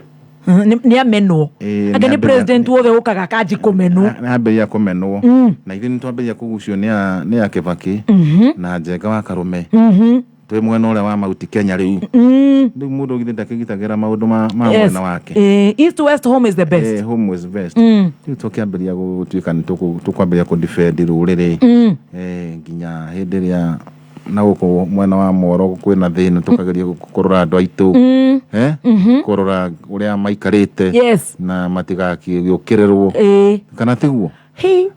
[SPEAKER 3] Nĩ amenwo.
[SPEAKER 5] Ĩĩ,
[SPEAKER 3] Anga nĩ
[SPEAKER 5] nĩambĩrĩria-
[SPEAKER 3] president wothe ũkaga akanji kũmenwo.
[SPEAKER 5] Nĩ ambĩrĩria kũmenwo na ithuĩ nĩ twambĩrĩria kũgucio nĩ a Kĩbakĩ na Njenga wa Karũme twĩ mwena ũrĩa wa Mauti Kenya rĩu. Rĩu mũndũ githĩ ndakĩgitagĩra maũndũ ma mwena wake?
[SPEAKER 3] East west, home is the best.
[SPEAKER 5] Home is best. Rĩu tũkĩambĩrĩria gũtuĩka nĩ tũkwambĩrĩria kũdefend rũrĩrĩ. Nginya hĩndĩ ĩrĩa na gũkũ mwena wa Moro kwĩna thĩna, tũkageria kũrora andũ aitũ, kũrora ũrĩa maikarĩte na matigakĩũkĩrĩrwo kana tiguo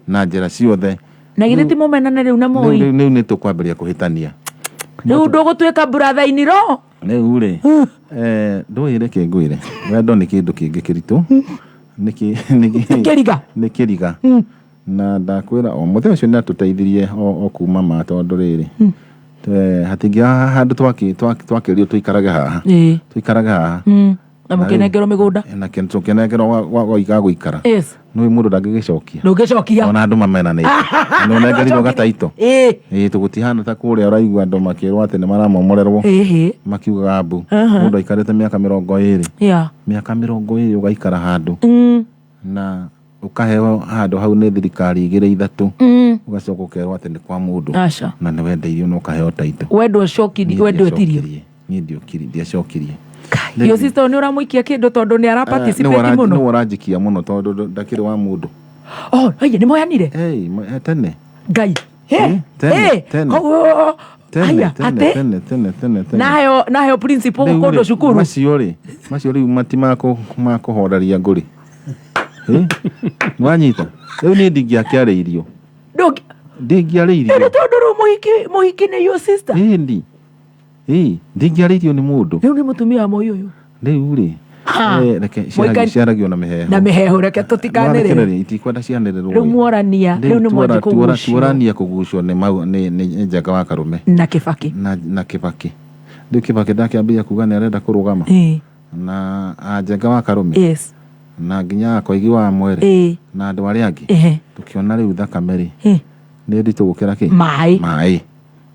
[SPEAKER 5] na njĩra ciothe.
[SPEAKER 3] Na githĩ ti mũmenane rĩu na Moi?
[SPEAKER 5] Rĩu nĩ tũkwambĩrĩria kũhĩtania.
[SPEAKER 3] Rĩu ndũgũtuĩka brother in law.
[SPEAKER 5] Rĩu rĩ, ndũĩ, reke ngwĩre, wendo nĩ kĩndũ kĩngĩ kĩritũ.
[SPEAKER 3] Kĩriga.
[SPEAKER 5] Nĩ kĩriga. Na ndakwĩra o mũthee ũcio nĩ atũteithirie o kuma ma tondũ rĩrĩ, hatingĩaga handũ twakĩrio tũikarage haha. Tũikarage haha.
[SPEAKER 3] Na mũkĩnengerwo mĩgũnda.
[SPEAKER 5] Na tũkĩnengerwo gwa gũikara. Nĩ mũndũ ndangĩgĩcokia.
[SPEAKER 3] Ndũngĩcokia.
[SPEAKER 5] Ona andũ mamenanĩte. Nĩ ũnengerirwo gataito. Ĩĩ, tũgũtihana ta kũrĩa ũraigua andũ makĩrwo atĩ nĩ maramomorerwo. Makiugaga mbu. Mũndũ aikarĩte mĩaka 20. Mĩaka 20 ũgaikara handũ. Na ũkaheo handũ hau nĩ thirikari igĩrĩ ithatũ. Ũgacoka ũkerwo atĩ nĩ kwa mũndũ.
[SPEAKER 3] Aca.
[SPEAKER 5] Na nĩ wendeirio na ũkaheo taito.
[SPEAKER 3] We ndwacokirie, we ndwetirio.
[SPEAKER 5] Niĩ ndiacokirie.
[SPEAKER 3] Yo sister nĩ ũramũikia kĩndũ tondũ nĩ ara participate mũno.
[SPEAKER 5] Nĩwe ũranjikia mũno tondũ ndakĩrĩ wa mũndũ.
[SPEAKER 3] Oh, haiya nĩ moyanire?
[SPEAKER 5] Hey, tene.
[SPEAKER 3] Ngai.
[SPEAKER 5] Tene, tene.
[SPEAKER 3] Koguo
[SPEAKER 5] Tene,
[SPEAKER 3] haiya,
[SPEAKER 5] tene,
[SPEAKER 3] atĩ
[SPEAKER 5] tene, tene, tene, tene.
[SPEAKER 3] Naheo principal
[SPEAKER 5] Rĩu
[SPEAKER 3] kũndũ
[SPEAKER 5] rĩ,
[SPEAKER 3] cukuru.
[SPEAKER 5] Macio rĩ, macio rĩu mati makũhoreria ngũrĩ. Nĩwanyita? Rĩu niĩ ndingĩakĩarĩirio. Ndingĩarĩirio.
[SPEAKER 3] Nĩ tondũ rĩu mũhiki nĩ your sister.
[SPEAKER 5] Ĩni. Ndingĩarĩirio nĩ mũndũ.
[SPEAKER 3] Rĩu nĩ mũtumia wa Moi ũyũ.
[SPEAKER 5] Rĩu rĩ, reke ciaragio na mĩheehũ.
[SPEAKER 3] Na mĩheehũ, reke tũtikanĩrĩre.
[SPEAKER 5] Nĩwathikĩrĩria, itikwenda cianĩrĩrwo.
[SPEAKER 3] Rĩu muorania, rĩu nĩ mwanji kũgucio.
[SPEAKER 5] Tuorania kũgucio nĩ Njenga wa Karũme.
[SPEAKER 3] Na Kĩbakĩ.
[SPEAKER 5] Na Kĩbakĩ. Rĩu Kĩbakĩ ndakĩambia kuga nĩ arenda kũrũgama. Na Njenga wa Karũme. Na nginya Koigi wa Mwere. Na andũ arĩa angĩ. Tũkĩona rĩu thakame rĩ. Nĩ nditũ gũkĩra kĩ?
[SPEAKER 3] Maĩ.
[SPEAKER 5] Maĩ.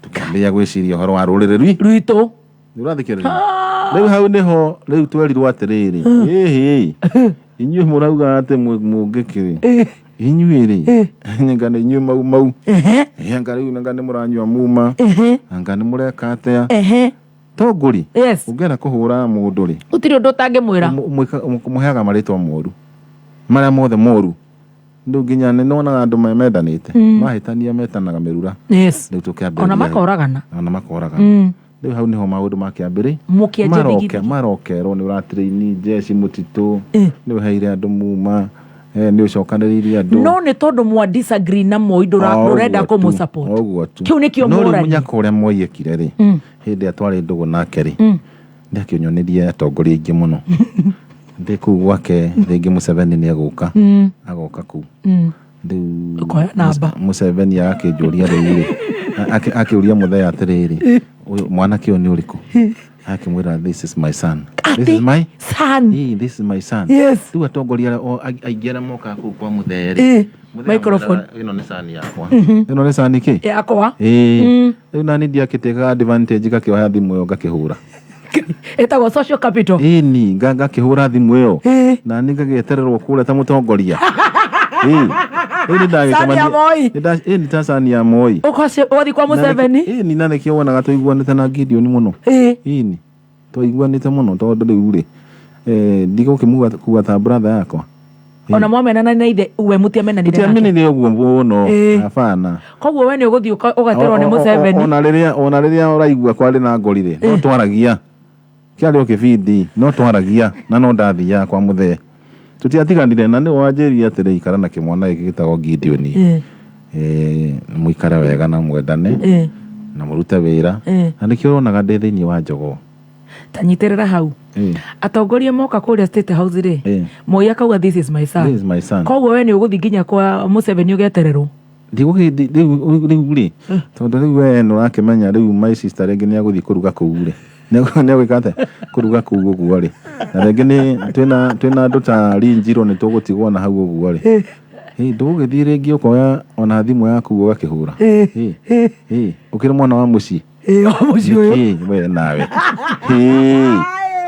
[SPEAKER 5] Tũkĩambia gwĩciria ũhoro wa rũrĩrĩ
[SPEAKER 3] rwitũ.
[SPEAKER 5] Nĩ ũrathikĩrĩria? Rĩu hau nĩho rĩu twerirwo atĩrĩrĩ, ĩhĩ, inyuĩ mũrauga atĩ mũngĩkĩrĩ. Inyuĩ rĩ, anga nĩ inyuĩ mau mau. Anga rĩu anga nĩ mũranyua muma. Anga nĩ mũreka atĩa. Tongori. Ũngĩenda kũhũra mũndũ rĩ.
[SPEAKER 3] Gũtirĩ ũndũ ũtangĩmwĩra.
[SPEAKER 5] Ũmũheaga marĩtwa moru. Marĩa mothe moru. Rĩu nginya nĩ nyonaga andũ mendanĩte. Mahĩtania metanaga mĩrura. Rĩu tũkĩambĩrĩria.
[SPEAKER 3] Ona makoragana.
[SPEAKER 5] Ona makoragana. Rĩu hau nĩho maũndũ makĩambĩrĩ.
[SPEAKER 3] Mũkĩanjia thigithigi.
[SPEAKER 5] Marokerwo nĩ ũratiraini jeshi mũtitũ. Nĩ ũheire andũ muma. Nĩ ũcokanĩrĩirie andũ.
[SPEAKER 3] No nĩ tondũ mwa disagree na Moi ndũrenda kũmũ support.
[SPEAKER 5] Ũguo tu.
[SPEAKER 3] Kĩu nĩkĩo
[SPEAKER 5] No rĩu
[SPEAKER 3] mũrani.
[SPEAKER 5] mũnyaka ũrĩa Moi ekire rĩ. Hĩndĩ ĩrĩa twarĩ ndũgũ nake rĩ. Nĩ akĩnyonirie atongoria aingĩ mũno. Ndĩ kũu gwake rĩngĩ Museveni nĩ egũka. Agoka kũu. Rĩu
[SPEAKER 3] Ũkoya namba.
[SPEAKER 5] Museveni agakĩnjũria rĩu rĩ. Akĩũria mũthee atĩrĩrĩ, ũyũ mwanake ũyũ nĩ ũrĩkũ? Akĩmwĩra this is my son. This is my
[SPEAKER 3] son.
[SPEAKER 5] This is my son. Rĩu atongoria arĩa aingĩ arĩa mokaga kũu kwa mũthee rĩ.
[SPEAKER 3] Microphone.
[SPEAKER 5] Ĩno nĩ son yakwa. Ĩno nĩ son kĩ?
[SPEAKER 3] Yakwa.
[SPEAKER 5] Rĩu nani ndiakĩtĩkaga advantage ngakĩoya thimũ ĩyo ngakĩhũra.
[SPEAKER 3] Ĩtagwo social capital.
[SPEAKER 5] Ĩni, ngakĩhũra thimũ ĩyo. Na niĩ ngagĩetererwo kũrĩa ta mũtongoria. Rĩu nĩ ndagĩcemania-
[SPEAKER 3] Sani ya Moi.
[SPEAKER 5] Nĩ ta sani ya Moi.
[SPEAKER 3] Ũgathiĩ kwa Museveni.
[SPEAKER 5] Ĩni, na nĩkĩo wonaga tũiguanĩte na Gideon mũno. Ĩni, twaiguanĩte mũno tondũ rĩu rĩ, ndigũkĩmũkua ta brother yakwa.
[SPEAKER 3] Ona mwamenana na ithe we mũtiamenanire nake.
[SPEAKER 5] Tũtiamenanire ũguo mũno. Hapana.
[SPEAKER 3] Koguo we nĩ ũgũthiĩ ũgaterwo nĩ Museveni.
[SPEAKER 5] Ona rĩrĩa ũraigua kwarĩ na ngori rĩ, no twaragia. Kĩarĩ o kĩbindi, no twaragia na no ndathiaga kwa mũthee. Tũtiatiganire na nĩwe wanjĩrire atĩrĩ ikara na kĩmwana gĩkĩ gĩtagwo Gideon. Mũikare wega na mwendane na mũrute wĩra. Na nĩkĩo ũronaga ndĩ thĩinĩ wa jogoo.
[SPEAKER 3] Ta nyitĩrĩra hau. Atongoria moka kũrĩa State House rĩ, Moi akauga this is my son.
[SPEAKER 5] This is my son.
[SPEAKER 3] Koguo we nĩ ũgũthiĩ nginya kwa Museveni ũgetererwo.
[SPEAKER 5] Rĩu rĩ, tondũ rĩu we nĩ ũrakĩmenya rĩu my sister rĩngĩ nĩ agũthiĩ kũruga kũu rĩ. Nĩ agwĩka atĩa? Kũruga kũu ũguo rĩ. Na rĩngĩ nĩ twĩna andũ ta Rinjiro nĩ tũgũtigwo na hau ũguo rĩ. Ndũgũgĩthiĩ rĩngĩ ũkoya ona thimũ yaku ũgakĩhũra. Ũkĩrĩ mwana wa mũciĩ.
[SPEAKER 3] Wa mũciĩ ũyũ.
[SPEAKER 5] Nĩkĩ we nawe?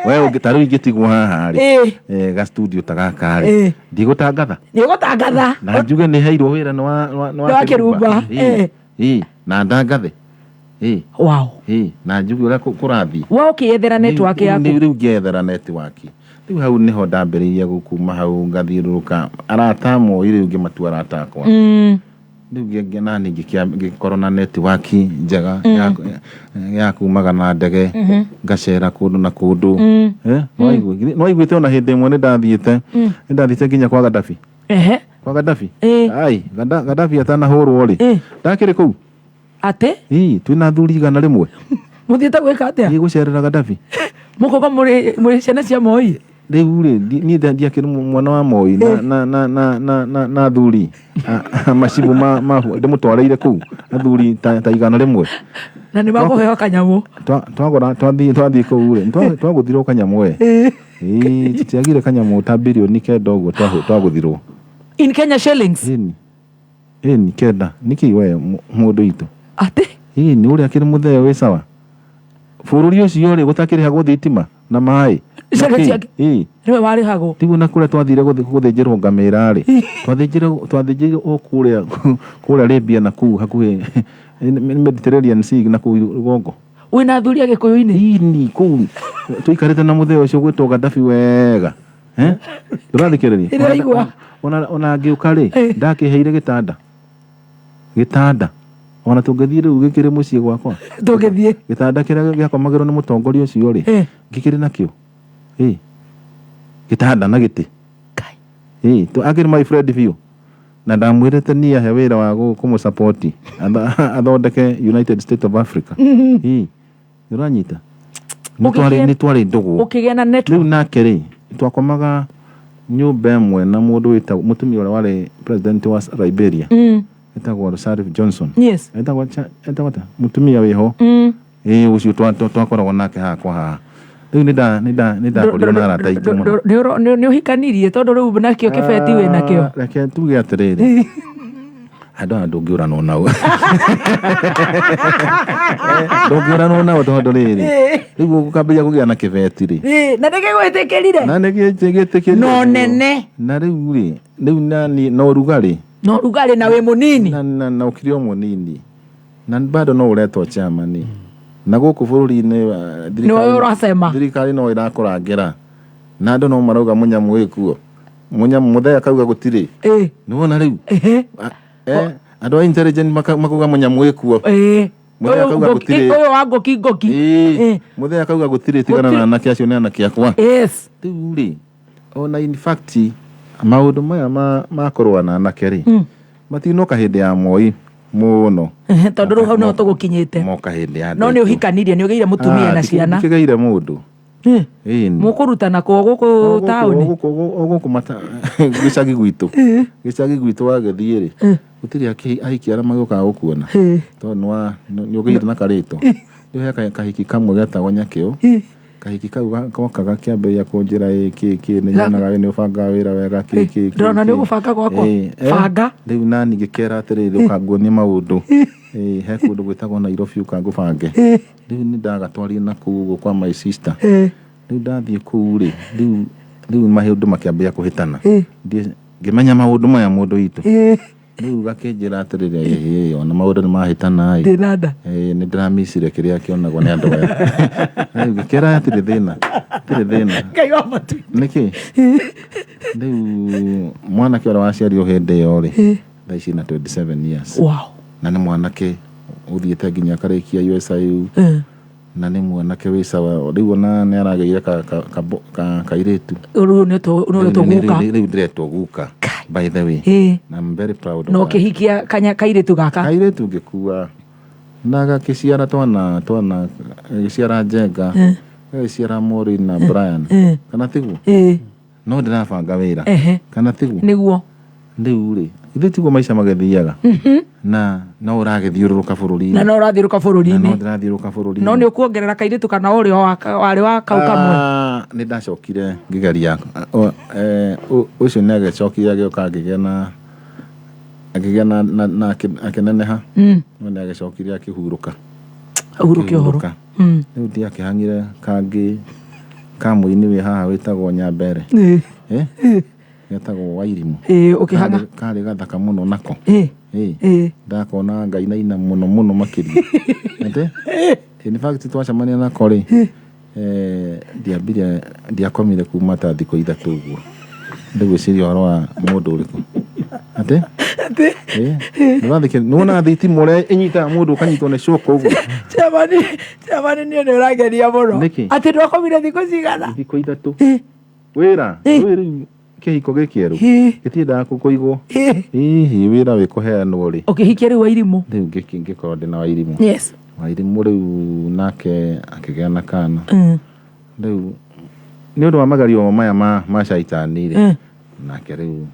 [SPEAKER 5] We ũngĩ ta rĩu ingĩtigwo haha rĩ. Ga studio ta gaka rĩ. Ndigũtangatha.
[SPEAKER 3] Nĩũgũtangatha.
[SPEAKER 5] Na njuge nĩ heirwo wĩra nĩ
[SPEAKER 3] wa Kĩrumba.
[SPEAKER 5] Na ndangathe.
[SPEAKER 3] Wow.
[SPEAKER 5] Na njuge ũrĩa kũrathiĩ.
[SPEAKER 3] We ũkĩyethera network yaku.
[SPEAKER 5] Rĩu ngĩethera network. Rĩu hau nĩho ndambĩrĩirie gũkuma hau ngathiũrũrũka arata Moi rĩu ngĩmatua arata akwa. Rĩu nani ngĩkorwo na network njega ya kumaga na ndege ngacera kũndũ na kũndũ. Nĩwaiguĩte ona hĩndĩ ĩmwe nĩndathiĩte nginya kwa Gaddafi. Kwa Gaddafi? Ai, Gaddafi atanahũrwo rĩ. Ndakĩrĩ kũu.
[SPEAKER 3] Atĩ?
[SPEAKER 5] Ii, twĩna athuri 100.
[SPEAKER 3] Mũthiĩte gwĩka atĩa?
[SPEAKER 5] Thiĩ gũcerera Gaddafi.
[SPEAKER 3] Mũkoka mũrĩ ciana cia Moi?
[SPEAKER 5] Rĩu rĩ, niĩ ndiakĩrĩ mwana wa Moi na na na na na na na athuri macibũ ma ndĩmũtwarĩire kũu athuri ta 100.
[SPEAKER 3] Na nĩ makũheo kanyamũ.
[SPEAKER 5] Twagũra twathiĩ kũu rĩ, twagũthirwo kanyamũ we. Ĩĩ, tũtiagire kanyamũ ta birioni 9 ũguo twagũthirwo.
[SPEAKER 3] In Kenya shillings.
[SPEAKER 5] Ĩni. Ĩni 9. Nĩkĩ we mũndũ witũ?
[SPEAKER 3] Atĩ?
[SPEAKER 5] Ĩni ũrĩa akĩrĩ mũthee wĩ sawa. Bũrũri ũcio rĩ, gũtakĩrĩhagwo thitima na maĩ.
[SPEAKER 3] Ciana
[SPEAKER 5] Nakĩ?
[SPEAKER 3] ciake.
[SPEAKER 5] Ĩĩ.
[SPEAKER 3] Nĩwe warĩhagwo.
[SPEAKER 5] Tiguo na kũrĩa twathire gũthĩnjĩrwo ngamĩra rĩ, twathĩnjĩirwo o kũrĩa Libya na kũu hakuhĩ Mediterranean Sea na kũu rũgongo.
[SPEAKER 3] Wĩna athuri a Gĩkũyũ-inĩ?
[SPEAKER 5] Ĩni, kũu tũikarĩte na mũthee ũcio gwĩtwo Gaddafi wega. Eh? Ndũrathikĩrĩria?
[SPEAKER 3] Ndĩraigua.
[SPEAKER 5] Ona ngĩũka rĩ, ndakĩheire gĩtanda. Gĩtanda. Ona tũngĩthiĩ rĩu gĩkĩrĩ mũciĩ gwakwa.
[SPEAKER 3] Tũngĩthiĩ.
[SPEAKER 5] Gĩtanda kĩrĩa gĩakomagĩrwo nĩ mũtongoria ũcio rĩ, ngĩkĩrĩ nakĩo. Ĩ. Gĩtanda na gĩtĩ. Ĩ, akĩrĩ my friend biũ. Na ndamwĩrĩte niĩ ahe wĩra wa kũmũsupport athondeke United States of Africa. Ĩ. Nĩũranyita? Nĩ twarĩ ndũgũ.
[SPEAKER 3] Ũkĩgĩa na network.
[SPEAKER 5] Rĩu nake rĩ, twakomaga nyũmba ĩmwe na mũndũ wĩtagwo mũtumia ũrĩa warĩ president wa Liberia. Etagwo Sirleaf Johnson.
[SPEAKER 3] Yes.
[SPEAKER 5] Etagwo etagwo mũtumia wĩho. Ĩĩ ũcio twakoragwo nake haha kwa haha. Rĩu nĩ ndakorirwo na arata aingĩ mũno.
[SPEAKER 3] Nĩ ũhikanirie tondũ rĩu nakĩo kĩbeti wĩ nakĩo.
[SPEAKER 5] Reke tuge atĩrĩrĩ, andũ aya ndũngĩũranwo nao, ndũngĩũranwo nao tondũ rĩrĩ, rĩu ũkambĩrĩria kũgĩa na kĩbeti rĩ,
[SPEAKER 3] Na nĩgĩgwĩtĩkĩrire.
[SPEAKER 5] Na nĩgĩtĩkĩrire.
[SPEAKER 3] No nene.
[SPEAKER 5] Na rĩu rĩ, rĩu nani na ũrugarĩ.
[SPEAKER 3] Na ũrugarĩ na wĩ mũnini.
[SPEAKER 5] Na ũkĩrĩ o mũnini na bado no ũretwo chairman na gũkũ bũrũri-inĩ,
[SPEAKER 3] Nĩwe ũracema.
[SPEAKER 5] Thirikari no ĩrakũrangĩra na andũ no marauga mũnyamũ wĩ kuo, mũnyamũ mũthee akauga gũtirĩ. Nĩwona rĩu andũ a intelligent makauga mũnyamũ wĩ kuo. Mũthee akauga gũtirĩ.
[SPEAKER 3] Ũyũ wa ngoki ngoki.
[SPEAKER 5] Mũthee akauga gũtirĩ, tigana na anake acio, nĩ anake akwa. Rĩu rĩ, ona in fact maũndũ maya ma kũrũa na anake rĩ, matinoka hĩndĩ ya Moi mũno.
[SPEAKER 3] Tondũ rĩu hau nĩho tũgũkinyĩte.
[SPEAKER 5] Moka hĩndĩ ya
[SPEAKER 3] No nĩ ũhikanirie, nĩ ũgĩire mũtumia na ciana.
[SPEAKER 5] Ndikĩgĩire mũndũ. Ĩni.
[SPEAKER 3] Mũkũrutana kũ gũkũ taũni?
[SPEAKER 5] O gũkũ gĩcagi gwitũ, gĩcagi gwitũ wagĩthiĩ rĩ, gũtirĩ ahiki arĩa magĩũkaga gũkuona tondũ nĩ ũgĩire na karĩtwa. Rĩu he kahiki kamwe getagwo Nyakĩũ. Kahiki kau goka gakĩambĩrĩria kũnjĩra ĩ kĩ kĩ, nĩ nyonaga we nĩ ũbangaga wĩra wega, kĩ kĩ kĩ.
[SPEAKER 3] Ndĩrona nĩ
[SPEAKER 5] kĩ.
[SPEAKER 3] ũgũbanga gwakwa. Banga.
[SPEAKER 5] Rĩu nani ngĩkera atĩrĩrĩ, ũkanguonie maũndũ. He kũndũ gwĩtagwo Nairobi, ũkangũbange. Rĩu nĩ ndagatwarire na kũu ũguo kwa my sister. Rĩu ndathiĩ kũu rĩ, rĩu maũndũ makĩambĩrĩria kũhĩtana. Ngĩmenya maũndũ maya mũndũ witũ. Rĩu gakĩnjĩra atĩrĩrĩ, ĩhĩ, ona maũndũ nĩ mahĩtana ĩ.
[SPEAKER 3] Ndĩna nda.
[SPEAKER 5] Nĩ ndĩramicire kĩrĩa kĩonagwo nĩ andũ aya. Rĩu ngĩkĩra hatirĩ thĩna, hatirĩ thĩna.
[SPEAKER 3] Ngai wa matu.
[SPEAKER 5] Nĩkĩ rĩu mwanake ũrĩa waciarirwo hĩndĩ ĩyo rĩ, thaa ici na 27 years. Na nĩ mwanake ũthiĩte nginya akarĩkia USIU. Na nĩ mwanake wĩ sawa rĩu, ona nĩ aragĩire kairĩtu.
[SPEAKER 3] Rĩu nĩ ũretwo guka.
[SPEAKER 5] Rĩu ndĩretwo guka, by the way. Na I'm very proud of
[SPEAKER 3] Na
[SPEAKER 5] that.
[SPEAKER 3] ũkĩhikia kanya kairĩtu gaka.
[SPEAKER 5] Kairĩtu ngĩkua na gakĩciara twana, gagĩciara Njenga, gagĩciara Maureen na Brian. Kana tiguo? No ndĩrabanga wĩra. Kana tiguo?
[SPEAKER 3] Nĩguo.
[SPEAKER 5] Rĩu rĩ, ithuĩ tiguo maica magĩthiaga na no ũragĩthiũrũrũka bũrũri-inĩ.
[SPEAKER 3] Na no ũrathiũrũka
[SPEAKER 5] Na no
[SPEAKER 3] bũrũri-inĩ.
[SPEAKER 5] ndĩrathiũrũrũka bũrũri-inĩ.
[SPEAKER 3] No nĩ ũkuongerera kairĩtu kana ũrĩa warĩ wa kau kamwe?
[SPEAKER 5] Ah, nĩ ndacokire ngĩgeria ũcio nĩ agĩcokire agĩũka akĩgĩa na akĩneneha. No nĩ agĩcokire akĩhurũka.
[SPEAKER 3] Ahurũke ũhoro.
[SPEAKER 5] Akĩhurũka. Rĩu ndiakĩhang'ire kangĩ ka mũini wĩ haha wĩtagwo Nyambere. Eh? Getagwo Wairimũ.
[SPEAKER 3] Ĩĩ, ũkĩhang'a.
[SPEAKER 5] Karĩ gathaka mũno nako. Ĩ. Ndakona ngainaina mũno mũno makĩria. Atĩ? In fact twacemania nako rĩ, ndiambire ndiakomire kuma ta thikũ 3 ũguo. Ndĩgwĩciria ũhoro wa mũndũ ũrĩkũ. Atĩ? Nĩwona thitima ũrĩa ĩnyitaga mũndũ ũkanyitwo nĩ shock ũguo.
[SPEAKER 3] Chairman, niĩ nĩ ũrangeria mũno.
[SPEAKER 5] Nĩkĩ?
[SPEAKER 3] Atĩ ndwakomire thikũ cigana?
[SPEAKER 5] Thikũ 3. Wĩra wĩ rĩu kĩhiko gĩkĩerũ gĩtiendaga kũigwo. Hihi wĩra wĩ kũheanwo rĩ.
[SPEAKER 3] Ũkĩhikia rĩu Wairimũ.
[SPEAKER 5] Rĩu ngĩkorwo ndĩna Wairimũ. Wairimũ rĩu nake akĩgĩa na kana. Rĩu Nĩ ũndũ wa magerio maya ma caitani rĩ, nake rĩu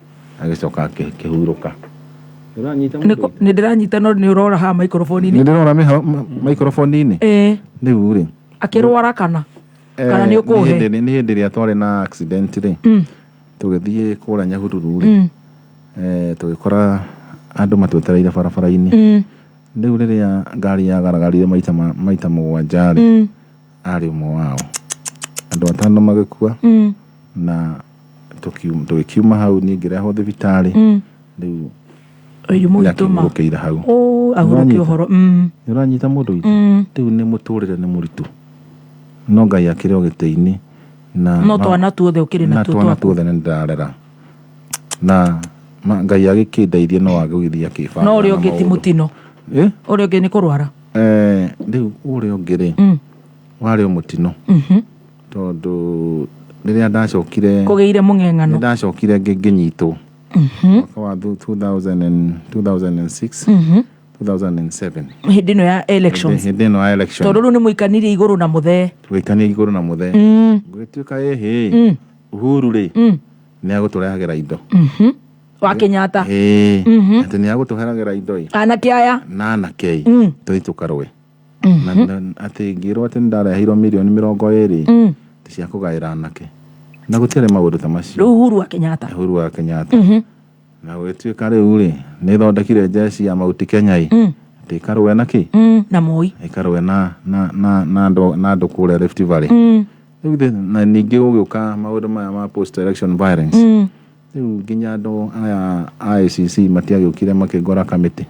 [SPEAKER 5] agĩcoka akĩhurũka. Ũranyita mũndũ?
[SPEAKER 3] Nĩ ndĩranyita, no nĩ ũrora haha
[SPEAKER 5] Nĩ
[SPEAKER 3] microphone-inĩ.
[SPEAKER 5] Ndĩrora microphone-inĩ. Rĩu rĩ,
[SPEAKER 3] Akĩrwara kana nĩ ũkũhe?
[SPEAKER 5] Nĩ hĩndĩ ĩrĩa twarĩ na accident rĩ, tũgĩthiĩ kũrĩa Nyahururu rĩ, tũgĩkora andũ matwetereire barabara-inĩ. Rĩu rĩrĩa ngari yagaragarire maita 7 rĩ, arĩ ũmwe wao, andũ 5 magĩkua. Na tũgĩkiuma hau, niĩ ngĩrehwo thibitarĩ. Rĩu
[SPEAKER 3] Ũyũ mũritũ ma.
[SPEAKER 5] nĩakĩhurũkĩire hau.
[SPEAKER 3] Oh, ahurũke.
[SPEAKER 5] Nĩũranyita?
[SPEAKER 3] Ũhoro.
[SPEAKER 5] Nĩũranyita mũndũ witũ? Rĩu nĩ mũtũrĩre nĩ mũritũ, no Ngai akĩrĩ o gĩtĩ-inĩ na
[SPEAKER 3] No twana tuothe ũkĩrĩ
[SPEAKER 5] na
[SPEAKER 3] natuo
[SPEAKER 5] twana
[SPEAKER 3] twaku?
[SPEAKER 5] Tuothe nĩ ndĩrarera na Ngai agĩkĩndeithia no agĩgĩthiĩ akĩbanga
[SPEAKER 3] No ũrĩa
[SPEAKER 5] na
[SPEAKER 3] ũngĩ ti
[SPEAKER 5] maũndũ.
[SPEAKER 3] mũtino?
[SPEAKER 5] Eh?
[SPEAKER 3] Ũrĩa ũngĩ nĩ kũrwara?
[SPEAKER 5] Rĩu ũrĩa ũngĩ rĩ, warĩ o mũtino, tondũ rĩrĩa ndacokire
[SPEAKER 3] Kũgĩire mũng'eng'ano.
[SPEAKER 5] Nĩ ndacokire ngĩnyitwo mwaka wa 2000 and 2006, 2007.
[SPEAKER 3] Hĩndĩ ĩno ya elections?
[SPEAKER 5] Hĩndĩ ĩno ya election.
[SPEAKER 3] Tondũ rĩu nĩ mũikanirie igũrũ na mũthee.
[SPEAKER 5] Tũgĩikania igũrũ na mũthee. Gũgĩtuĩka ĩhĩ, Uhuru rĩ, nĩ agũtũrehagĩra indo.
[SPEAKER 3] Wa Kenyatta?
[SPEAKER 5] Ĩĩ. Atĩ nĩ agũtũheragĩra indo ĩ.
[SPEAKER 3] Anake aya.
[SPEAKER 5] Na anake ĩ, tũthiĩ tũkarũe. Na atĩ ngĩrwo atĩ nĩ ndareheirwo mirioni 20 cia kũgaĩra anake, na gũtiarĩ maũndũ ta macio.
[SPEAKER 3] Rĩu Uhuru wa Kenyatta?
[SPEAKER 5] Uhuru wa Kenyatta. Na gũgĩtuĩka rĩu rĩ, nĩ thondekire jeshi ya Mount Kenya ĩ, atĩ ĩkarũe na kĩ?
[SPEAKER 3] Na Moi.
[SPEAKER 5] Ĩkarũe na andũ kũrĩa Rift Valley. Rĩu na ningĩ gũgĩũka maũndũ maya ma post election violence. Rĩu nginya andũ aya a ICC matiagĩũkire makĩngora kamĩtĩ.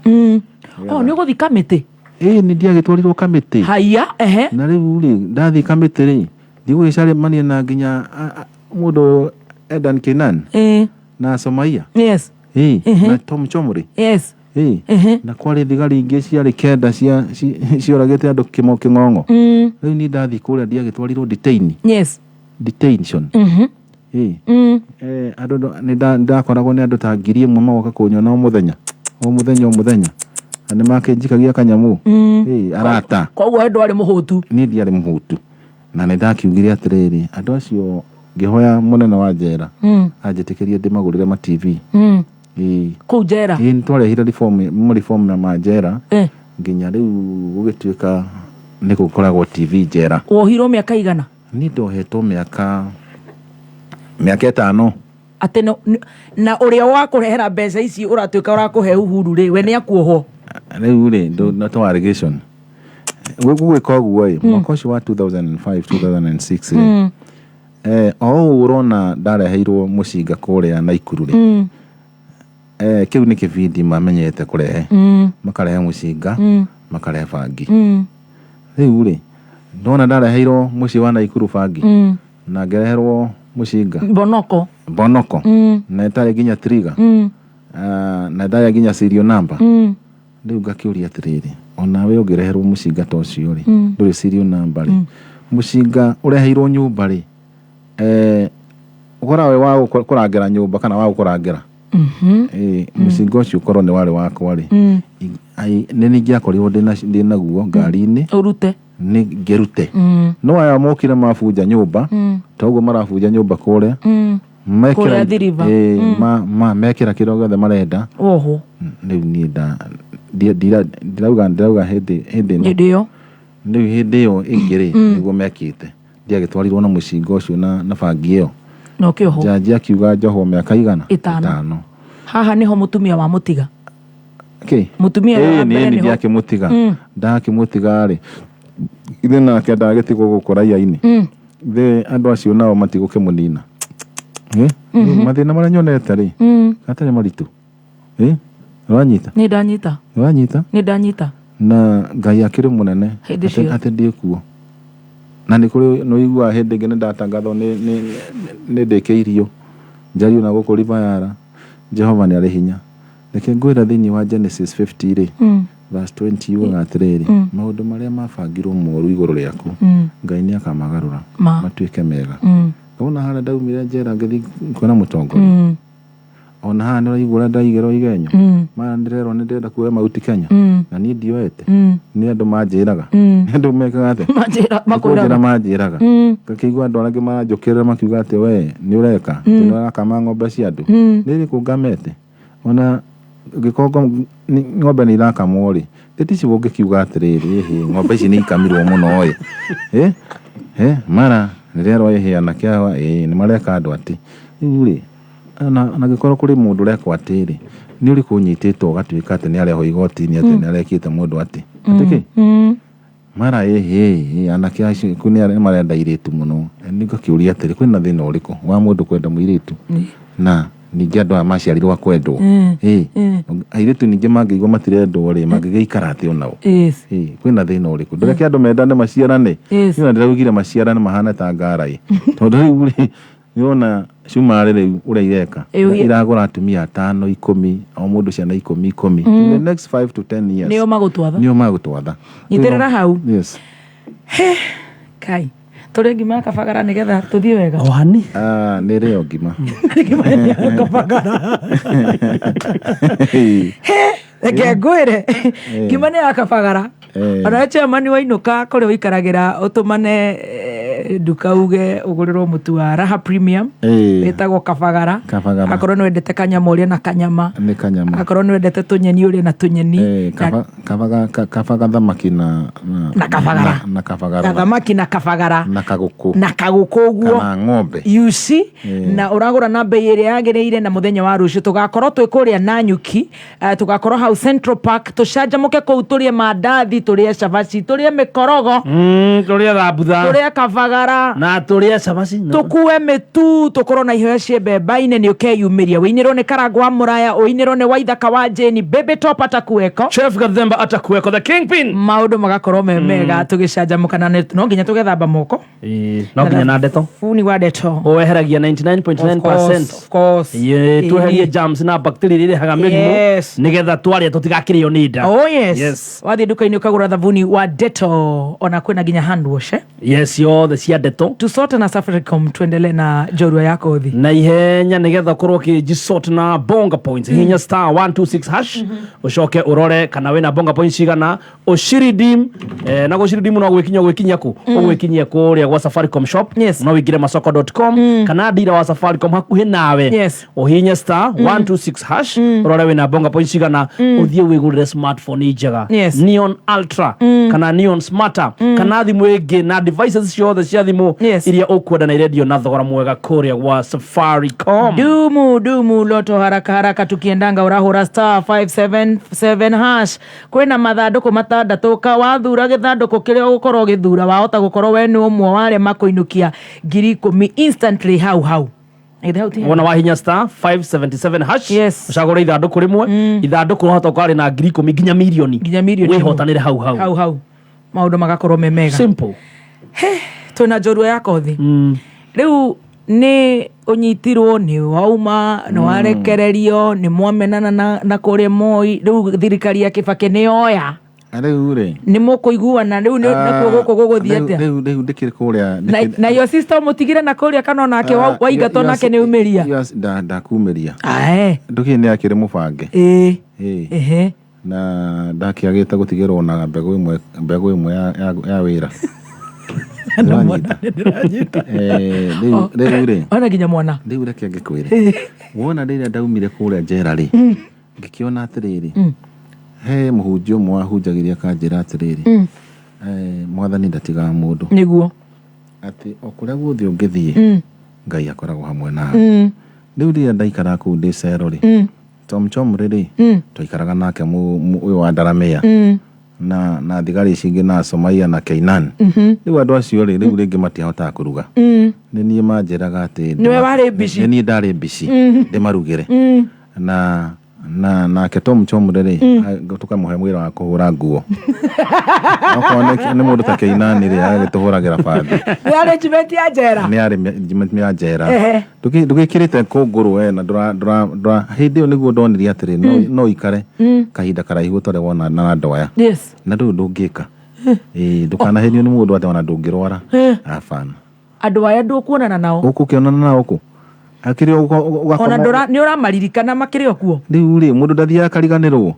[SPEAKER 3] Oh, nĩ ũgũthiĩ kamĩtĩ?
[SPEAKER 5] Ĩĩ, nĩ ndiagĩtwarirwo kamĩtĩ.
[SPEAKER 3] Haya, ehe.
[SPEAKER 5] Na rĩu rĩ, ndathiĩ kamĩtĩ rĩ, ndigũgĩcemania na nginya mũndũ ũyũ Edan Kinan na Somaia. Ĩĩ, na Tom Chomri. Ĩĩ. Na kwarĩ thigari ingĩ ciarĩ 9 cioragĩte andũ kĩng'ong'o. Rĩu niĩ ndathiĩ kũrĩa ndiagĩtwarirwo detain. Detention. Ĩĩ. Andũ nĩ ndakoragwo nĩ andũ ta 1000 magoka kũnyona o mũthenya o mũthenya o mũthenya, na nĩ makĩnjikagia kanyamũ. Ĩĩ, arata.
[SPEAKER 3] Koguo we ndwarĩ mũhũtu?
[SPEAKER 5] Niĩ ndiarĩ mũhũtu, na nĩ ndakiugire atĩrĩrĩ, andũ acio ngĩhoya mũnene wa njera anjĩtĩkĩrie ndĩmagũrĩre ma TV. Ĩĩ.
[SPEAKER 3] Kũu njera?
[SPEAKER 5] Ĩĩ, nĩ twarehire reform ma njera, nginya rĩu gũgĩtuĩka nĩ gũkoragwo TV njera.
[SPEAKER 3] Wohirwo mĩaka igana?
[SPEAKER 5] Niĩ ndohetwo mĩaka 5.
[SPEAKER 3] Atĩ na ũrĩa wakũrehera mbeca ici ũratuĩka ũrakũhe Uhuru rĩ, we nĩ akuohwo?
[SPEAKER 5] Rĩu rĩ, no to allegation gũgwĩka ũguo ĩ, mwaka ũcio wa 2005 2006 rĩ, o ũũ ũrona ndareheirwo mũcinga kũrĩa Naikuru rĩ, kĩu nĩ kĩbindi mamenyete kũrehe. Makarehe mũcinga, makarehe bangi. Rĩu rĩ, ndona ndareheirwo mũciĩ wa Naikuru bangi na ngĩreherwo mũcinga.
[SPEAKER 3] Bonoko.
[SPEAKER 5] Bonoko. Na ĩtarĩ nginya trigger. Na ĩtarĩ nginya serial number. Rĩu ngakĩũria atĩrĩrĩ, onawe ũngĩreherwo mũcinga ta ũcio rĩ, ndũrĩ serial number rĩ, mũcinga ũreheirwo nyũmba rĩ, ũkoragwo wĩ wa kũrangĩra nyũmba kana wa gũkũrangĩra? Mũcinga ũcio ũkorwo nĩ warĩ wakwa rĩ, nĩ ningĩakorirwo ndĩ naguo ngari-inĩ.
[SPEAKER 3] Ũrute.
[SPEAKER 5] Nĩ ngĩrute. No aya mokire mabunja nyũmba, ta ũguo marabunja nyũmba kũrĩa, mekĩra
[SPEAKER 3] Kũrĩa Athi River.
[SPEAKER 5] Mekĩra kĩrĩa gĩothe marenda.
[SPEAKER 3] Wohwo.
[SPEAKER 5] Rĩu niĩ ndĩrauga hĩndĩ ĩno.
[SPEAKER 3] Hĩndĩ ĩyo.
[SPEAKER 5] Rĩu hĩndĩ ĩyo ĩngĩ rĩ, nĩguo mekĩte, ndiagĩtwarirwo na mũcinga ũcio na bangi ĩyo.
[SPEAKER 3] Na ũkĩohwo.
[SPEAKER 5] Jaji akiuga njohwo mĩaka igana?
[SPEAKER 3] 5.
[SPEAKER 5] 5.
[SPEAKER 3] Haha nĩho mũtumia wa mũtiga?
[SPEAKER 5] Kĩ?
[SPEAKER 3] Mũtumia wa mbere
[SPEAKER 5] nĩ
[SPEAKER 3] nĩho.
[SPEAKER 5] Ndiakĩmũtiga. Ndakĩmũtiga rĩ, ithe nake ndagĩtigwo gũkũ raia-inĩ. Thĩ andũ acio nao matigũkĩmũnina. Mathĩna marĩa nyonete rĩ, gatarĩ maritũ. Ũranyita?
[SPEAKER 3] Nĩ ndanyita.
[SPEAKER 5] Ũranyita?
[SPEAKER 3] Nĩ ndanyita.
[SPEAKER 5] Na Ngai akĩrĩ mũnene
[SPEAKER 3] Hĩndĩ ciothe.
[SPEAKER 5] Atĩ ndĩ kuo. Na nĩ kũrĩ nĩ ũiguaga hĩndĩ ĩngĩ nĩ ndatangathwo nĩ ndĩkĩirio njario na gũkũ Ribayara. Jehova nĩ arĩ hinya. Reke ngwĩra, thĩinĩ wa Genesis 50 rĩ, verse 20 yugaga atĩrĩrĩ, maũndũ marĩa mabangirwo moru igũrũ rĩaku, Ngai nĩ akamagarũra matuĩke mega. Wona harĩa ndaumire njera ngĩthiĩ kuona mũtongoria. Ona haha nĩ ũraigua ũrĩa ndĩraigĩrwo igenyo. Mara ndĩrerwo nĩ ndĩrenda kuoya Mount Kenya. Na niĩ ndioete. Nĩ andũ manjĩraga. Nĩ andũ mekaga atĩa?
[SPEAKER 3] Manjĩra-
[SPEAKER 5] Nĩ kũnjĩra
[SPEAKER 3] makwĩraga.
[SPEAKER 5] manjĩraga. Ngakĩigua andũ arĩa angĩ maranjũkĩrĩra makiuga atĩ we nĩ ũreka. Atĩ nĩ ũrakama ng'ombe cia andũ. Nĩ ĩrĩkũ ngamete? Ona ngĩkorwo ng'ombe nĩ irakamwo rĩ, tĩtici ũngĩkiuga atĩrĩrĩ, ĩhĩ ng'ombe ici nĩ ikamirwo mũno ĩ. Ĩ? Ĩ, mara nĩrerwo ĩhĩ anake awa ĩ nĩ mareka andũ atĩ. Rĩu rĩ, ona angĩkorwo kũrĩ mũndũ ũrekwo atĩ rĩ, nĩ ũrĩkũ ũnyitĩtwo ũgatuĩka atĩ nĩ arehwo igoti-inĩ atĩ nĩ arekĩte mũndũ atĩ. Atĩ kĩ? Mara ĩhĩ anake acio kũ nĩ arĩa marenda airĩtu mũno. Nĩ ngakĩũria atĩrĩ, kwĩna thĩna ũrĩkũ wa mũndũ kwenda mũirĩtu? Na ningĩ andũ aya maciarirwo a kwendwo. Ĩ, airĩtu ningĩ mangĩigua matirendwo rĩ, mangĩgĩikara atĩ onao? Ĩ, kwĩna thĩna ũrĩkũ? Ndũreke andũ mendane maciarane. Niĩ ona ndĩraugire maciarane mahane ta ngara ĩ. Tondũ rĩu rĩ, nĩwona cumarĩ rĩu ũrĩa ireka. Iragũra atumia atano, 10, o mũndũ ciana 10 10. In the next 5 to 10 years.
[SPEAKER 3] Nĩo magũtwatha.
[SPEAKER 5] Nĩo magũtwatha.
[SPEAKER 3] Nyitĩrĩra hau.
[SPEAKER 5] Yes.
[SPEAKER 3] He, kai tũrĩe ngima ya kabagara nĩgetha tũthiĩ wega.
[SPEAKER 4] Ohani.
[SPEAKER 5] Ah, nĩ rĩo ngima.
[SPEAKER 3] Kabagara. He, reke ngwĩre ngima nĩ ya kabagara. Ona chairman wainũka kũrĩa ũikaragĩra ũtũmane nduka uge ũgũrĩrwo mũtu wa Raha Premium wĩtagwo kabagara.
[SPEAKER 5] Kabagara.
[SPEAKER 3] Akorwo nĩ wendete kanyama ũrĩe na kanyama.
[SPEAKER 5] Nĩ kanyama.
[SPEAKER 3] Akorwo nĩ wendete tũnyeni ũrĩe na tũnyeni.
[SPEAKER 5] Kabaga thamaki na
[SPEAKER 3] Na kabagara.
[SPEAKER 5] Na kabagara.
[SPEAKER 3] Gathamaki na kabagara.
[SPEAKER 5] Na kagũkũ.
[SPEAKER 3] Na kagũkũ ũguo.
[SPEAKER 5] Kana ng'ombe.
[SPEAKER 3] You see? Na ũragũra na bei ĩrĩa yagĩrĩire na mũthenya wa rũciũ tũgakorwo twĩ kũrĩa Nanyuki, tũgakorwo hau Central Park, tũcanjamũke kũu tũrĩe mandathi, tũrĩe cabaci, tũrĩe mĩkorogo,
[SPEAKER 4] tũrĩe thambutha,
[SPEAKER 3] tũrĩe kabagara,
[SPEAKER 4] na tũrĩe cabaci,
[SPEAKER 3] tũkue mĩtu, tũkorwo na iheo ciĩ mbemba-inĩ. Nĩ ũkeyumĩria ũinĩrwo nĩ Karangũ wa Mũraya, ũinĩrwo nĩ Waithaka wa Jane, Baby Top atakuweko,
[SPEAKER 4] Chef Gathemba atakuweko, the kingpin,
[SPEAKER 3] maũndũ magakorwo me mega tũgĩcanjamũka, na no nginya tũgethamba moko.
[SPEAKER 4] No nginya na ndeto
[SPEAKER 3] Buni wa ndeto
[SPEAKER 4] weheragia 99.9%.
[SPEAKER 3] Of course.
[SPEAKER 4] Tweherie germs na bacteria iria irehaga mĩrimũ nĩgetha twarĩa tũtigakĩrĩo nĩ nda.
[SPEAKER 3] Oh yes. Wathiĩ nduka-inĩ ũkagũra thabuni wa Dettol, ona kwĩna nginya hand wash, eh?
[SPEAKER 4] Yes, yothe cia Dettol.
[SPEAKER 3] Tusote na Safaricom, tuendelee na njorua ya kothi.
[SPEAKER 4] Na ihenya nĩgetha ũkorwo ũkĩjisort na bonga points, hihinya star 126 hash, ũcoke ũrore kana wĩna bonga points cigana, ũciredeem. Na gũciredeem no gwĩkinyia gwĩkinyia kũ ũgwĩkinyia kũrĩa gwa Safaricom shop. No wĩingĩre masoko.com kana dealer wa Safaricom hakuhĩ nawe, ũhihinye star 126 hash, ũrore wĩna bonga points cigana, ũthiĩ wĩgũrĩre smartphone njega, Neon Ultra kana Neon Smarter kana thimũ ĩngĩ na devices ciothe cia thimũ iria ũkwenda na irendio na thogora mwega kũrĩa gwa Safaricom.
[SPEAKER 3] Dumu dumu loto haraka haraka, tukiendanga urahura star 577 hash, kwĩna mathandũkũ matandatũ, ka wathura gĩthandũkũ kĩrĩa ũgũkorwo ũgĩthura, wahota gũkorwo we nĩ ũmwe wa arĩa makũinũkia 10,000 instantly hau hau. Githĩ hau ti hega?
[SPEAKER 4] Wona wahinya star 577 hash, ũcagũre ithandũkũ rĩmwe, ithandũkũ ũhota gũkorwo na 10,000 nginya mirioni,
[SPEAKER 3] nginya mirioni
[SPEAKER 4] wĩhotanĩre hau hau.
[SPEAKER 3] Hau hau maũndũ magakorwo me mega.
[SPEAKER 4] Simple.
[SPEAKER 3] Twĩna njorua ya kothi. Rĩu nĩ ũnyitirwo, nĩ wauma, nĩ warekererio, nĩ mwamenana na kũrĩa Moi, rĩu thirikari ya Kĩbakĩ nĩ yoya.
[SPEAKER 5] Rĩu rĩ,
[SPEAKER 3] Nĩ mũkũiguana rĩu nakuo gũkũ gũgũthiĩ atĩa?
[SPEAKER 5] Rĩu ndĩkĩrĩ kũrĩa
[SPEAKER 3] Na your sister mũtigire na kũrĩa kana onake waingatwo nake nĩ umĩria?
[SPEAKER 5] Ndakumĩria.
[SPEAKER 3] Ae.
[SPEAKER 5] Ndũkĩrĩ nĩ akĩrĩ mũbange.
[SPEAKER 3] Ĩĩ.
[SPEAKER 5] Ĩĩ.
[SPEAKER 3] Ehe.
[SPEAKER 5] Na ndakĩagĩte gũtigĩrwo na mbegũ ĩmwe ya wĩra. Ndĩranyita. Rĩu rĩ,
[SPEAKER 3] Ona nginya mwana.
[SPEAKER 5] Rĩu reke ngĩkwĩre, wona rĩrĩa ndaumire kũrĩa njera rĩ, ngĩkĩona atĩrĩrĩ, he mũhunjia ũmwe wahunjagĩria akanjĩra atĩrĩrĩ, mwathani ndatigaga mũndũ.
[SPEAKER 3] Nĩguo.
[SPEAKER 5] Atĩ o kũrĩa guothe ũngĩthiĩ, Ngai akoragwo hamwe nawe. Rĩu rĩrĩa ndaikaraga kũu ndĩ cero rĩ, Tom Chomre rĩ, twaikaraga nake ũyũ wa Ndaramĩa na thigari ici ingĩ na Somaia na Keinan. Rĩu andũ acio rĩ, rĩu rĩngĩ matiahotaga kũruga, nĩ niĩ manjĩraga atĩ
[SPEAKER 3] Nĩwe warĩ mbici.
[SPEAKER 5] Nĩ niĩ ndarĩ mbici ndĩmarugĩre. Na nake Tom Chomre rĩ, tũkamũhe wĩra wa kũhũra nguo, okorwo nĩ mũndũ ta Keinani rĩ, agagĩtũhũragĩra bathi.
[SPEAKER 3] Nĩ arrangement ya njera.
[SPEAKER 5] Nĩ arrangement ya njera. Ndũgĩkĩrĩte kũngũrũ we na ndũra ndũra ndũra hĩndĩ ĩyo nĩguo ndonire atĩrĩ, no ikare kahinda karaihu ũtarĩ wona na andũ aya. Na ndũĩ ndũngĩka. Ĩĩ, ndũkanahenio nĩ mũndũ atĩ ona ndũngĩrwara. Abana.
[SPEAKER 3] Andũ aya ndũkuonana nao.
[SPEAKER 5] Ũkũkĩonana nao kũ? Akĩrĩ
[SPEAKER 3] Ona nĩ ũramaririkana makĩrĩ o kuo.
[SPEAKER 5] Rĩu rĩ, mũndũ ndathiaga akariganĩrwo.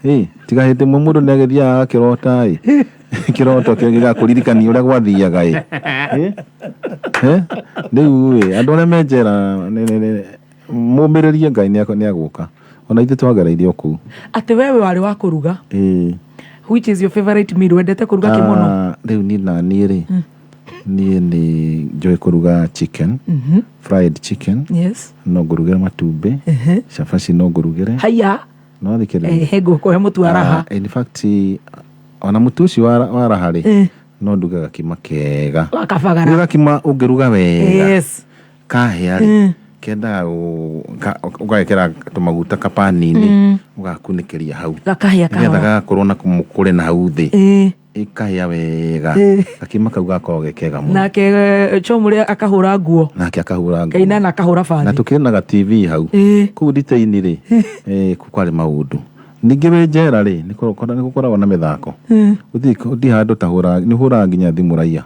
[SPEAKER 5] Ĩ, tiga hĩndĩ ĩmwe mũndũ nĩ agĩthiaga agakĩrota ĩ, kĩroto kĩo gĩgakũririkania ũrĩa gwathiaga ĩ. Ĩ? Eh? Rĩu ĩ, andũ arĩa me njera mũmĩrĩrie Ngai nĩ agũka. Ona ithuĩ twagereire o kũu.
[SPEAKER 3] Atĩ wewe warĩ wa kũruga.
[SPEAKER 5] Ĩ.
[SPEAKER 3] Which is your favorite meal? Wendete kũruga kĩ mũno?
[SPEAKER 5] Ah, rĩu niĩ na niĩ rĩ, niĩ nĩ njũĩ kũruga chicken, fried chicken. No ngũrugĩre matumbĩ, cabaci no ngũrugĩre.
[SPEAKER 3] Haya.
[SPEAKER 5] No thikĩrĩria.
[SPEAKER 3] Ehe, ngũkũhe mũtu wa raha.
[SPEAKER 5] Ah, in fact, ona mũtu ũcio wa raha rĩ, no nduge gakima kega.
[SPEAKER 3] Wa kabagara.
[SPEAKER 5] Rĩu gakima ũngĩruga wega, kahĩa rĩ, kendaga ũgekĩra tũmaguta kapani-inĩ, ũgakunĩkĩria hau.
[SPEAKER 3] Gakahĩa
[SPEAKER 5] Nĩgetha
[SPEAKER 3] kahora.
[SPEAKER 5] gagakorwo na kũmũkũre na hau thĩ. Ĩkahĩa wega. Gakima kau gakoragwo ge kega mũno.
[SPEAKER 3] Nake Chomure akahũra nguo.
[SPEAKER 5] Nake akahũra nguo.
[SPEAKER 3] Kainana akahũra
[SPEAKER 5] Na
[SPEAKER 3] bathi.
[SPEAKER 5] tũkĩrĩ na ga TV hau. Kũu nditei-inĩ rĩ, kũu kwarĩ maũndũ. Ningĩ wĩ njera rĩ, nĩ gũkoragwo na mĩthako. Ũthiĩ handũ ta hũra, nĩ ũhũraga nginya thimũ raiya.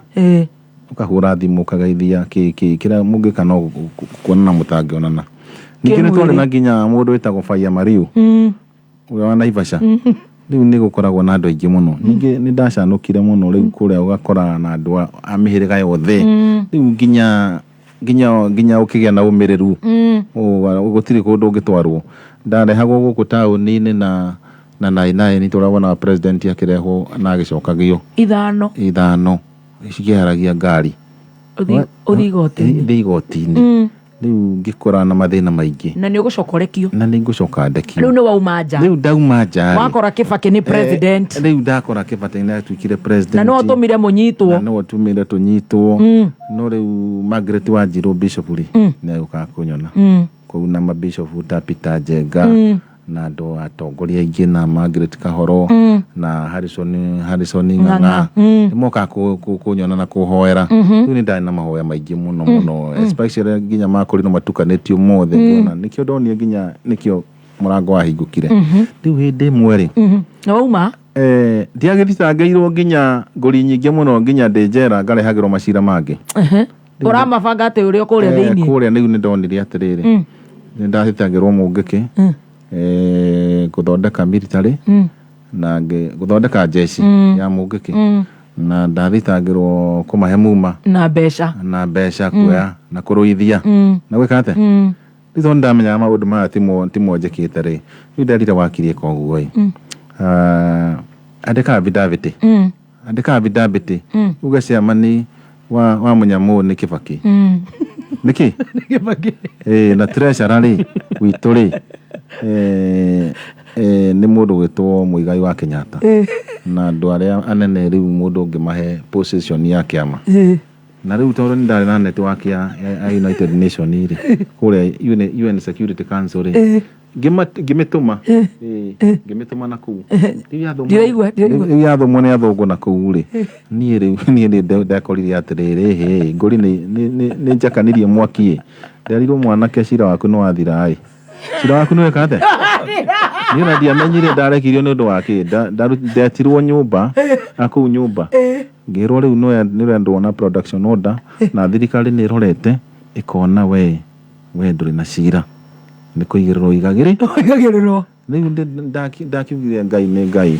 [SPEAKER 5] Ũkahũra thimũ ũkageithia kĩ kĩ kĩrĩa mũngĩka no kuonana mũtangĩonana. Ningĩ nĩ twarĩ na nginya mũndũ wĩtagwo Faya Mariu, ũrĩa wa Naivasha. Rĩu nĩ gũkoragwo na andũ aingĩ mũno. Ningĩ nĩ ndacanũkire mũno rĩu kũrĩa ũgakorana na andũ a mĩhĩrĩga yothe. Rĩu nginya nginya nginya ũkĩgĩa na ũmĩrĩru. Gũtirĩ kũndũ ũngĩtwarwo. Ndarehagwo gũkũ taũni-inĩ na 99 tũrĩa president akĩrehwo na agĩcokagio.
[SPEAKER 3] Ithano.
[SPEAKER 5] Ithano. Cikĩheragia ngari.
[SPEAKER 3] Ũthiĩ igoti-inĩ.
[SPEAKER 5] Thiĩ igoti-inĩ. Rĩu ngĩkora na mathĩna maingĩ.
[SPEAKER 3] Na nĩ ũgũcoka ũrekio.
[SPEAKER 5] Na nĩ ngũcoka ndekio.
[SPEAKER 3] Rĩu nĩ wauma nja.
[SPEAKER 5] Rĩu ndauma nja rĩ.
[SPEAKER 3] Wakora Kibaki nĩ president.
[SPEAKER 5] Rĩu ndakora Kibaki nĩ atuĩkire president.
[SPEAKER 3] Na nĩwe ũtũmire mũnyitwo.
[SPEAKER 5] Na nĩwe ũtũmire tũnyitwo. No rĩu Margaret Wanjiru bishop rĩ, nĩ agĩũkaga kũnyona. Kũu na mabishop ta Peter Njenga. Na andũ atongoria aingĩ na Margaret Kahoro, na Harrison Ng'ang'a. Nĩ mokaga kũnyona na kũhoera. Rĩu nĩ ndarĩ na mahoya maingĩ mũno mũno, especially nginya makorirwo matukanĩtio mothe ngĩona. Nĩkĩo ndonire nginya nĩkĩo mũrango wahingũkire. Rĩu hĩndĩ ĩmwe rĩ,
[SPEAKER 3] Na wauma?
[SPEAKER 5] Ndiagĩthitangĩirwo nginya ngũri nyingĩ mũno nginya ndĩ njera ngarehagĩrwo macira mangĩ.
[SPEAKER 3] Ũramabanga atĩ ũrĩa kũrĩa thĩinĩ?
[SPEAKER 5] Kũrĩa rĩu nĩ ndonire atĩrĩrĩ, nĩ ndathitangĩrwo mũngĩkĩ, gũthondeka military, na gũthondeka jeshi ya mũngĩkĩ, na ndathitangĩrwo kũmahe muma.
[SPEAKER 3] Na mbeca.
[SPEAKER 5] Na mbeca kuoya na kũrũithia. Na gwĩka atĩa? Rĩu tondũ ndamenyaga maũndũ maya timo njĩkĩte rĩ, rĩu nderire wakiri ĩka ũguo ĩ. Andĩka affidavit. Andĩka affidavit. Uge chairman wa mũnyamũ nĩ Kibaki. Nĩkĩ?
[SPEAKER 3] Nĩ Kibaki.
[SPEAKER 5] Na treasurer rĩ, witũ rĩ, nĩ mũndũ ũgwĩtwo Muigai wa Kenyatta. Na andũ arĩa anene rĩu mũndũ ũngĩmahe position ya kĩama. Na rĩu tondũ nĩ ndarĩ na network ya United Nation rĩ, kũrĩa UN Security Council rĩ, ngĩmĩtũma. Ngĩmĩtũma na kũu.
[SPEAKER 3] Ndiraigua, ndiraigua.
[SPEAKER 5] Rĩu yathomwo nĩ athũngũ na kũu rĩ, niĩ rĩu niĩ nĩ ndekorire atĩrĩrĩ, hĩ, ngũri nĩ njakanirie mwaki ĩ. Nderirwo mwanake cira waku nĩ wathira ĩ. Cira waku nĩ weka atĩa? Niĩ ona ndiamenyire ndarekirio nĩ ũndũ wa kĩ. Ndetirwo nyũmba, na kũu nyũmba. Ngĩrwo rĩu nĩ ũrendwo na production order, na thirikari nĩ ĩrorete, ĩkona we ndũrĩ na cira. Nĩ kũigĩrĩrwo igagĩrĩ.
[SPEAKER 3] Igagĩrĩrwo.
[SPEAKER 5] Rĩu ndakiugire Ngai nĩ Ngai.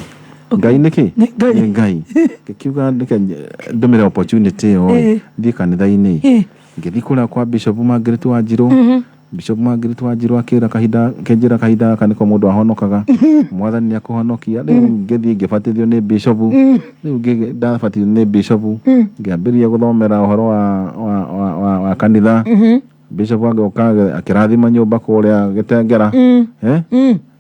[SPEAKER 5] Ngai nĩ kĩ? Nĩ Ngai. Ngĩkiuga ndeke ndũmĩre opportunity ĩyo ĩ, thiĩ kanitha-inĩ. Ngĩthiĩ kũrĩa kwa Bishop Margaret Wanjiru. Bishop Margaret Wanjiru akĩra kahinda, akĩnjĩra kahinda gaka nĩko mũndũ ahonokaga. Mwathani nĩ akũhonokia. Rĩu ngĩthiĩ ngĩbatithio nĩ Bishop. Rĩu ndabatithio nĩ Bishop. Ngĩambĩrĩria gũthomera ũhoro wa kanitha. Bishop agĩũka akĩrathima nyũmba kũrĩa Gĩtengera.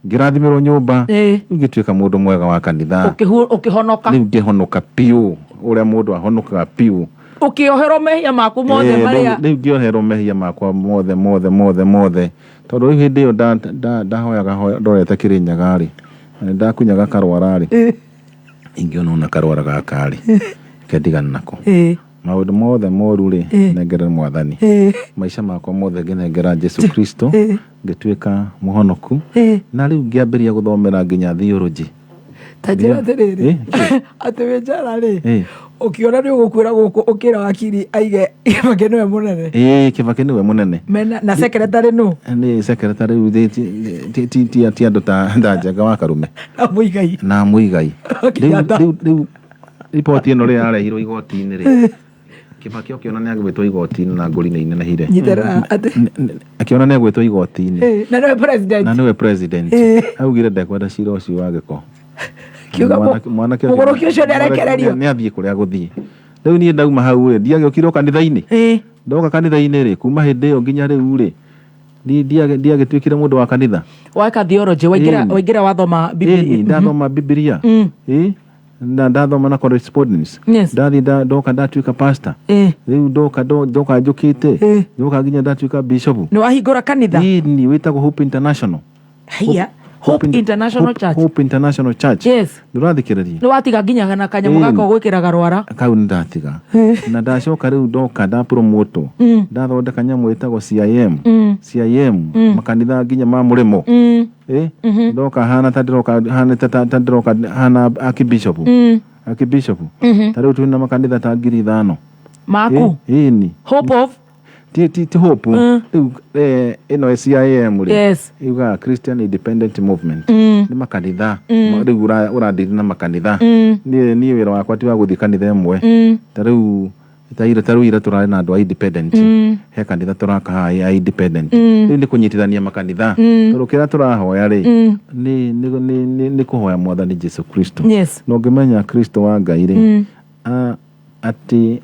[SPEAKER 5] Ngĩrathimĩrwo nyũmba. Rĩu ngĩtuĩka mũndũ mwega wa kanitha.
[SPEAKER 3] Ũkĩhonoka.
[SPEAKER 5] Rĩu ngĩhonoka biũ, ũrĩa mũndũ ahonokaga biũ.
[SPEAKER 3] Ũkĩoherwo mehia maku mothe marĩa.
[SPEAKER 5] Rĩu ngĩoherwo mehia makwa mothe mothe mothe mothe. Tondũ rĩu hĩndĩ ĩyo ndahoyaga ndorete Kĩrĩnyaga rĩ, ndakunyaga karwara rĩ, ingĩona ona karwara gaka rĩ, kendigana nako. Maũndũ mothe moru rĩ, nengere mwathani. Maica makwa mothe ngĩnengera Jesu Kristo, ngĩtuĩka mũhonoku. Na rĩu ngĩambĩrĩria gũthomera nginya theology.
[SPEAKER 3] Ta njĩra atĩrĩrĩ, atĩ wĩ njera rĩ, Ũkĩona nĩ ũgũkuĩra gũkũ ũkĩra wakiri aige Kĩbakĩ nĩwe mũnene.
[SPEAKER 5] Ĩĩ, Kĩbakĩ nĩwe mũnene.
[SPEAKER 3] Mena na secretary nũ?
[SPEAKER 5] Nĩ secretary rĩu ti andũ ta Njenga wa Karume.
[SPEAKER 3] Na Muigai.
[SPEAKER 5] Na Muigai.
[SPEAKER 3] Kenyatta.
[SPEAKER 5] Rĩu riboti ĩno rĩ yarehirwo igoti-inĩ rĩ, Kĩbakĩ ũkĩona nĩ agwĩtwo igoti-inĩ na ngũri nĩ inenehire.
[SPEAKER 3] Nyitĩrĩra atĩ.
[SPEAKER 5] Akĩona nĩ agwĩtwo igoti-inĩ.
[SPEAKER 3] Ĩĩ, na nĩwe president.
[SPEAKER 5] Na nĩwe president. Augire ndekwenda cira ũcio wa gĩko.
[SPEAKER 3] Kiuga
[SPEAKER 5] Mwanake
[SPEAKER 3] mũgũrũki ũcio nĩarekererio.
[SPEAKER 5] Nĩ athiĩ kũrĩa gũthiĩ. Rĩu niĩ ndauma hau rĩ, ndiagĩũkire o kanitha-inĩ. Ndoka kanitha-inĩ rĩ, kuma hĩndĩ ĩyo nginya rĩu rĩ, ndiagĩtuĩkire mũndũ wa kanitha.
[SPEAKER 3] Weka theology, waingĩra
[SPEAKER 5] Ĩni.
[SPEAKER 3] waingĩra wathoma
[SPEAKER 5] Ĩni,
[SPEAKER 3] Biblia.
[SPEAKER 5] ndathoma Bibilia. Ĩ, na ndathoma na correspondence.
[SPEAKER 3] Yes.
[SPEAKER 5] Ndathiĩ ndoka ndatuĩka pastor. Rĩu ndoka ndoka njũkĩte, ndoka nginya ndatuĩka bishop.
[SPEAKER 3] Nĩ wahingũra kanitha?
[SPEAKER 5] Ĩni, wĩtagwo Hope International.
[SPEAKER 3] Haiya. Hope International Church.
[SPEAKER 5] Hope International Church.
[SPEAKER 3] Yes.
[SPEAKER 5] Ndũrathikĩrĩria?
[SPEAKER 3] Nĩ watiga nginya na kanyamũ
[SPEAKER 5] Ĩni.
[SPEAKER 3] gaka ũgwĩkĩraga rwara.
[SPEAKER 5] Kau nĩ ndatiga. Na ndacoka rĩu ndoka ndapromotwo. Ndathondeka nyamũ ĩtagwo CIM. CIM, makanitha nginya ma mũrĩmo. Ĩ, ndoka hana ta ndĩroka hana ta ndĩroka hana archbishop. Archbishop. Ta rĩu twĩna makanitha ta 5,000.
[SPEAKER 3] Maku?
[SPEAKER 5] Ĩni.
[SPEAKER 3] Hope of?
[SPEAKER 5] Ti Hope. Rĩu ĩno CIM rĩ.
[SPEAKER 3] Yes.
[SPEAKER 5] Yugaga Christian Independent Movement. Nĩ makanitha. Rĩu ũrandiri na makanitha. Niĩ wĩra wakwa ti wa gũthiĩ kanitha ĩmwe. Ta rĩu ta ira ta rĩu ira tũrarĩ na andũ a independent. He kanitha tũraka haha ya independent. Rĩu nĩ kũnyitithania makanitha. Tondũ kĩrĩa tũrahoya rĩ, nĩ kũhoya Mwathani Jesu Kristo.
[SPEAKER 3] Yes.
[SPEAKER 5] Na ũngĩmenya Kristo wa Ngai rĩ, atĩ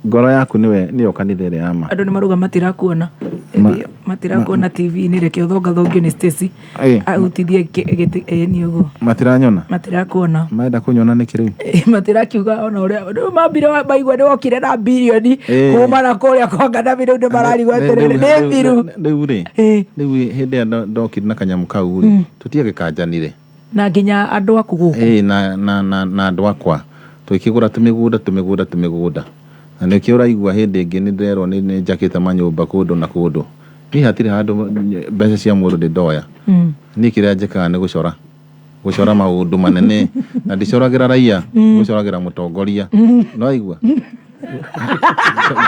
[SPEAKER 5] ngoro yaku nĩwe nĩyo kanitha ĩrĩa ya ma.
[SPEAKER 3] Andũ nĩ maruga matirakuona. Matirakuona TV-inĩ, reke ũthongathongio nĩ Stacy. Ahutithie gĩtĩ ĩni ũguo.
[SPEAKER 5] Matiranyona?
[SPEAKER 3] Matirakuona.
[SPEAKER 5] Marenda kũnyona nĩkĩ rĩu?
[SPEAKER 3] Matirakiuga ona ũrĩa rĩu mambire maigua nĩ wokire na birioni kuma na kũrĩa kwa Gaddafi, rĩu nĩ mararigwo atĩrĩrĩ nĩ thiru.
[SPEAKER 5] Rĩu rĩ, rĩu hĩndĩ ĩrĩa ndokire na kanyamũ kau rĩ, tũtiagĩkanjanire.
[SPEAKER 3] Na nginya andũ aku gũkũ.
[SPEAKER 5] Ĩĩ, na andũ akwa tũgĩkĩgũra tũmĩgũnda na nĩkĩo ũraigua hĩndĩ ĩngĩ nĩ ndĩrerwo nĩ njakĩte manyũmba kũndũ na kũndũ. Niĩ hatirĩ handũ mbeca cia mũndũ ndĩ ndoya. Niĩ kĩrĩa njĩkaga nĩ gũcora gũcora maũndũ manene, na ndicoragĩra raia, gũcoragĩra mũtongoria. Nĩwaigua?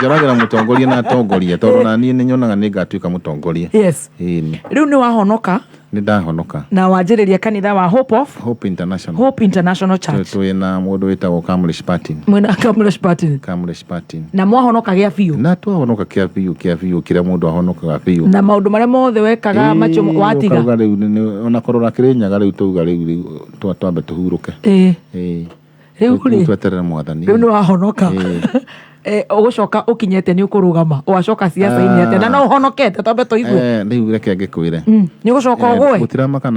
[SPEAKER 5] Njoragĩra mũtongoria na atongoria, tondũ na niĩ nĩ nyonaga nĩ ngatuĩka mũtongoria.
[SPEAKER 3] Yes.
[SPEAKER 5] Ĩni.
[SPEAKER 3] Rĩu nĩ wahonoka?
[SPEAKER 5] Nĩ ndahonoka.
[SPEAKER 3] Na wanjĩrĩria kanitha wa Hope of?
[SPEAKER 5] Hope International.
[SPEAKER 3] Hope International Church.
[SPEAKER 5] Twĩ na mũndũ wĩtagwo Kamlesh Patin.
[SPEAKER 3] Mwĩna Kamlesh Patin.
[SPEAKER 5] Kamlesh Patin.
[SPEAKER 3] Na mwahonoka gĩa biũ?
[SPEAKER 5] Na twahonoka kĩa biũ, kĩa biũ, kĩrĩa mũndũ ahonokaga biũ.
[SPEAKER 3] Na maũndũ marĩa mothe wekaga macio watiga?
[SPEAKER 5] Ũkauga rĩu ona kũrora Kĩrĩnyaga rĩu tauga rĩu twambe tũhurũke.
[SPEAKER 3] Ĩĩ. Rĩu rĩ,
[SPEAKER 5] Tweterere Mwathani.
[SPEAKER 3] Rĩu nĩ wahonoka. Ũgũcoka ũkinyĩte nĩ ũkũrũgama, ũgacoka ciaca-inĩ atĩa? Na no ũhonokete twambe tũigue.
[SPEAKER 5] Rĩu reke ngĩkwĩre.
[SPEAKER 3] Nĩ ũgũcoka ũgũe?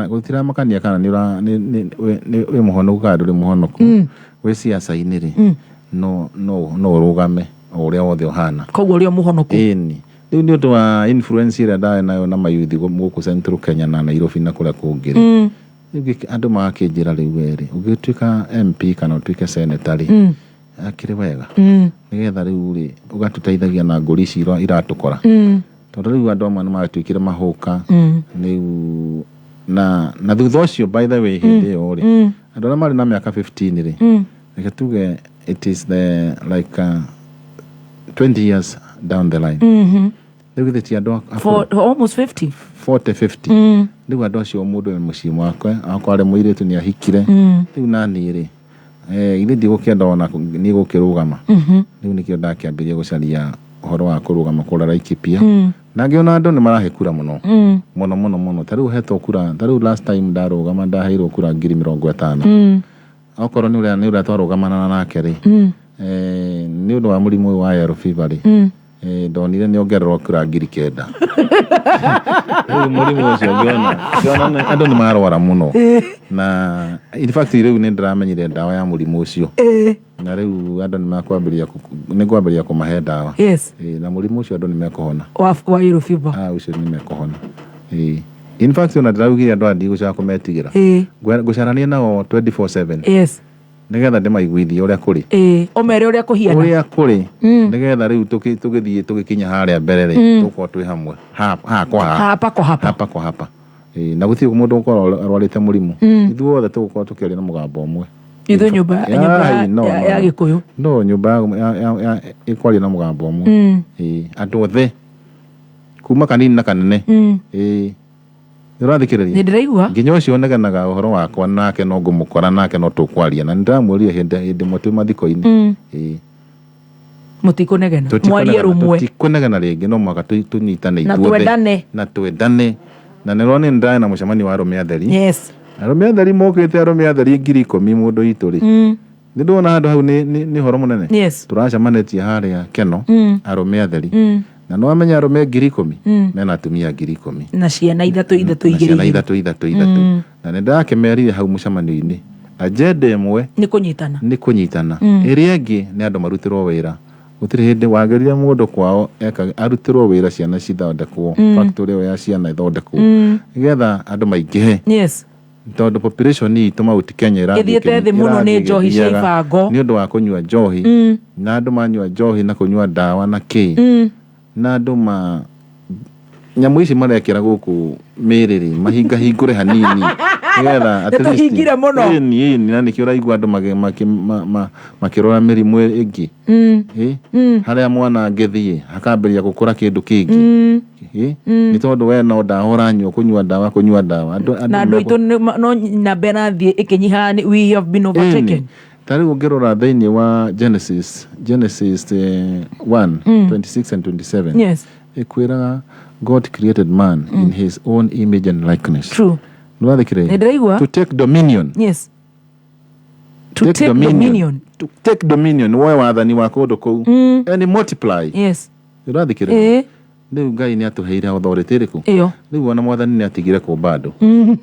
[SPEAKER 5] Gũtiramakania kana wĩ mũhonoku kana ndũrĩ mũhonoku. Wĩ ciaca-inĩ rĩ, no ũrũgame o ũrĩa wothe ũhana.
[SPEAKER 3] Koguo ũrĩ o mũhonoku?
[SPEAKER 5] Ĩni. Rĩu nĩ ũndũ wa influence ĩrĩa ndarĩ nayo na mayuthi gũkũ Central Kenya na Nairobi na kũrĩa kũngĩ rĩ. Rĩu andũ magakĩnjĩra rĩu we rĩ, ũngĩtuĩka MP kana ũtuĩke senator rĩ, akĩrĩ wega. Nĩgetha rĩu rĩ, ũgatũteithagia na ngũri ici iratũkora. Tondũ rĩu andũ amwe nĩ magĩtuĩkire mahũka. Rĩu na thutha ũcio by the way hĩndĩ ĩyo rĩ, andũ arĩa marĩ na mĩaka 15 rĩ, reke tuge it is the like 20 years down the line. Rĩu githĩ ti andũ
[SPEAKER 3] For almost 50.
[SPEAKER 5] 40, 50. Rĩu andũ acio mũndũ e mũciĩ mwake, akorwo arĩ mũirĩtu nĩ ahikire. Rĩu naniĩ rĩ, ithe ndigũkĩenda ona niĩ gũkĩrũgama. Rĩu nĩkĩo ndakĩambĩrĩria gũcaria ũhoro wa kũrũgama kũrĩa Laikipia. Na ngĩona andũ nĩ marahe kura mũno. Mũno mũno mũno. Ta rĩu hetwo kura, ta rĩu last time ndarũgama ndaheirwo kura 50,000. Okorwo nĩ ũrĩa twarũgamana nake rĩ, nĩ ũndũ wa mũrimũ ũyũ wa yellow fever rĩ, ndonire nĩ ongererwo kura 9,000. Rĩu mũrimũ ũcio ngĩona andũ nĩ marwara mũno. Na in fact rĩu nĩ ndĩramenyire ndawa ya mũrimũ ũcio. Na rĩu andũ nĩ mekwambĩrĩria nĩ ngwambĩrĩria kũmahe ndawa.
[SPEAKER 3] Yes.
[SPEAKER 5] Na mũrimũ ũcio andũ nĩ mekũhona.
[SPEAKER 3] Wa yellow fever.
[SPEAKER 5] Ũcio nĩ mekũhona. In fact ona ndĩraugire andũ aya ndigũcoka kũmetigĩra. Ngũcarania nao 24/7.
[SPEAKER 3] Yes.
[SPEAKER 5] Nĩgetha ndĩmaiguithie ũrĩa kũrĩ.
[SPEAKER 3] Ũmere ũrĩa kũhiana.
[SPEAKER 5] Ũrĩa kũrĩ. Nĩgetha rĩu tũgĩthiĩ tũgĩkinya harĩa mbere rĩ, tũgũkorwo twĩ hamwe. Haha kwa haha.
[SPEAKER 3] Hapa kwa hapa.
[SPEAKER 5] Hapa kwa hapa. Na gũtirĩ mũndũ ũgũkorwo arwarĩte mũrimũ. Ithuothe tũgũkorwo tũkĩaria na mũgambo ũmwe.
[SPEAKER 3] Ithuĩ nyũmba nyũmba
[SPEAKER 5] Ai, no,
[SPEAKER 3] ya
[SPEAKER 5] no,
[SPEAKER 3] ya
[SPEAKER 5] no.
[SPEAKER 3] Gĩkũyũ.
[SPEAKER 5] No nyũmba ĩkwaria na mũgambo ũmwe. Ĩĩ, andũ othe kuma kanini na kanene. Ĩĩ, nĩ ũrathikĩrĩria?
[SPEAKER 3] Nĩ ndĩraigua.
[SPEAKER 5] Nginya ũcio ũnegenaga ũhoro wakwa nake no ngũmũkora nake no tũkwaria, na nĩ ndĩramwĩrire hĩndĩ ĩmwe twĩ mathiko-inĩ. Ĩĩ.
[SPEAKER 3] Mũtikũnegena, mwarie
[SPEAKER 5] Tũtikũnegena,
[SPEAKER 3] rũmwe.
[SPEAKER 5] Tũtikũnegena rĩngĩ, no mũhaka tũnyitane
[SPEAKER 3] Na
[SPEAKER 5] ithuothe.
[SPEAKER 3] twendane.
[SPEAKER 5] Na twendane, na nĩ ũrona nĩ ndĩrarĩ na mũcemanio wa arũme atheri. Arũme atheri mokĩte, arũme atheri 10,000 mũndũ witũ rĩ. Nĩ ndona handũ hau nĩ ũhoro mũnene. Tũracemanĩtie harĩa Keno. Arũme atheri. Na nĩ wamenya arũme 10,000 mena atumia 10,000
[SPEAKER 3] na ciana ithatũ ithatũ,
[SPEAKER 5] na
[SPEAKER 3] igĩrĩ
[SPEAKER 5] ciana
[SPEAKER 3] igĩrĩ.
[SPEAKER 5] ithatũ ithatũ ithatũ. Na nĩ ndakĩmerire hau mũcemanio-inĩ, agenda ĩmwe
[SPEAKER 3] nĩ kũnyitana.
[SPEAKER 5] Nĩ kũnyitana. Ĩrĩa ĩngĩ nĩ andũ marutĩrwo wĩra. Gũtirĩ hĩndĩ wagĩrire mũndũ kwao arutĩrwo wĩra, ciana cithondekwo, factory ĩyo ya ciana ĩthondekwo, nĩgetha andũ maingĩhe. Tondũ population itũ Mount Kenya ĩrathiĩ
[SPEAKER 3] Ĩthiĩte thĩ mũno nĩ
[SPEAKER 5] ĩrathiĩ
[SPEAKER 3] njohi cia
[SPEAKER 5] ĩgĩthiaga
[SPEAKER 3] ibango.
[SPEAKER 5] Nĩ ũndũ wa kũnyua njohi. Na andũ manyua njohi na kũnyua ndawa na kĩ, na andũ ma nyamũ ici marekĩra gũkũ mĩrĩ rĩ, mahingahingũre hanini nĩgetha at least-
[SPEAKER 3] Nĩtũhingire mũno.
[SPEAKER 5] Ĩni, ĩni, na nĩkĩo ũraigua andũ makĩrora mĩrimũ ĩngĩ. Ĩ, harĩa mwana angĩthiĩ akambĩrĩria gũkũra kĩndũ kĩngĩ. Ĩ, nĩ tondũ we no ndawa ũranyua, kũnyua ndawa, kũnyua ndawa.
[SPEAKER 3] Na andũ aitũ no namba ĩrathiĩ ĩkĩnyiha, we have been overtaken.
[SPEAKER 5] Ĩni. Ta rĩu ũngĩrora thĩinĩ wa Genesis 1 26 and 27, ĩkwĩraga God created man in his own image and likeness.
[SPEAKER 3] True.
[SPEAKER 5] Nĩwathikĩrĩria?
[SPEAKER 3] Nĩ ndĩraigua.
[SPEAKER 5] To take dominion.
[SPEAKER 3] Yes, to take dominion.
[SPEAKER 5] To take dominion, woe wathani wa kũndũ kũu and multiply. Nĩũrathikĩrĩria?
[SPEAKER 3] Ĩĩ.
[SPEAKER 5] Rĩu Ngai nĩ atũheire authority ĩrĩkũ?
[SPEAKER 3] Ĩyo.
[SPEAKER 5] Rĩu ona Mwathani nĩ atigire kũmba andũ,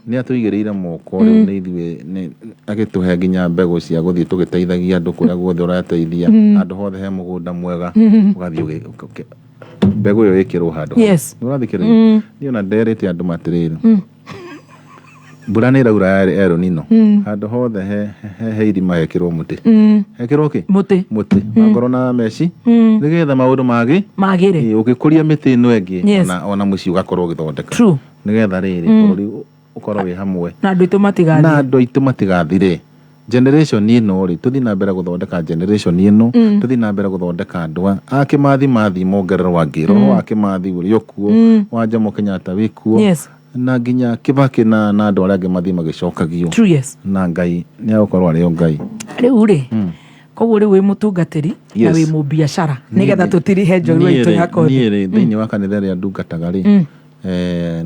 [SPEAKER 5] nĩ atũigĩrĩire moko. Rĩu nĩ ithuĩ agĩtũhe nginya mbegũ cia gũthiĩ tũgĩteithagia andũ kũrĩa guothe ũrateithia. Handũ hothe he mũgũnda mwega, ũgathiĩ mbegũ ĩyo ĩkĩrwo handũ hau. Nĩũrathikĩrĩria? Niĩ ona nderĩte andũ matĩrĩrĩ, mbura nĩ ĩraura ya El Nino. Handũ hothe he irima hekĩrwo mũtĩ. Hekĩrwo kĩ?
[SPEAKER 3] Mũtĩ.
[SPEAKER 5] Mũtĩ wangorwo na meci, nĩgetha maũndũ magi
[SPEAKER 3] magĩre.
[SPEAKER 5] Ĩĩ, ũgĩkũria mĩtĩ ĩno ĩngĩ, ona mũciĩ ũgakorwo ũgĩthondeka. Nĩgetha rĩrĩ bũrũri ũkorwo wĩ hamwe.
[SPEAKER 3] Na andũ aitũ matigathiĩ.
[SPEAKER 5] Na andũ aitũ matigathire. Generation ĩno rĩ, tũthiĩ na mbere gũthondeka generation ĩno. Tũthiĩ na mbere gũthondeka andũ a Kĩmathi mathiĩ mongererwo angĩ. Roho wa Kĩmathi ũrĩ o kuo, wa Jomo Kenyatta wĩ kuo, na nginya Kĩbakĩ na andũ arĩa angĩ mathiĩ magĩcokagio.
[SPEAKER 3] True, yes.
[SPEAKER 5] Na Ngai nĩ agũkorwo arĩ o Ngai.
[SPEAKER 3] Rĩu rĩ, koguo rĩu wĩ mũtungatĩri na wĩ mũbiacara, nĩgetha tũtirihe njorua itũ ya kothi.
[SPEAKER 5] Niĩ rĩ, thĩinĩ wa kanitha ĩrĩa ndungataga rĩ,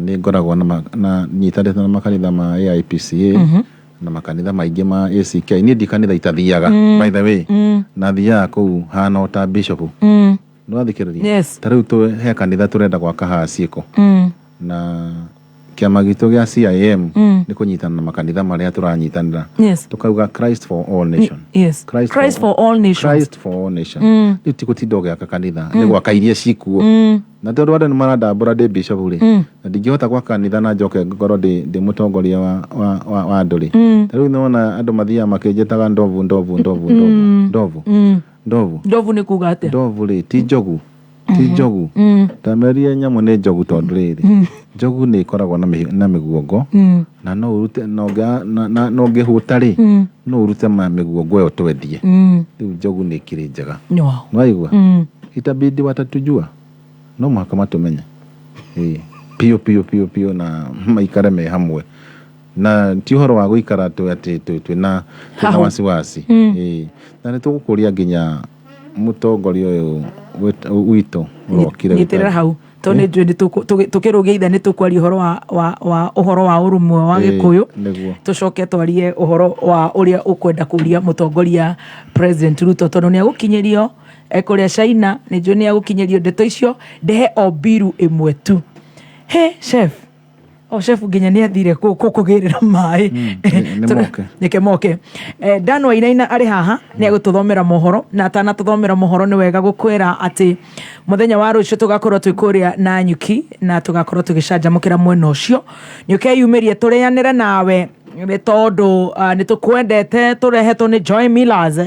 [SPEAKER 5] nĩ ngoragwo na nyitanĩte na makanitha ma AIPCA na makanitha maingĩ ma ACK. Niĩ ndi kanitha itathiaga, by the way. Na thiaga kũu hana o ta bishop. Nĩwathikĩrĩria?
[SPEAKER 3] Yes.
[SPEAKER 5] Ta rĩu he kanitha tũrenda gwaka haha ciĩko, na kĩama gitũ gĩa CIM nĩ kũnyitana na makanitha marĩa tũranyitanĩra. Tũkauga Christ for all nation.
[SPEAKER 3] Christ for all nations.
[SPEAKER 5] Christ for all nation. Rĩu ti gũtinda ũgĩaka kanitha, nĩ gwaka iria cikuo. Na tondũ andũ nĩ marandambũra ndĩ bishop rĩ, na ndingĩhota gwaka kanitha na njoke ngorwo ndĩ mũtongoria wa andũ rĩ. Ta rĩu nĩwona andũ mathiaga makĩnjĩtaga ndovu, ndovu, ndovu, ndovu, ndovu, ndovu.
[SPEAKER 3] Ndovu nĩ kuga atĩa?
[SPEAKER 5] Ndovu rĩ, ti njogu, ti njogu. Tamerie nyamũ nĩ njogu, tondũ rĩrĩ, njogu nĩ ĩkoragwo na mĩguongo, na no ũrute na na ũngĩhũta rĩ, no ũrute ma mĩguongo ĩyo twendie. Rĩu njogu nĩ ĩkĩrĩ njega. Nĩwaigua? Itabidi watatujua, no mũhaka matũmenye. Ĩĩ, piũ piũ piũ piũ, na maikare me hamwe, na ti ũhoro wa gũikara twĩ atĩ twĩna
[SPEAKER 3] Hahũ.
[SPEAKER 5] wasiwasi. Ĩĩ, na nĩ tũgũkũria nginya mũtongoria ũyũ witũ ũrokire.
[SPEAKER 3] Nyitĩrĩra hau, tondũ nĩ njũĩ tũkĩrũgia ithe nĩ tũkwaria ũhoro wa ũhoro wa ũrũmwe wa Gĩkũyũ.
[SPEAKER 5] Nĩguo.
[SPEAKER 3] Tũcoke twarie ũhoro wa ũrĩa ũkwenda kũria mũtongoria President Ruto, tondũ nĩ agũkinyĩrio kũrĩa China. Nĩ njũĩ nĩ agũkinyĩrio ndeto icio. Ndehe o mbiru ĩmwe tu. He chef, o chef nginya nĩ athire kũgĩrĩra maĩ.
[SPEAKER 5] Nĩ moke.
[SPEAKER 3] Nĩke moke. Dan Wainaina arĩ haha nĩ agũtũthomera mohoro, na atanatũthomera mohoro nĩ wega gũkwĩra atĩ mũthenya wa rũciũ tũgakorwo twĩ kũrĩa na nyuki, na tũgakorwo tũgĩcanjamũkĩra mwena ũcio. Nĩ ũkeyumĩrie tũrĩanĩre nawe. Nĩ tondũ nĩ tũkwendete, tũrehetwo nĩ Joy Millers,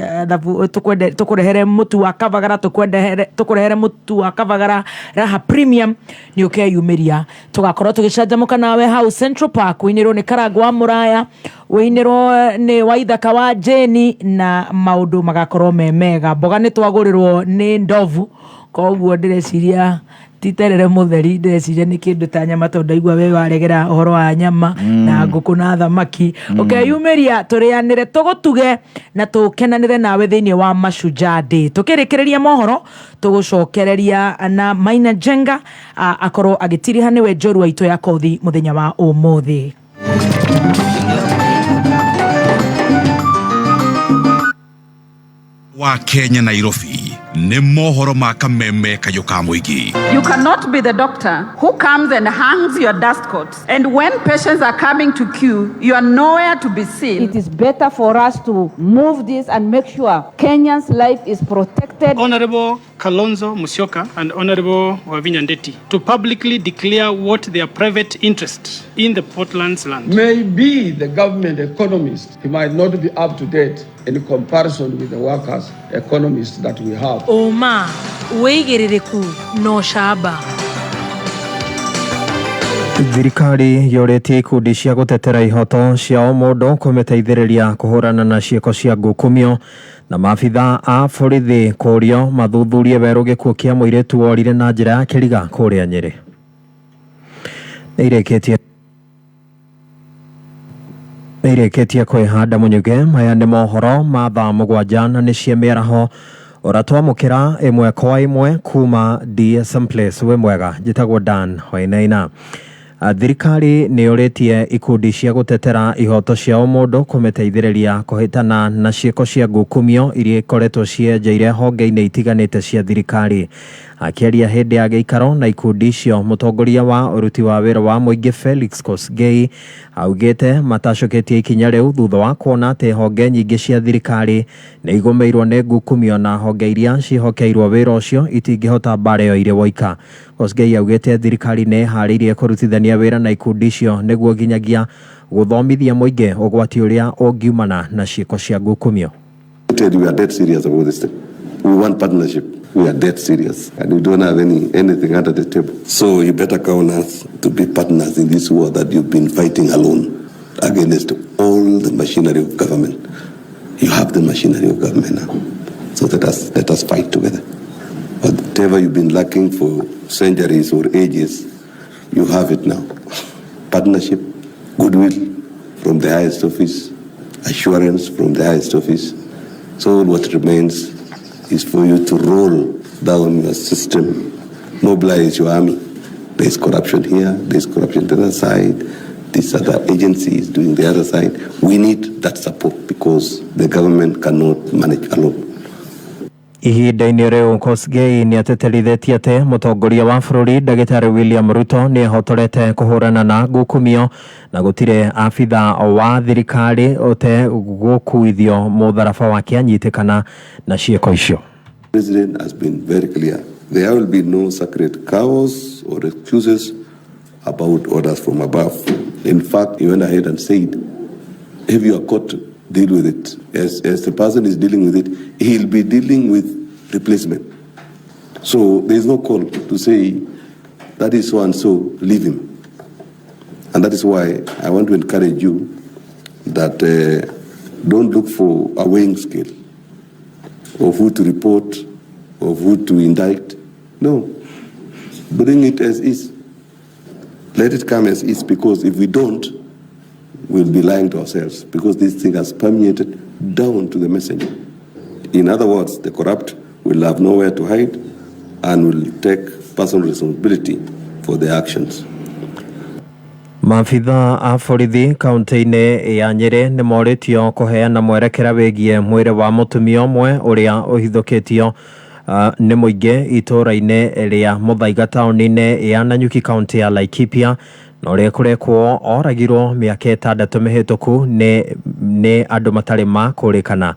[SPEAKER 3] tũkũrehere mũtu wa Kavagara, tũkũrehere mũtu wa Kavagara Raha Premium, nĩ ũkeyumĩria. Tũgakorwo tũgĩcanjamũka nawe hau Central Park, ũinĩrwo nĩ Karangũ wa Mũraya, ũinĩrwo nĩ Waithaka wa Jane, na maũndũ magakorwo me mega. Mboga nĩ twagũrĩrwo nĩ ndovu, koguo ndĩreciria ti terere mũtheri, ndĩreciria nĩ kĩndũ ta nyama, tondũ ndaigua we waregera ũhoro wa nyama na ngũkũ na thamaki. Ũkeyumĩria tũrĩanĩre, tũgũtuge na tũkenanĩre nawe thĩinĩ wa Mashujaa Day. Tũkĩrĩkĩrĩria mohoro, tũgũcokereria na Maina Njenga, akorwo agĩtiriha nĩwe njorua itũ ya kothi mũthenya wa ũmũthĩ.
[SPEAKER 6] Wa Kenya Nairobi nĩ mohoro ma kameme kayũ ka mũingĩ.
[SPEAKER 7] You cannot be the doctor who comes and hangs your dust coat, and when patients are coming to queue, you are nowhere to be seen.
[SPEAKER 8] It is better for us to move this and make sure Kenyan's life is protected.
[SPEAKER 9] Honorable Kalonzo Musyoka and Honorable Wavinya Ndeti to publicly declare what their private interest in the Portland's land.
[SPEAKER 10] Maybe the government economist, he might not be up to date in comparison with the workers' economists that we have.
[SPEAKER 3] Ũma, wĩigĩrĩrĩku no camba.
[SPEAKER 12] Thirikari yũrĩtie ikundi cia gũtetera ihoto cia ũmũndũ kũmĩteithĩrĩria kũhũrana na ciĩko cia ngukumio, na maabitha a borithi kũrio mathuthurie werũ gĩkuũ kĩa mũirĩtu worire na njĩra ya kĩriga kũrĩa Nyĩrĩ. Nĩ irĩkĩtie kwĩhanda mũnyuge. Maya nĩ mohoro ma thaa 7 na nĩ cia mĩaraho ũratwamũkĩra ĩmwe kwa ĩmwe kuma DSM Place. Wĩ mwega, njĩtagwo Dan Wainaina. Thirikari nĩ yũrĩtie ikundi cia gũtetera ihoto cia ũmũndũ kũmĩteithĩrĩria kũhĩtana na ciĩko cia ngukumio iria ikoretwo cienjeire honge-inĩ itiganĩte cia thirikari. Akĩaria hĩndĩ ya gĩikaro na ikundi icio, mũtongoria wa ũruti wa wĩra wa mũingĩ Felix Kosgei augĩte matacũkĩtie ikinya rĩu thutha wa kuona atĩ honge nyingĩ cia thirikari nĩ igũmĩirwo nĩ ngukumio na honge iria ciĩhokeirwo wĩra ũcio itingĩhota mbara ĩyo irĩ woika. Kosgei augĩte thirikari nĩ ĩharĩirie kũrutithania wĩra na ikundi icio nĩguo nginyagia gũthomithia mũingĩ ũgwati ũrĩa ũngiumana na ciĩko cia ngukumio.
[SPEAKER 1] We are dead serious about this thing. We want partnership. We are dead serious, and we don't have anything under the table. So you better count us to be partners in this war that you've been fighting alone against all the machinery of government. You have the machinery of government now. So let us fight together. Whatever you've been lacking for centuries or ages, you have it now. Partnership, goodwill from the highest office, assurance from the highest office. So what remains is for you to roll down your system, mobilize your army. There's corruption here, there's corruption the other side, this other agency is doing the other side. We need that support because the government cannot manage alone.
[SPEAKER 12] Ihinda-inĩ rĩu, Kosgei nĩ atĩtĩrithĩtie atĩ mũtongoria wa bũrũri ndagĩtarĩ William Ruto nĩ ehotorete kũhũrana na ngukumio na gũtirĩ abitha wa thirikari ũte gũkuithio mũtharaba wake anyitĩkana na ciĩko icio.
[SPEAKER 1] President has been very clear. There will be no sacred cows or excuses about orders from above. In fact, he went ahead and said, if you are caught, deal with it. As the person is dealing with it, he'll be dealing with replacement. So there is no call to say that is so and so, leave him. And that is why I want to encourage you that don't look for a weighing scale of who to report, of who to indict. No. Bring it as is. Let it come as is, because if we don't, we'll be lying to ourselves, because this thing has permeated down to the messenger. In other words, the corrupt will have nowhere to hide and will take personal responsibility for their actions.
[SPEAKER 12] Maabitha a borithi kaunti-inĩ ya Nyĩrĩ nĩ morĩtio kũheana mwerekera wĩgiĩ mwĩrĩ wa mũtumia ũmwe ũrĩa ũhithũkĩtio nĩ mũingĩ itũũra-inĩ rĩa Mũthaiga taũni-inĩ ya Nanyuki, kaunti ya Laikipia, na ũrĩa kũrekwo oragirwo mĩaka 6 mĩhĩtũku nĩ andũ matarĩ makũrĩkana.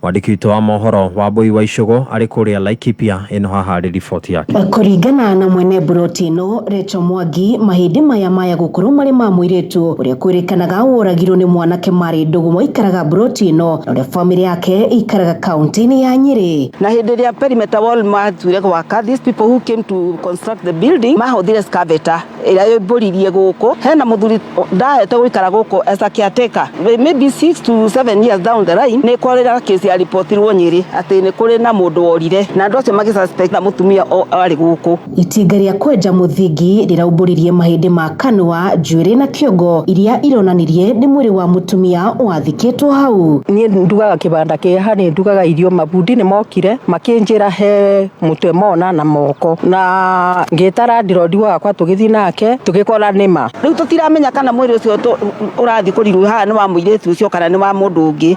[SPEAKER 12] Mwandĩki witũ wa mohoro Wambui wa Icũgũ arĩ kũrĩa Laikipia, ĩno haha arĩ riboti yake.
[SPEAKER 13] Kũringana na mwene mburoti ĩno Rachel Mwangi, mahĩndĩ maya maya gũkorwo marĩ ma mũirĩtu ũrĩa kwĩrĩkanaga woragirwo nĩ mwanake marĩ ndũgũ maikaraga mburoti ĩno na ũrĩa bamĩrĩ yake ĩikaraga kaunti-inĩ ya Nyĩrĩ.
[SPEAKER 22] Na hĩndĩ ĩrĩa perimeter wall matuire gwaka, these people who came to construct the building mahũthire excavator ĩrĩa yoimbũririe gũkũ. Hena mũthuri ndahete gũikara gũkũ as a caretaker, maybe 6 to 7 years down the line nĩ kwarĩ case ya ripotirwo Nyĩrĩ atĩ nĩ kũrĩ na mũndũ worire, na andũ acio magĩsuspect na mũtumia arĩ gũkũ.
[SPEAKER 13] Itinga rĩa kwenja mũthingi rĩraumbũririe mahĩndĩ ma kanua, njuĩrĩ na kĩongo iria ironanirie nĩ mwĩrĩ wa mũtumia wathikĩtwo hau.
[SPEAKER 23] Niĩ ndugaga kĩbanda kĩha, nĩ ndugaga irio, mabundi nĩ mokire makĩnjĩra he mũtwe mona na moko, na ngĩta landlord wakwa tũgĩthiĩ nake tũgĩkora nĩma.
[SPEAKER 22] Rĩu tũtiramenya kana mwĩrĩ ũcio ũrathiĩ kũrirwo haha nĩ wa mũirĩtu ũcio kana nĩ wa mũndũ ũngĩ.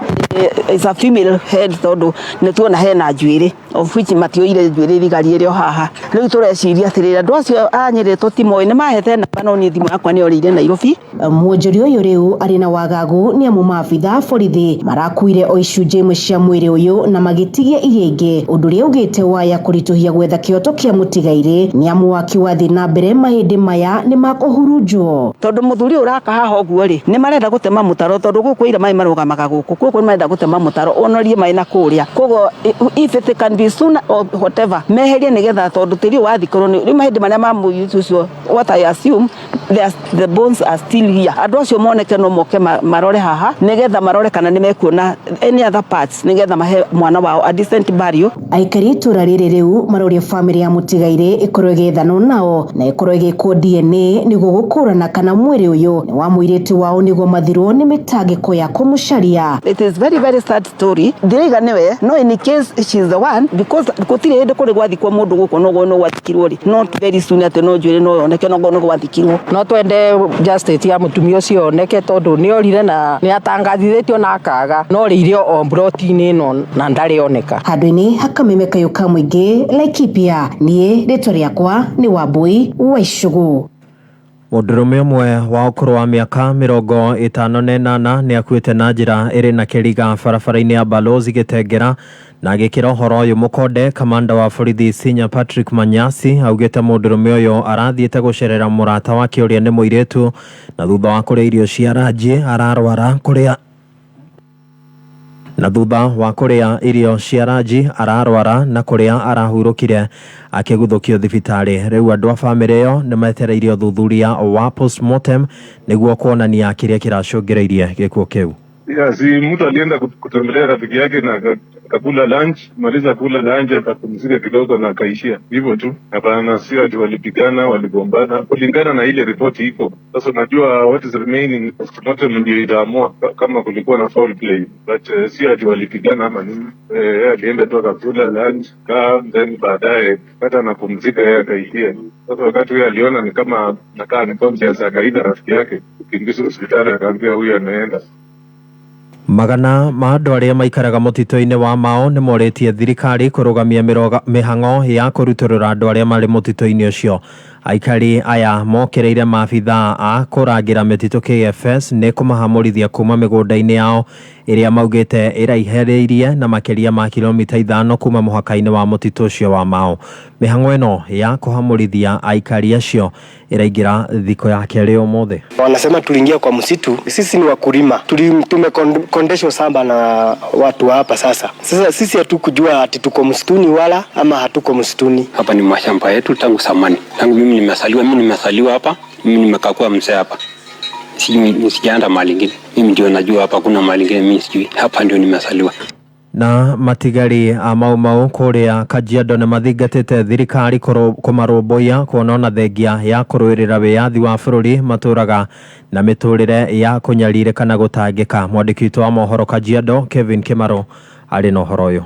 [SPEAKER 22] It's a female head tondũ nĩ tuona hena njuĩrĩ, of which matioire njuĩrĩ thigari ĩrĩ o haha. Rĩu tũreciria atĩrĩrĩ, andũ acio a Nyĩrĩ tũtimoĩ, nĩ mahete namba no niĩ thimũ yakwa nĩ yorĩire Nairobi.
[SPEAKER 13] Mwonjoria ũyũ rĩu arĩ na wagagu nĩ amu maabitha a borithi marakuire o icunjĩ imwe cia mwĩrĩ ũyũ na magĩtigia iria ingĩ, ũndũ ũrĩa augĩte waya kũritũhia gwetha kĩhoto kĩa mũtigairĩ nĩ amu waki wathiĩ na mbere mahĩndĩ maya nĩ makũhurunjwo.
[SPEAKER 22] Tondũ mũthuri ũyũ ũraka haha ũguo rĩ, nĩ marenda gũtema mũtaro tondũ gũkũ ira maĩ marũgamaga gũkũ, koguo nĩ marenda gũtema mũtaro onorie maĩ na kũrĩa. Koguo if it can be sooner or whatever, meherie nĩgetha tondũ tĩri ũyũ wathikorwo nĩ rĩu mahĩndĩ marĩa ma mũirĩtu ũcio, what I assume the bones are still here. Andũ acio moneke no moke marore haha nĩgetha marore kana nĩ mekuona any other parts nĩgetha mahe mwana wao a decent burial.
[SPEAKER 13] Aikari itũra rĩrĩ rĩu maroria bamĩrĩ ya mũtigairĩ ĩkorwo ĩgĩethanwo nao na ĩkorwo ĩgĩkwo DNA nĩguo gũkũrana kana mwĩrĩ ũyũ nĩ wa mũirĩtu wao nĩguo mathirwo nĩ mĩtangĩko ya kũmũcaria.
[SPEAKER 22] It is very very sad story. Ndĩraiga nĩwe, no in case she is the one, because gũtirĩ hĩndĩ kũrĩ gwathikwo mũndũ gũkũ no no gwathikirwo rĩ, not very soon atĩ no njuĩrĩ no yoneke no no gwathikirwo.
[SPEAKER 23] No twende justice ya mũtumia ũcio yoneke tondũ nĩ orire na nĩ atangathithĩtio na akaga, no rĩire o mburoti-inĩ ĩno na ndarĩ oneka.
[SPEAKER 13] Handũ-inĩ hakameme kayũ ka mũingĩ Laikipia, niĩ rĩtwa rĩakwa nĩ Wambui wa Icũgũ.
[SPEAKER 12] Mũndũrũme ũmwe wa ũkũrũ wa mĩaka 58 nĩ akuĩte na njĩra ĩrĩ na kĩriga barabara-inĩ ya Balozi Gĩtengera, na agĩkĩra ũhoro ũyũ mũkonde. Kamanda wa borithi Senior Patrick Manyasi augĩte mũndũrũme ũyũ arathiĩte gũcerera mũrata wake ũrĩa nĩ mũirĩtu, na thutha wa kũrĩa irio cia ranji ararwara kũrĩa na thutha wa kũrĩa irio cia ranji ararwara na kũrĩa arahurũkire akĩguthũkio thibitarĩ. Rĩu andũ a bamĩrĩ ĩyo nĩ metereire ũthuthuria wa postmortem nĩguo kuonania kĩrĩa kĩracũngĩrĩirie gĩkuũ kĩu.
[SPEAKER 24] Ya, si mtu alienda kutembelea rafiki yake na akakula lunch, maliza kula lunch akapumzika kidogo na akaishia hivyo tu. Hapana, sio ati walipigana, waligombana, kulingana na ile ripoti iko sasa. Unajua what is remaining postmortem ndio itaamua kama kulikuwa na foul play, but sio ati walipigana ama nini. Yeye alienda tu akakula lunch ka then baadaye hata anapumzika yeye akaishia. Sasa wakati huyo aliona ni kama nakaa ni conscious, akaita rafiki yake kukimbizwa hospitali, akaambia huyu anaenda.
[SPEAKER 12] Magana ma andũ arĩa maikaraga mũtitũ-inĩ wa Mao nĩ morĩtie thirikari kũrũgamia mĩhang'o ya kũrutũrũra andũ arĩa marĩ mũtitũ-inĩ ũcio. Aikari aya mokĩrĩire maabithaa a kũrangĩra mĩtitũ KFS nĩ kũmahamũrithia kuma mĩgũnda-inĩ yao ĩrĩa maugĩte ĩraiherĩirie na makĩria ma kilomita 5 kuma mũhaka-inĩ wa mũtitũ ũcio wa Mao. Mĩhang'o ĩno ya kũhamũrithia aikari acio ĩraingĩra thikũ ya kerĩ ũmũthĩ.
[SPEAKER 25] Wanasema tuliingia kwa msitu, sisi ni wakulima, tumekondeshwa shamba na watu hapa sasa. Sasa sisi hatukujua ati tuko msituni wala ama hatuko msituni.
[SPEAKER 14] Hapa ni mashamba yetu tangu zamani, tangu mimi nimesaliwa, mimi nimesaliwa hapa, mimi nimekaa kuwa mzee hapa. Sijaenda mahali ingine. Mimi ndio najua hapa kuna mahali ingine mimi sijui. Hapa ndio nimesaliwa.
[SPEAKER 12] Na matigari a Mau Mau kũrĩa Kajiado nĩ mathingatĩte thirikari kũmarũmbũiya kuona ona thengia ya kũrũĩrĩra wĩyathi wa bũrũri matũraga na mĩtũrĩre ya kũnyarirĩka na gũtangĩka. Mwandĩki witũ wa mohoro Kajiado Kevin Kimaro arĩ na ũhoro ũyũ.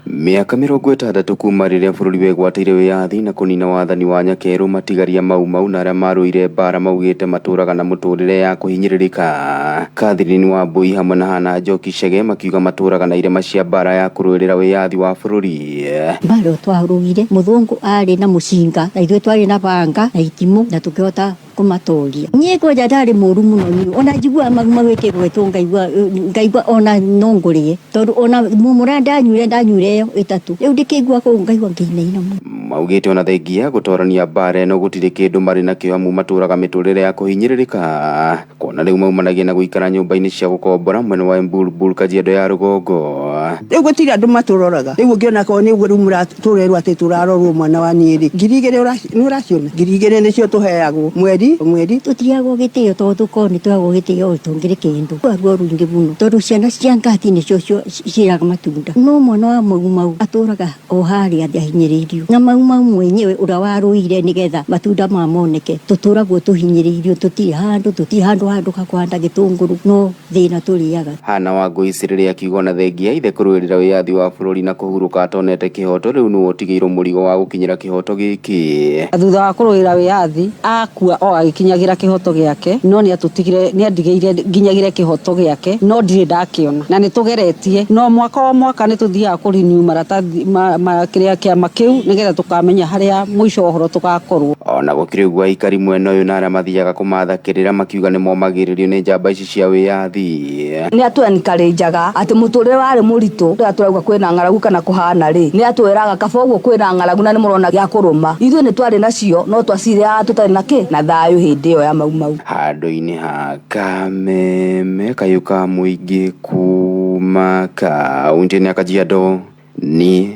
[SPEAKER 26] Mĩaka 60 kuma rĩrĩa bũrũri wegwatĩire wĩyathi na kũnina wathani wa Nyakerũ, matigaria Mau Mau na arĩa marũire mbara maugĩte matũraga na mũtũrĩre ya kũhinyĩrĩrĩka. Catherine Wambui hamwe na Hannah Njoki Chege makiuga matũraga na irema cia mbara ya kũrũĩrĩra wĩyathi wa bũrũri.
[SPEAKER 27] Mbara ĩyo twarũire mũthũngũ arĩ na mũcinga na ithuĩ twarĩ na banga na itimũ na tũkĩhota
[SPEAKER 11] Kũmatoria niĩ kwanja ndarĩ mũru mũno niĩ ona njiguaga mau ĩkĩgwetwo ngaigua ngaigua ona no ngũrĩe tondũ ona mumũra ndanyuire ndanyuire ĩyo ĩtatũ rĩu ndĩkĩigua kũu ngaigua ngĩinaina mũno.
[SPEAKER 26] Maugĩte ona thengia gũtorania mbara ĩno gũtirĩ kĩndũ marĩ nakĩo amu matũraga mĩtũrĩre ya kũhinyĩrĩrĩka kuona rĩu maumanagia na gũikara nyũmba-inĩ cia gũkombora mwena wa Embulbul Kajiado ya rũgongo.
[SPEAKER 15] Rĩu gũtirĩ andũ matũroraga rĩu ũngĩona korwo nĩ ũguo rĩu tũrerwo atĩ tũrarorwo mwana wa niĩ rĩ 2000 nĩ ũraciona 2000 nĩcio tũheagwo mweri mweri.
[SPEAKER 11] Tũtiheagwo gĩtĩo tondũ tũkorwo nĩ tũheagwo gĩtĩo tũngĩrĩ kĩndũ ruo rũingĩ mũno tondũ ciana cia ngati nĩcio ciĩraga matunda no mwana wa Mau Mau atũraga o harĩa thĩ ahinyĩrĩirio na Mau Mau mwenyewe ũrĩa warũire nĩgetha matunda maya moneke tũtũragwo tũhinyĩrĩirio tũtirĩ handũ tũtirĩ handũ handũ ha kũhanda gĩtũngũrũ no thĩna tũrĩaga.
[SPEAKER 26] Hannah Wangũi Icirĩrĩ akiuga ona thengia ithe kũrũĩrĩra wĩyathi wa bũrũri na kũhurũka atonete kĩhoto rĩu nĩwe ũtigĩirwo mũrigo wa gũkinyĩra kĩhoto gĩkĩ.
[SPEAKER 16] Thutha wa kũrũĩra wĩyathi akua o agĩkinyagĩra kĩhoto gĩake no nĩatũtigire nĩandigĩire nginyagĩre kĩhoto gĩake no ndirĩ ndakĩona na nĩtũgeretie no mwaka o mwaka nĩtũthiaga kũ renew maratathi ma, ma kĩrĩa kĩama kĩu nĩgetha tũkamenya harĩa mũico wa ũhoro tũgakorwo.
[SPEAKER 26] Ona gũkĩrĩ ũguo aikari mwena ũyũ na arĩa mathiaga kũmatha kĩrĩra makiuga nĩmomagĩrĩrio nĩ njamba ici cia wĩyathi.
[SPEAKER 17] Nĩ atũ encourage-aga atĩ mũtũrĩre warĩ mũritũ rĩrĩa tũrauga kwĩna ng'aragu kana kũhana rĩ nĩ atwĩraga kaba ũguo kwĩna ng'aragu na nĩ mũrona gĩa kũrũma ithuĩ nĩ twarĩ nacio no twacirĩaga tũtarĩ na kĩ na thayũ hĩndĩ ĩyo ya Mau Mau.
[SPEAKER 26] Handũ-inĩ ha Kameme kayũ ka mũingĩ kuma kaũntĩ-inĩ ya Kajiado niĩ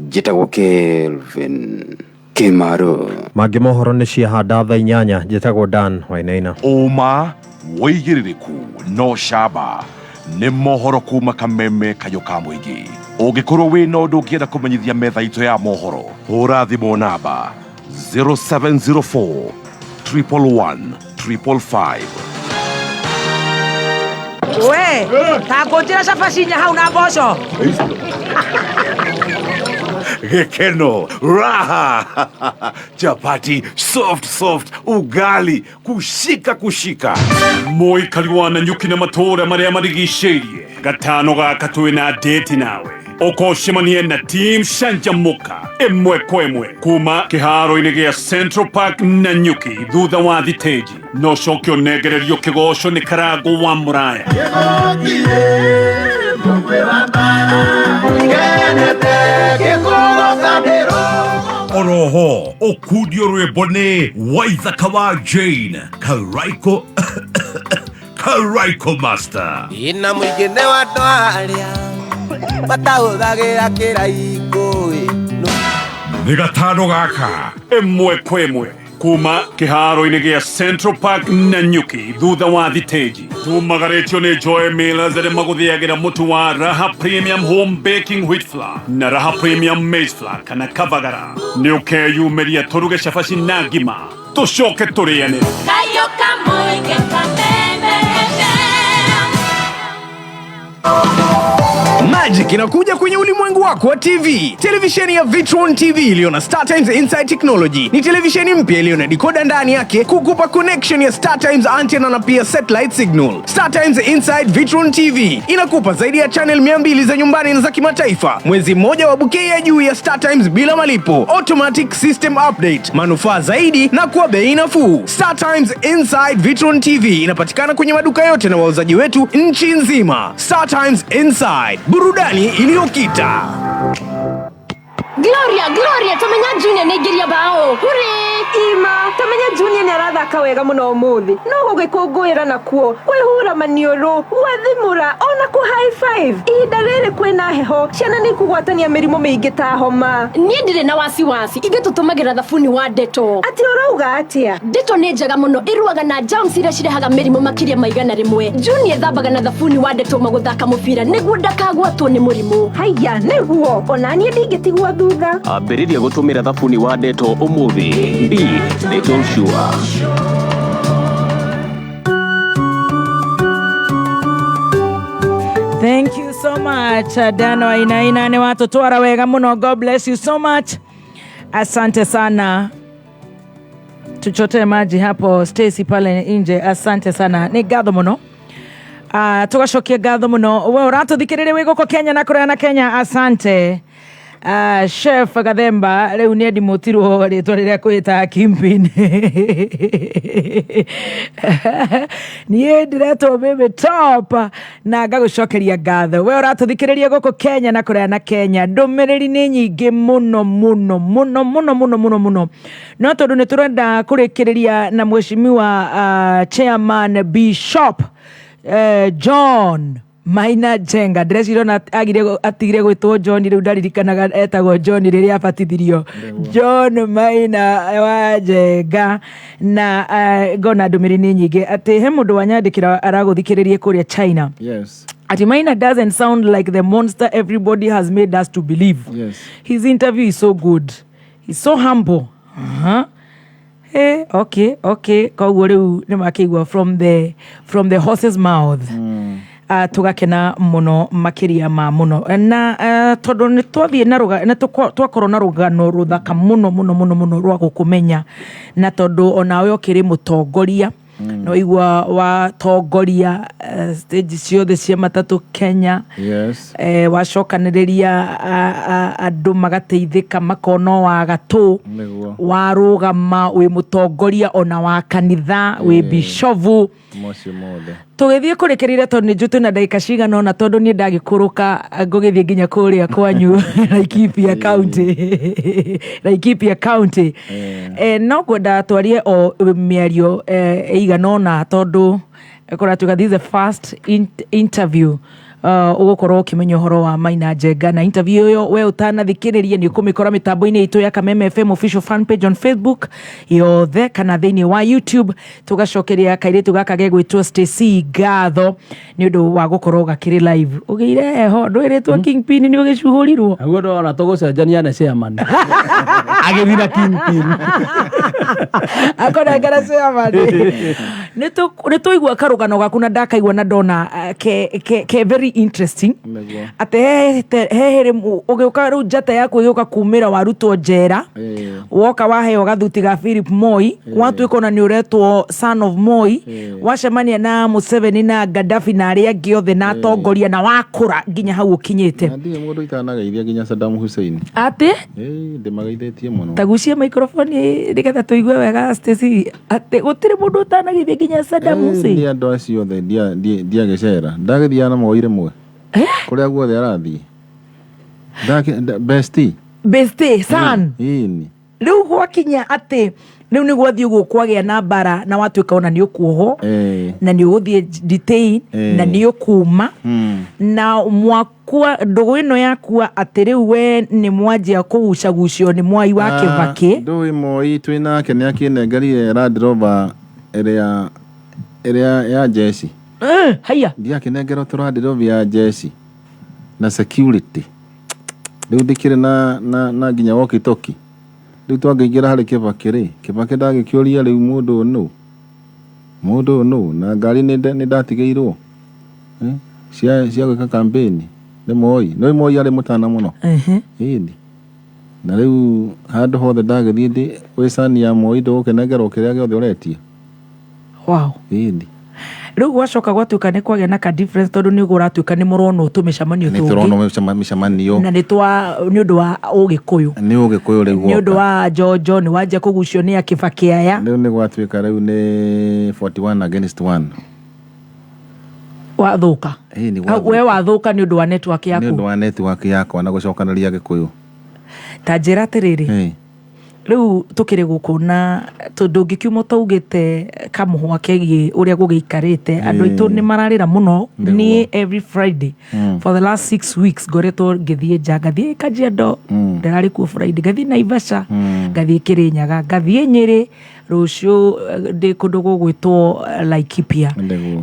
[SPEAKER 26] njĩtagwo Kelvin Kimaro.
[SPEAKER 12] Mangĩ mohoro nĩ ciahanda thaa 8 njĩtagwo Dan Wainaina.
[SPEAKER 6] Ũma wĩigĩrĩrĩku no camba nĩ mohoro kuma Kameme kayũ ka mũingĩ. Ũngĩkorwo wĩna ũndũ ũngĩenda kũmenyithia metha itũ ya mohoro hũra thimũ namba 0704 111 555.
[SPEAKER 3] We ta ngũnjĩra cabaci inya hau na mboco.
[SPEAKER 6] Gĩkeno raha chapati soft soft ugali kushika kushika.
[SPEAKER 20] Mũikari wa Nanyuki na matũũra marĩa marigicĩirie gatano gaka twĩna date nawe ũkocemanie na team Canjamũka ĩmwe kwa ĩmwe kuma kĩharo-inĩ gĩa Central Park Nanyuki thutha wa thitĩnji no coke ũnengererio kĩgoco nĩ Karango wa Mũraya.
[SPEAKER 6] Oroho ũkundio rwĩmbo nĩ Waithaka wa Jane Karaiko Karaiko Master.
[SPEAKER 2] Ina mũingĩ nĩ wa andũ arĩa matahũthagĩra kĩraikũ.
[SPEAKER 6] Nĩ gatano gaka
[SPEAKER 20] ĩmwe kwa ĩmwe kuma kĩharo-inĩ gĩa Central Park Nanyuki thutha wa thitĩnji tumagarĩtio nĩ Joy Millers arĩa magũthĩagĩra mũtu wa Raha Premium Home Baking Wheat Flour na Raha Premium Maize Flour kana Kavagara. Nĩ ũkeyumĩria tũruge cabaci na ngima tũcoke tũrĩanĩre.
[SPEAKER 21] Kayo kamoige Kameme FM.
[SPEAKER 18] Magic inakuja kwenye ulimwengu wako wa TV. Televisheni ya Vitron TV iliyo na Star Times Inside Technology ni televisheni mpya iliyo na decoder ndani yake kukupa connection ya Star Times antenna na pia satellite signal. Star Times Inside Vitron TV inakupa zaidi ya channel 200 za nyumbani na za kimataifa, mwezi mmoja wa bouquet ya juu ya Star Times bila malipo, automatic system update, manufaa zaidi na kwa bei nafuu. Star Times Inside Vitron TV inapatikana kwenye maduka yote na wauzaji wetu nchi nzima. Star Times Inside, burudani iliyokita.
[SPEAKER 19] Gloria, Gloria, tamenya Junior nĩaingĩria bao. Hurray!
[SPEAKER 27] Ima tamenya Junior nĩ arathaka wega mũno ũmũthĩ no gũgĩkũngũĩra nakuo kwĩhura maniũrũ gwathimũra ona kũ high five ihinda rĩrĩ kwĩna heho ciana nĩ ikũgwatania mĩrimũ mĩingĩ ta homa.
[SPEAKER 19] Niĩ ndirĩ na wasiwasi ithuĩ tũtũmagĩra thabuni wa Dettol.
[SPEAKER 27] Atĩ ũrauga atĩa?
[SPEAKER 19] Dettol nĩ njega mũno ĩrũaga na germs iria cirehaga mĩrimũ makĩria ma 100. Junior ethambaga na thabuni wa Dettol magũthaka mũbira nĩguo ndakagwatwo nĩ mũrimũ.
[SPEAKER 27] Haiya nĩguo ona niĩ ndingĩtigwo thutha.
[SPEAKER 28] Ambĩrĩria gũtũmĩra thabuni wa Dettol ũmũthĩ. Be Dettol sure.
[SPEAKER 3] Thank you so much Dano Ainaina nĩ watũtwara wega mũno. God bless you so much, asante sana. Tuchotee maji hapo Stacy pale nje, asante sana, nĩ ngatho mũno. Tũgacokia ngatho mũno we ũratũthikĩrĩria wĩ gũkũ Kenya na kũraya na Kenya, asante. Chef Gathemba rĩu nĩ endimũtirwo rĩtwa rĩrĩa kwĩta Kingpin. Niĩ ndĩretwo Mimi Top na ngagũcokeria ngatho we ũratũthikĩrĩria gũkũ Kenya na kũraya na Kenya. Ndũmĩrĩri nĩ nyingĩ mũno mũno mũno mũno mũno mũno mũno, no tondũ nĩ tũrenda kũrĩkĩrĩria na mheshimiwa chairman Bishop John Maina Njenga. Ndĩreciria ona agire atigire gwĩtwo John, rĩu ndaririkanaga etagwo John rĩrĩa abatithirio. John Maina wa Njenga na ngona ndũmĩrĩri nĩ nyingĩ atĩ he mũndũ wanyandĩkĩra aragũthikĩrĩria kũrĩa China.
[SPEAKER 1] Yes.
[SPEAKER 3] Ati Maina doesn't sound like the monster everybody has made us to believe.
[SPEAKER 1] Yes.
[SPEAKER 3] His interview is so good. He's so humble. Okay. Koguo rĩu nĩ makĩigua from the horse's mouth. Tũgakena mũno makĩria ma mũno na tondũ nĩ twathiĩ na nĩ twakorwo na rũgano rũthaka mũno mũno mũno mũno rwa gũkũmenya, na tondũ onawe ũkĩrĩ mũtongoria no igua watongoria stage ciothe cia matatũ Kenya.
[SPEAKER 1] Yes.
[SPEAKER 3] Wacokanĩrĩria andũ magateithĩka makona wa gatũ.
[SPEAKER 1] Nĩguo.
[SPEAKER 3] Warũgama wĩ mũtongoria ona wa kanitha, wĩ bishovu.
[SPEAKER 1] Macio mothe.
[SPEAKER 3] Tũgĩthiĩ kũrĩkĩrĩria tondũ nĩ njũĩ twĩna ndagĩka cigana ũna, tondũ niĩ ndagĩkũrũka ngũgĩthiĩ nginya kũrĩa kwanyu Laikipia County, Laikipia County. No ngwenda twarie o mĩario ĩigana ũna tondũ kũratuĩka this is the first interview ũgũkorwo ũkĩmenya ũhoro wa Maina Njenga, na interview ĩyo we ũtanathikĩrĩria nĩ ũkũmĩkora mĩtambo-inĩ itũ ya Kameme FM official fan page on Facebook yothe kana thĩinĩ wa YouTube. Tũgacokeria kairĩtu gaka gegwĩtwo Stacy ngatho nĩ ũndũ wa gũkorwo gakĩrĩ live. Ũgĩire heho ndwĩrĩtwo Kingpin nĩ ũgĩcuhũrirwo.
[SPEAKER 4] Naguo ndona tũgũcenjania na chairman agĩthiĩ na Kingpin.
[SPEAKER 3] Akonengera chairman. Nĩ tũigua karũgano gaku na ndakaigua na ndona ke very interesting.
[SPEAKER 1] Nĩguo.
[SPEAKER 3] Atĩ he hĩrĩ ũgĩũka rĩu njata yaku ĩgĩũka kumĩra warutwo njera, woka waheo gathuti ga Philip Moi, watuĩka ona nĩ ũretwo son of Moi, wacemania na Museveni na Gaddafi na arĩa angĩ othe na atongoria na wakũra nginya hau ũkinyĩte.
[SPEAKER 1] Na ndirĩ mũndũ itanageithia nginya Saddam Hussein.
[SPEAKER 3] Atĩ?
[SPEAKER 1] Ĩĩ, ndĩmageithĩtie mũno.
[SPEAKER 3] Tagucia microphone nĩgetha tũigue wega, Stacy. Atĩ gũtirĩ mũndũ ũtanageithia nginya Saddam Hussein?
[SPEAKER 1] Nĩ andũ acio othe ndiagĩcera ndagĩthiaga na Moi rĩmwe kũrĩa guothe arathiĩ. Bestie.
[SPEAKER 3] Bestie son.
[SPEAKER 1] Ĩni.
[SPEAKER 3] Rĩu gwakinya atĩ rĩu nĩ gwathiĩ ũguo kwagĩa na mbara na watuĩka ona nĩ ũkuohwo na nĩ ũgũthiĩ detain na nĩ ũkuma na mwakua ndũgũ ĩno yakua atĩ rĩu we nĩ mwanjia kũgucagucio nĩ Mwai wa Kĩbakĩ.
[SPEAKER 1] Ndũĩ Moi twĩ nake nĩ akĩnengerire Land Rover ĩrĩa ya jeshi.
[SPEAKER 3] Haiya.
[SPEAKER 1] Ndiakĩnengerwo tũ Land Rover ya jeshi na security, rĩu ndĩkĩrĩ na nginya walkie talkie. Rĩu twangĩingĩra harĩ Kĩbakĩ rĩ, Kĩbakĩ ndagĩkĩũria rĩu mũndũ ũyũ nũ, mũndũ ũyũ nũ, na ngari nĩ ndatigĩirwo cia gwĩka campaign nĩ Moi. Nĩ Moi arĩ mũtana mũno. Ĩni. Na rĩu handũ hothe ndagĩthiĩ ndĩ wĩ cani ya Moi ndũgũkĩnengerwo kĩrĩa gĩothe ũretia.
[SPEAKER 3] Wow.
[SPEAKER 1] Ĩni.
[SPEAKER 3] Rĩu gwacoka gwatuĩka nĩ kwagĩa na ka difference tondũ nĩ ũratuĩka nĩ mũronwo tũmĩcemanio
[SPEAKER 1] Nĩ
[SPEAKER 3] tũngĩ.
[SPEAKER 1] tũronwo mĩcemanio.
[SPEAKER 3] Na nĩ twa nĩ ũndũ wa ũgĩkũyũ.
[SPEAKER 1] Nĩ ũgĩkũyũ rĩu
[SPEAKER 3] Nĩ ũndũ
[SPEAKER 1] woka.
[SPEAKER 3] wa njonjo nĩ wanjia kũgucio nĩ akĩbakĩ aya.
[SPEAKER 1] Rĩu nĩ gwatuĩka rĩu nĩ 41 against 1.
[SPEAKER 3] Wathũka.
[SPEAKER 1] Ĩni.
[SPEAKER 3] Hau we wathũka nĩ ũndũ wa network
[SPEAKER 1] Nĩ ũndũ
[SPEAKER 3] yaku.
[SPEAKER 1] wa network yakwa na gũcokanĩria gĩkũyũ.
[SPEAKER 3] Ta njĩra atĩrĩrĩ, rĩu tũkĩrĩ gũkũ na tondũ ũngĩkiuma ũtaugĩte kamũhwa kegiĩ ũrĩa gũgĩikarĩte, andũ aitũ nĩ mararĩra mũno. Niĩ every Friday for the last 6 weeks ngoretwo ngĩthiĩ nja, ngathiĩ Kajiado, ndĩrarĩ kuo Friday, ngathiĩ Naivasha, ngathiĩ Kĩrĩnyaga, ngathiĩ Nyĩrĩ, rũciũ ndĩ kũndũ gũgwĩtwo Laikipia.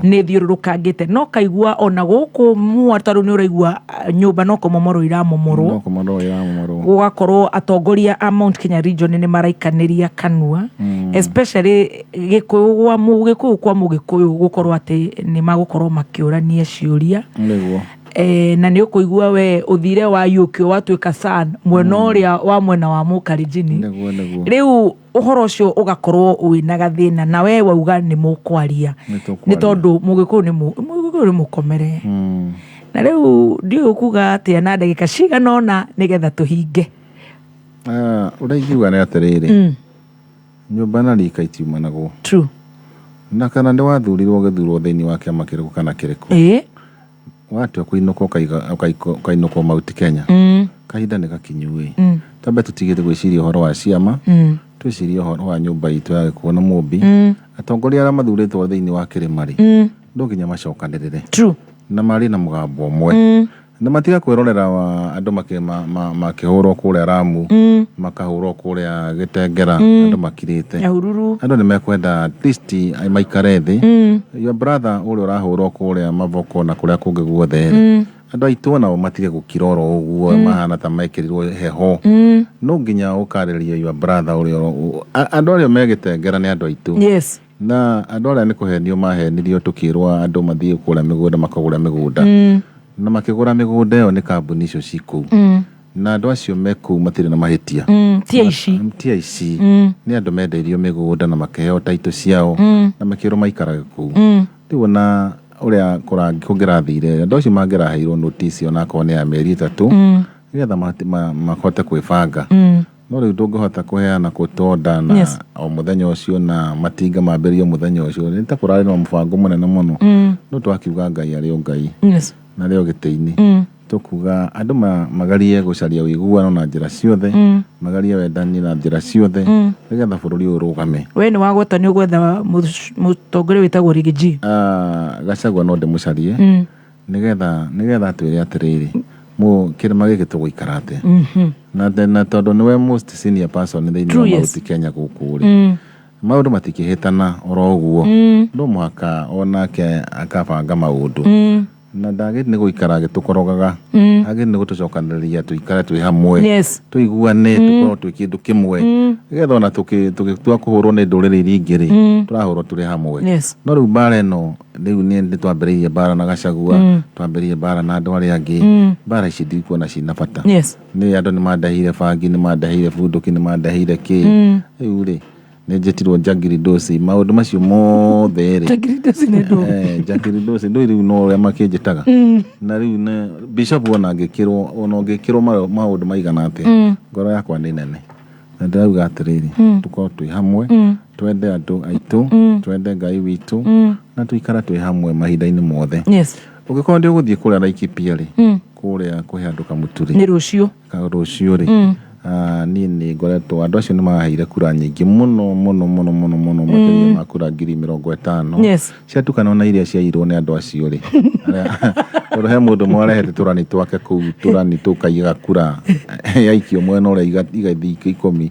[SPEAKER 3] Nĩ thiũrũrũkangĩte no kaigua ona gũkũ mua tondũ nĩ ũraigua nyũmba no kũmomorwo iramomorwo.
[SPEAKER 1] No kũmomorwo iramomorwo.
[SPEAKER 3] Gũgakorwo atongoria a Mount Kenya region nĩ maraikanĩria kanua, especially gĩkũyũ gwa mũgĩkũyũ kwa mũgĩkũyũ, gũkorwo atĩ nĩ magũkorwo makĩũrania ciũria. Na nĩ ũkũigua we ũthire waiũkio watuĩka san mwena ũrĩa wa mwena wa mũkarinjini.
[SPEAKER 1] Nĩguo nĩguo.
[SPEAKER 3] Rĩu ũhoro ũcio ũgakorwo wĩna gathĩna na we wauga nĩ mũkwaria.
[SPEAKER 1] Nĩ
[SPEAKER 3] Nĩ
[SPEAKER 1] tũkwaria.
[SPEAKER 3] Tondũ mũgĩkũyũ nĩ mũgĩkũyũ nĩ mũkomere. Na rĩu ndiũĩ ũkuga atĩa na ndagĩka cigana ũna nĩgetha tũhinge.
[SPEAKER 1] Ah, ũrĩa ingiuga nĩ atĩrĩrĩ, nyũmba na rika itiumanagwo.
[SPEAKER 3] True.
[SPEAKER 1] Na kana nĩ wathurirwo gĩthurwo thĩinĩ wa kĩama kĩrĩkũ kana kĩrĩkũ, watua kũinũka ũkainũkwo Mount Kenya, kahinda nĩ gakinyu ĩ, twambe tũtigĩte gwĩciria ũhoro wa ciama, twĩcirie ũhoro wa nyũmba itũ ya gĩkuũ na mũmbi. Atongoria arĩa mathurĩtwo thĩinĩ wa kĩrĩma rĩ, no nginya macokanĩrĩre.
[SPEAKER 3] True.
[SPEAKER 1] Na marĩ na mũgambo ũmwe, na matiga kwĩrorera wa andũ makĩhũrwo kũrĩa Ramu, makahũrwo kũrĩa Gĩtengera, andũ makirĩte.
[SPEAKER 3] Nyahururu.
[SPEAKER 1] Andũ nĩ mekwenda at least maikare thĩ. Your brother ũrĩa ũrahũrwo kũrĩa Mavoko na kũrĩa kũngĩ guothe rĩ, andũ aitũ nao matige gũkira oro ũguo, mahana ta mekĩrirwo heho. No nginya ũkarĩria your brother ũrĩa andũ arĩa megĩtengera nĩ andũ aitũ. Na andũ arĩa nĩ kũhenio mahenirio, tũkĩrwo andũ mathiĩ kũrĩa mĩgũnda makagũra mĩgũnda, na makĩgũra mĩgũnda ĩyo nĩ kambuni icio ci kũu, na andũ acio me kũu matirĩ na mahĩtia.
[SPEAKER 3] Ti aici.
[SPEAKER 1] Ti aici. Nĩ andũ mendeirio mĩgũnda na makĩheo taitũ ciao, na makĩrwo maikarage kũu. Rĩu ona ũrĩa kũngĩrathire, andũ acio mangĩraheirwo notice onakorwo nĩ ya mĩeri 3, nĩgetha mahote kwĩbanga. No rĩu ndũngĩhota kũheana kũtonda na o mũthenya ũcio, na matinga mambĩrĩrio mũthenya ũcio, nĩ ta kũrarĩ na mũbango mũnene mũno. No twakiuga Ngai arĩ o Ngai, na rĩo gĩtĩ-inĩ. Tũkuga andũ magarie gũcaria ũiguano na njĩra ciothe, magarie wendani na njĩra ciothe, nĩgetha bũrũri ũyũ ũrũgame.
[SPEAKER 3] We nĩ wagweta nĩ ũgwetha mũtongoria wĩtagwo Riggy.
[SPEAKER 1] Ah, Gachagua no ndĩmũcarie, nĩgetha atwĩre atĩrĩrĩ, mũ kĩrĩma gĩkĩ tũgũikara atĩa, na tondũ nĩwe most senior person thĩinĩ wa Mount Kenya gũkũ rĩ, maũndũ matikĩhĩtana oro ũguo. No mũhaka onake akabanga maũndũ, na ndagĩrĩire nĩ gũikara agĩtũkorogaga, agĩrĩire nĩ gũtũcokanĩrĩria tũikare twĩ hamwe, tũiguane, tũkorwo twĩ kĩndũ kĩmwe, nĩgetha ona tũgĩtua kũhũrwo nĩ ndũrĩrĩ iria ingĩ rĩ, tũrahũrwo tũrĩ hamwe. No rĩu mbara ĩno rĩu nĩ twambĩrĩirie mbara na Gachagua, twambĩrĩirie mbara na andũ arĩa angĩ, mbara ici ndikuona cina bata. Nĩ andũ nĩ mandehire bangi, nĩ mandehire bunduki, nĩ mandehire kĩ. Rĩu rĩ, nĩ njĩtirwo njangiri ndoci, maũndũ macio mothe rĩ.
[SPEAKER 3] Njangiri ndoci nĩ ndũ?
[SPEAKER 1] Njangiri ndoci ndũĩ rĩu no ũrĩa makĩnjĩtaga. Na rĩu nĩ bishop, ona ngĩkĩrwo, ona ũngĩkĩrwo maũndũ maigana atĩa, ngoro yakwa nĩ nene, na ndĩrauga atĩrĩrĩ, tũkorwo twĩ hamwe, twende andũ aitũ, twende Ngai witũ, na tũikara twĩ hamwe mahinda-inĩ mothe. Ũngĩkorwo ndĩ ũgũthiĩ kũrĩa Laikipia rĩ, kũrĩa kũhe andũ kamũtu rĩ,
[SPEAKER 3] Nĩ rũciũ.
[SPEAKER 1] Rũciũ rĩ, niĩ nĩ ngoretwo, andũ acio nĩ maheire kura nyingĩ mũno mũno mũno mũno mũno, makĩria ma kura 50,000. Ciatukana na iria ciairwo nĩ andũ acio rĩ, tondũ he mũndũ ũmwe warehete tũrani twake kũu, tũrani tũkaiyaga kura yaikio mwena ũrĩa igathiĩ 10.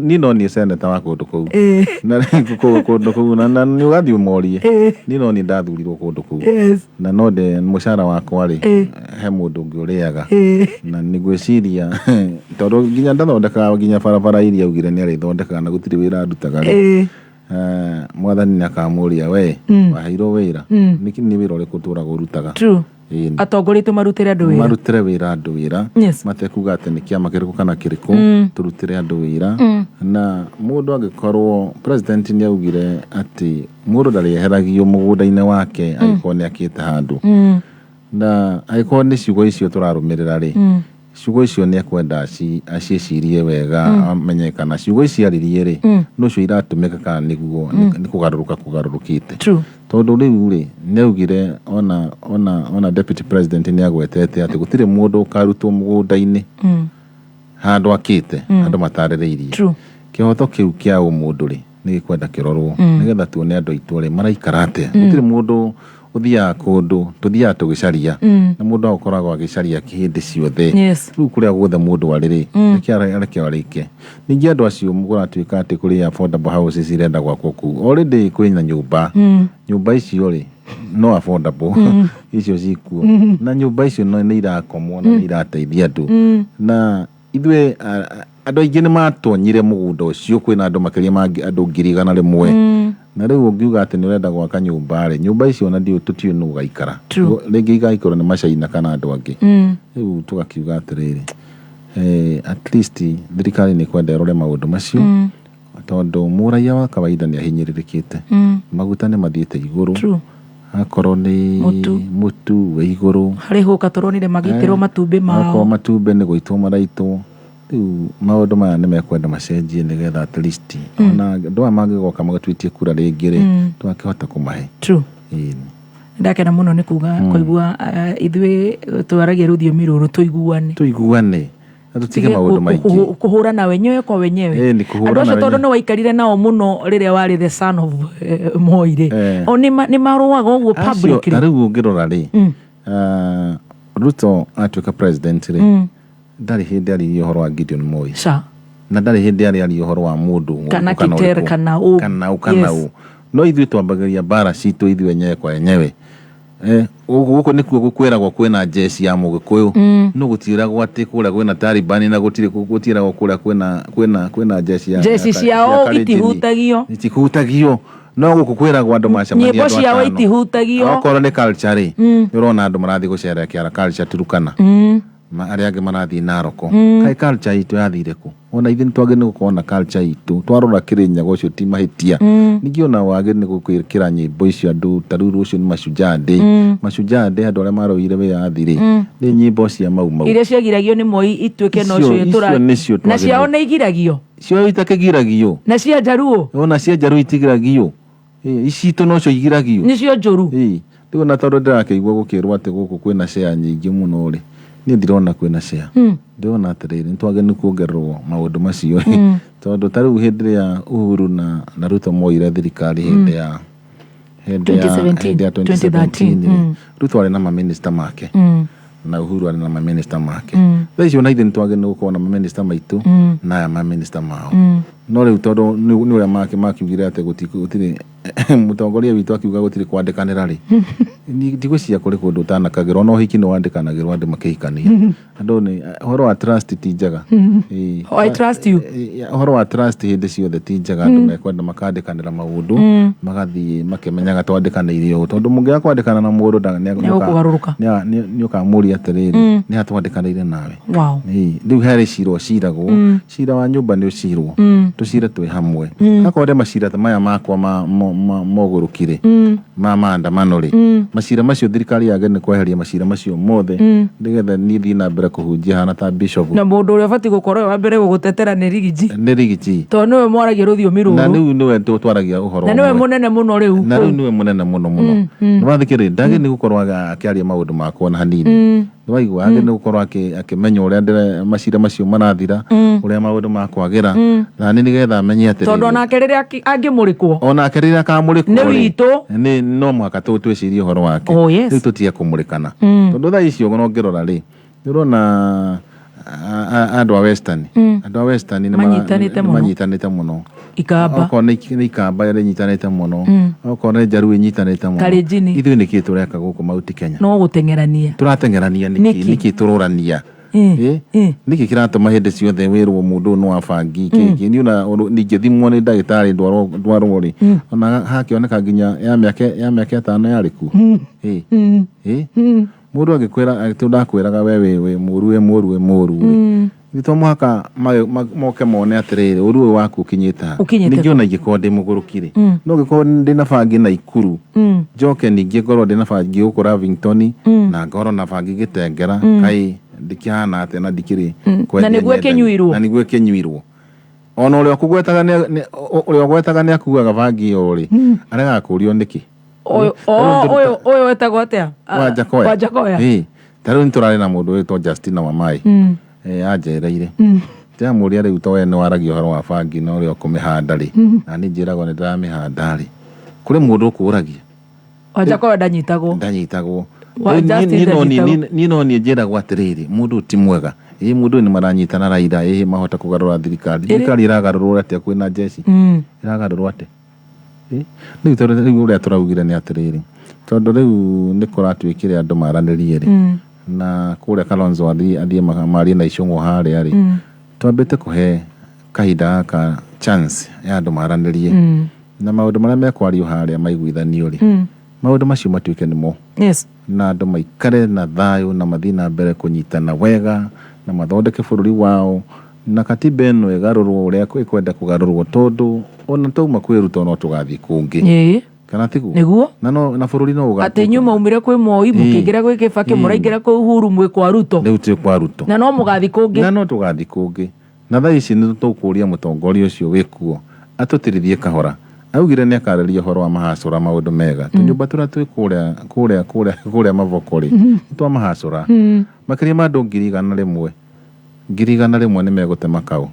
[SPEAKER 1] Niĩ no niĩ seneta wa kũndũ kũu, na kũndũ kũu na nĩ ũgathiĩ ũmorie, niĩ no niĩ ndathurirwo kũndũ kũu. Na no ndĩ mũcara wakwa rĩ, he mũndũ ũngĩ ũrĩaga, na nĩ ngwĩciria tondũ nginya ndathondekaga nginya barabara iria augire nĩ arĩthondekaga, na gũtirĩ wĩra andutaga rĩ, mwathani nĩ akamũria, we waheirwo wĩra nĩkĩ? Nĩ wĩra ũrĩkũ ũtũraga ũrutaga?
[SPEAKER 3] Ĩĩ. Atongoria aitũ marutĩre andũ wĩra.
[SPEAKER 1] Marutĩre wĩra andũ wĩra, matekuga atĩ nĩ kĩama kĩrĩkũ kana kĩrĩkũ. Tũrutĩre andũ wĩra, na mũndũ angĩkorwo president nĩ augire atĩ mũndũ ndarĩeheragio mũgũnda-inĩ wake angĩkorwo nĩ akĩte handũ, na angĩkorwo nĩ ciugo icio tũrarũmĩrĩra rĩ, ciugo icio nĩ ekwenda aciĩcirie wega, amenye kana ciugo ici aririe rĩ, no cio iratũmĩka kana nĩguo nĩ kũgarũrũka kũgarũrũkĩte. Tondũ rĩu rĩ, nĩ augire ona deputy president nĩ agwetete atĩ gũtirĩ mũndũ ũkarutwo mũgũnda-inĩ handũ akĩte, andũ matarĩrĩirie. Kĩhoto kĩu kĩa ũmũndũ rĩ, nĩ gĩkwenda kĩrorwo, nĩgetha tuone andũ aitũ rĩ maraikara atĩa. Gũtirĩ mũndũ ũthiaga kũndũ, tũthiaga tũgĩcaria, na mũndũ agũkoragwo agĩcaria hĩndĩ ciothe. Rĩu kũrĩa guothe mũndũ arĩ rĩ, reke areke arĩke. Ningĩ andũ acio kũratuĩka atĩ kũrĩ affordable houses irenda gwakwo kũu, already kwĩna nyũmba. Nyũmba icio rĩ, no affordable icio cikuo, na nyũmba icio nĩ irakomwo na nĩ irateithia andũ. Na ithuĩ andũ aingĩ nĩ matonyire mũgũnda ũcio, kwĩna andũ makĩria ma andũ 100,000. Na rĩu ũngiuga atĩ nĩ ũrenda gwaka nyũmba rĩ, nyũmba icio ona ndiũ tũtiũĩ nũ ũgaikara. Rĩngĩ igaikarwo nĩ macaina kana andũ angĩ. Rĩu tũgakiuga atĩrĩrĩ, at least thirikari nĩ kwenda ĩrore maũndũ macio, tondũ mũraiya wa kawaida nĩ ahinyĩrĩrĩkĩte. Maguta nĩ mathiĩte igũrũ. Akorwo nĩ
[SPEAKER 3] Mũtu.
[SPEAKER 1] Mũtu wĩ igũrũ.
[SPEAKER 3] Harĩ hũka tũronire magĩitĩrwo matumbĩ
[SPEAKER 1] Akorwo
[SPEAKER 3] mao.
[SPEAKER 1] matumbĩ nĩ gũitwo maraitwo. Rĩu maũndũ maya nĩ mekwenda macenjie nĩgetha at least ona andũ aya mangĩgoka magatwitie kura rĩngĩ rĩ, twakĩhota kũmahe.
[SPEAKER 3] True.
[SPEAKER 1] Ĩĩ.
[SPEAKER 3] Ndakena mũno nĩ kuga kũigua ithuĩ twaragia rũthiomi rũrũ tũiguane.
[SPEAKER 1] Tũiguane na tũtige maũndũ maingĩ.
[SPEAKER 3] Kũhũrana wenyewe kwa wenyewe.
[SPEAKER 1] Ĩĩ, nĩ kũhũrana
[SPEAKER 3] Andũ acio tondũ
[SPEAKER 1] wenyewe.
[SPEAKER 3] nĩ waikarire nao mũno rĩrĩa warĩ the son of Moi rĩ, o nĩ marũaga ũguo
[SPEAKER 1] Acio,
[SPEAKER 3] publicly.
[SPEAKER 1] ta rĩu ũngĩrora rĩ, Ruto atuĩka president rĩ, ndarĩ hĩndĩ aririe ũhoro wa Gideon Moi.
[SPEAKER 3] Ca.
[SPEAKER 1] Na ndarĩ hĩndĩ arĩ aria ũhoro wa mũndũ
[SPEAKER 3] Kana
[SPEAKER 1] ũrĩkũ,
[SPEAKER 3] Kiter, kana ũ.
[SPEAKER 1] Kana ũ, kana
[SPEAKER 3] Yes.
[SPEAKER 1] ũ. No ithuĩ twambagĩrĩria mbara citũ ithuĩ enyewe kwa enyewe. Gũkũ nĩkuo gũkwĩragwo kwĩna jeshi ya mũgĩkũyũ, no gũtiĩragwo atĩ kũrĩa kwĩna Taliban, na gũtirĩ gũtiĩragwo kũrĩa kwĩna jeshi ya
[SPEAKER 3] Jeshi ciao
[SPEAKER 1] ya Kalenjin.
[SPEAKER 3] itihutagio.
[SPEAKER 1] Itihutagio, no gũkũ kwĩragwo andũ macemania
[SPEAKER 3] Nyĩmbo
[SPEAKER 1] andũ
[SPEAKER 3] ciao
[SPEAKER 1] atano.
[SPEAKER 3] itihutagio.
[SPEAKER 1] Okorwo nĩ culture rĩ, nĩ ũrona andũ marathiĩ gũcerekera culture Turukana, arĩa angĩ marathiĩ Naroko. Kaĩ culture itũ yathire kũ? Ona ithuĩ nĩtwagĩrĩirwo nĩ gũkorwo na culture itũ. Twarora Kĩrĩnyaga ũcio ti mahĩtia. Ningĩ ona wagĩrĩirwo nĩ gwĩkĩra nyĩmbo icio andũ ta rĩu rũciũ nĩ Mashujaa Day. Mashujaa Day, andũ arĩa marũire wĩyathi rĩ, nĩ nyĩmbo cia Mau Mau.
[SPEAKER 3] Iria ciagiragio nĩ Moi ituĩke no
[SPEAKER 1] Icio-
[SPEAKER 3] cio
[SPEAKER 1] icio nĩcio
[SPEAKER 3] na ciao
[SPEAKER 1] twagĩrĩirwo.
[SPEAKER 3] nĩ igiragio.
[SPEAKER 1] Cio itakĩgiragio.
[SPEAKER 3] Na cia Njaruo.
[SPEAKER 1] Ona cia Njaruo itigiragio. Ici itũ nocio igiragio.
[SPEAKER 3] Nĩcio njũru.
[SPEAKER 1] Ĩĩ. Rĩu ona tondũ ndĩrakĩigua gũkĩrwo atĩ gũkũ kwĩna share nyingĩ mũno rĩ, niĩ ndirona kwĩna share. Ndĩrona atĩrĩrĩ, nĩ twagĩrĩirwo nĩ kuongererwo maũndũ macio rĩ, tondũ ta rĩu hĩndĩ ĩrĩa Uhuru na Ruto moire thirikari hĩndĩ ya hĩndĩ ya
[SPEAKER 3] 2017,
[SPEAKER 1] hĩndĩ ya 2017 rĩ, Ruto arĩ na maminista make, na Uhuru arĩ na maminista make. Thaa icio ona ithuĩ nĩ twagĩrĩirwo nĩ gũkorwo na maminista maitũ, na aya maminista mao. No rĩu tondũ nĩ ũrĩa makiugire atĩ gũtirĩ mũtongoria witũ akiuga gũtirĩ kwandĩkanĩra rĩ, ndigwĩciria kũrĩ kũndũ ũtanakagĩrwo. No ũhiki nĩ wandĩkanagĩrwo andũ makĩhikania. Andũ nĩ ũhoro wa trust ti njega. Ĩĩ.
[SPEAKER 3] Oh, I trust you.
[SPEAKER 1] Ũhoro wa trust hĩndĩ ciothe ti njega. Andũ mekwenda makandĩkanĩra maũndũ, magathiĩ makĩmenyaga twandĩkanĩire ũũ, tondũ mũngĩaga kwandĩkana na mũndũ
[SPEAKER 3] Nĩegũkũgarũrũka.
[SPEAKER 1] Nĩ ũkamũria atĩrĩrĩ, nĩ ha twandĩkanĩire nawe?
[SPEAKER 3] Wow.
[SPEAKER 1] Ĩĩ, rĩu harĩ cira ũciragwo, cira wa nyũmba nĩ ũcirwo, tũcire twĩ hamwe. Akorwo macira ta maya makwa ma mogũrũki rĩ, ma maandamano rĩ, macira macio thirikari yagĩrĩirwo nĩ kweheria macira macio mothe, nĩgetha niĩ thiĩ na mbere kũhunjia hana ta bishop.
[SPEAKER 3] Na mũndũ ũrĩa ũbatiĩ gũkorwo wĩ wa mbere gũgũtetera nĩ Rigiji,
[SPEAKER 1] Nĩ Rigiji,
[SPEAKER 3] tondũ nĩwe mwaragia rũthiomi
[SPEAKER 1] na
[SPEAKER 3] rũrũ,
[SPEAKER 1] rĩu nĩwe twaragia ũhoro
[SPEAKER 3] na nĩwe
[SPEAKER 1] ũmwe.
[SPEAKER 3] mũnene mũno rĩu.
[SPEAKER 1] Na rĩu nĩwe mũnene mũno mũno. Nĩwathikĩrĩ ndagĩ nĩ gũkorwo akĩaria maũndũ makwa na hanini, nĩwaigua agĩ nĩ gũkorwo akĩmenya ũrĩa macira macio marathira, ũrĩa maũndũ makwagĩra, na nĩ nĩgetha amenye
[SPEAKER 3] tondũ
[SPEAKER 1] atĩrĩrĩ,
[SPEAKER 3] onake rĩrĩa angĩmũrĩkwo
[SPEAKER 1] onake rĩrĩa akamũrĩkwo
[SPEAKER 3] nĩ
[SPEAKER 1] rĩ,
[SPEAKER 3] witũ.
[SPEAKER 1] Nĩ no mũhaka twĩcirie ũhoro wake.
[SPEAKER 3] Oh, yes.
[SPEAKER 1] Rĩu tũtige kũmũrĩkana, tondũ thaa icio ona ũngĩrora rĩ, nĩ ũrona andũ a Western, andũ a Western nĩ
[SPEAKER 3] Manyitanĩte
[SPEAKER 1] nĩ
[SPEAKER 3] mũno.
[SPEAKER 1] Manyitanĩte mũno.
[SPEAKER 3] Ikamba.
[SPEAKER 1] Okorwo nĩ Ikamba ĩrĩa ĩnyitanĩte mũno, okorwo nĩ Njaruo ĩnyitanĩte mũno.
[SPEAKER 3] Kalenjin.
[SPEAKER 1] Ithuĩ nĩkĩ tũreka gũkũ Mount Kenya?
[SPEAKER 3] No gũteng'erania.
[SPEAKER 1] Tũrateng'erania nĩkĩ?
[SPEAKER 3] Nĩkĩ?
[SPEAKER 1] Nĩkĩ tũrorania? Ĩ? Nĩkĩ kĩratũma hĩndĩ ciothe wĩrwo mũndũ ũyũ nĩ wa bangi kĩkĩ? Niĩ ona ningĩthimwo nĩ ndagĩtarĩ ndwarwo rĩ, ona hakĩoneka nginya ya mĩaka 5 yarĩ kuo. Ĩ? Ĩ? Mũndũ angĩkwĩra atĩ ndakwĩraga we wĩ mũru, wĩ mũru, wĩ mũru rĩ, nĩ to mũhaka moke mone atĩrĩrĩ, ũru ũyũ waku ũkinyĩte ha?
[SPEAKER 3] Ũkinyĩte.
[SPEAKER 1] Ningĩ ona ingĩkorwo ndĩ mũgũrũki rĩ, no ngĩkorwo ndĩ na bangi na Ikuru, njoke ningĩ ngorwo ndĩ na bangi gũkũ Lavington, na ngorwo na bangi Gĩtengera, kaĩ ndikĩhana atĩa na ndikĩrĩ kwendia
[SPEAKER 3] Na nĩguo
[SPEAKER 1] nyendagia.
[SPEAKER 3] ĩkĩnyuirwo.
[SPEAKER 1] Na nĩguo ĩkĩnyuirwo. Ona ũrĩa ũkũgwetaga ũrĩa ũgwetaga nĩ akuaga bangi ĩyo rĩ, aregaga kũũrio nĩkĩ.
[SPEAKER 3] Ũyũ ũyũ ũyũ wetagwo atĩa?
[SPEAKER 1] Wanjakoya.
[SPEAKER 3] Wanjakoya.
[SPEAKER 1] Ĩĩ. Ta rĩu nĩtũrarĩ na mũndũ wĩtwo Justina Wamai, anjereire. Ndĩramũria rĩu, to we nĩ waragia ũhoro wa bangi na ũrĩa ũkũmĩhanda rĩ, na niĩ njĩragwo nĩ ndĩramĩhanda rĩ, kũrĩ mũndũ ũkũragia?
[SPEAKER 3] Wanjakoya ndanyitagwo.
[SPEAKER 1] Ndanyitagwo.
[SPEAKER 3] Wa
[SPEAKER 1] Rĩu
[SPEAKER 3] Justin
[SPEAKER 1] niĩ no niĩ-
[SPEAKER 3] ndanyitagwo.
[SPEAKER 1] niĩ no niĩ njĩragwo atĩrĩrĩ, mũndũ ũyũ ti mwega, ĩ mũndũ ũyũ nĩ maranyitana Raila, ĩ mahota kũgarũra thirikari. Thirikari ĩragarũrwo atĩa kwĩna jeshi? Ĩragarũrwo atĩa? Ĩ? Rĩu tondũ rĩu ũrĩa tũraugire nĩ atĩrĩrĩ, tondũ rĩu nĩ kũratuĩkire andũ maranĩrie rĩ, na kũrĩa Kalonzo athiĩ marie na Icũng'wa harĩa rĩ, twambĩte kũhe kahinda gaka chance ya andũ maranĩrie, na maũndũ marĩa mekwario harĩa maiguithanio rĩ, maũndũ macio matuĩke nĩmo, na andũ maikare na thayũ na mathiĩ na mbere kũnyitana wega na mathondeke bũrũri wao, na katiba ĩno ĩgarũrwo ũrĩa ĩkwenda kũgarũrwo, tondũ ona tauma kwĩ Ruto no tũgathiĩ kũngĩ. Kana tiguo?
[SPEAKER 3] Nĩguo.
[SPEAKER 1] Na no na bũrũri no
[SPEAKER 3] Atĩ inyuĩ mwaumire kwĩ Moi, mũkĩingĩra gwĩ Kĩbakĩ, mũraingĩra kwĩ Uhuru, mwĩ kwa Ruto.
[SPEAKER 1] Rĩu twĩ kwa Ruto.
[SPEAKER 3] Na no mũgathiĩ kũngĩ.
[SPEAKER 1] Na no tũgathiĩ kũngĩ. Na thaa ici nĩ tũkũria mũtongoria ũcio wĩkuo atũtirithie kahora. Augire nĩ akarĩria ũhoro wa mahacũra maũndũ mega. Tũnyũmba tũrĩa twĩ kũrĩa kũrĩa kũrĩa kũrĩa maboko rĩ, nĩ twa mahacũra. Makĩria ma andũ 100,000. 100,000 nĩ megũtema kaũ.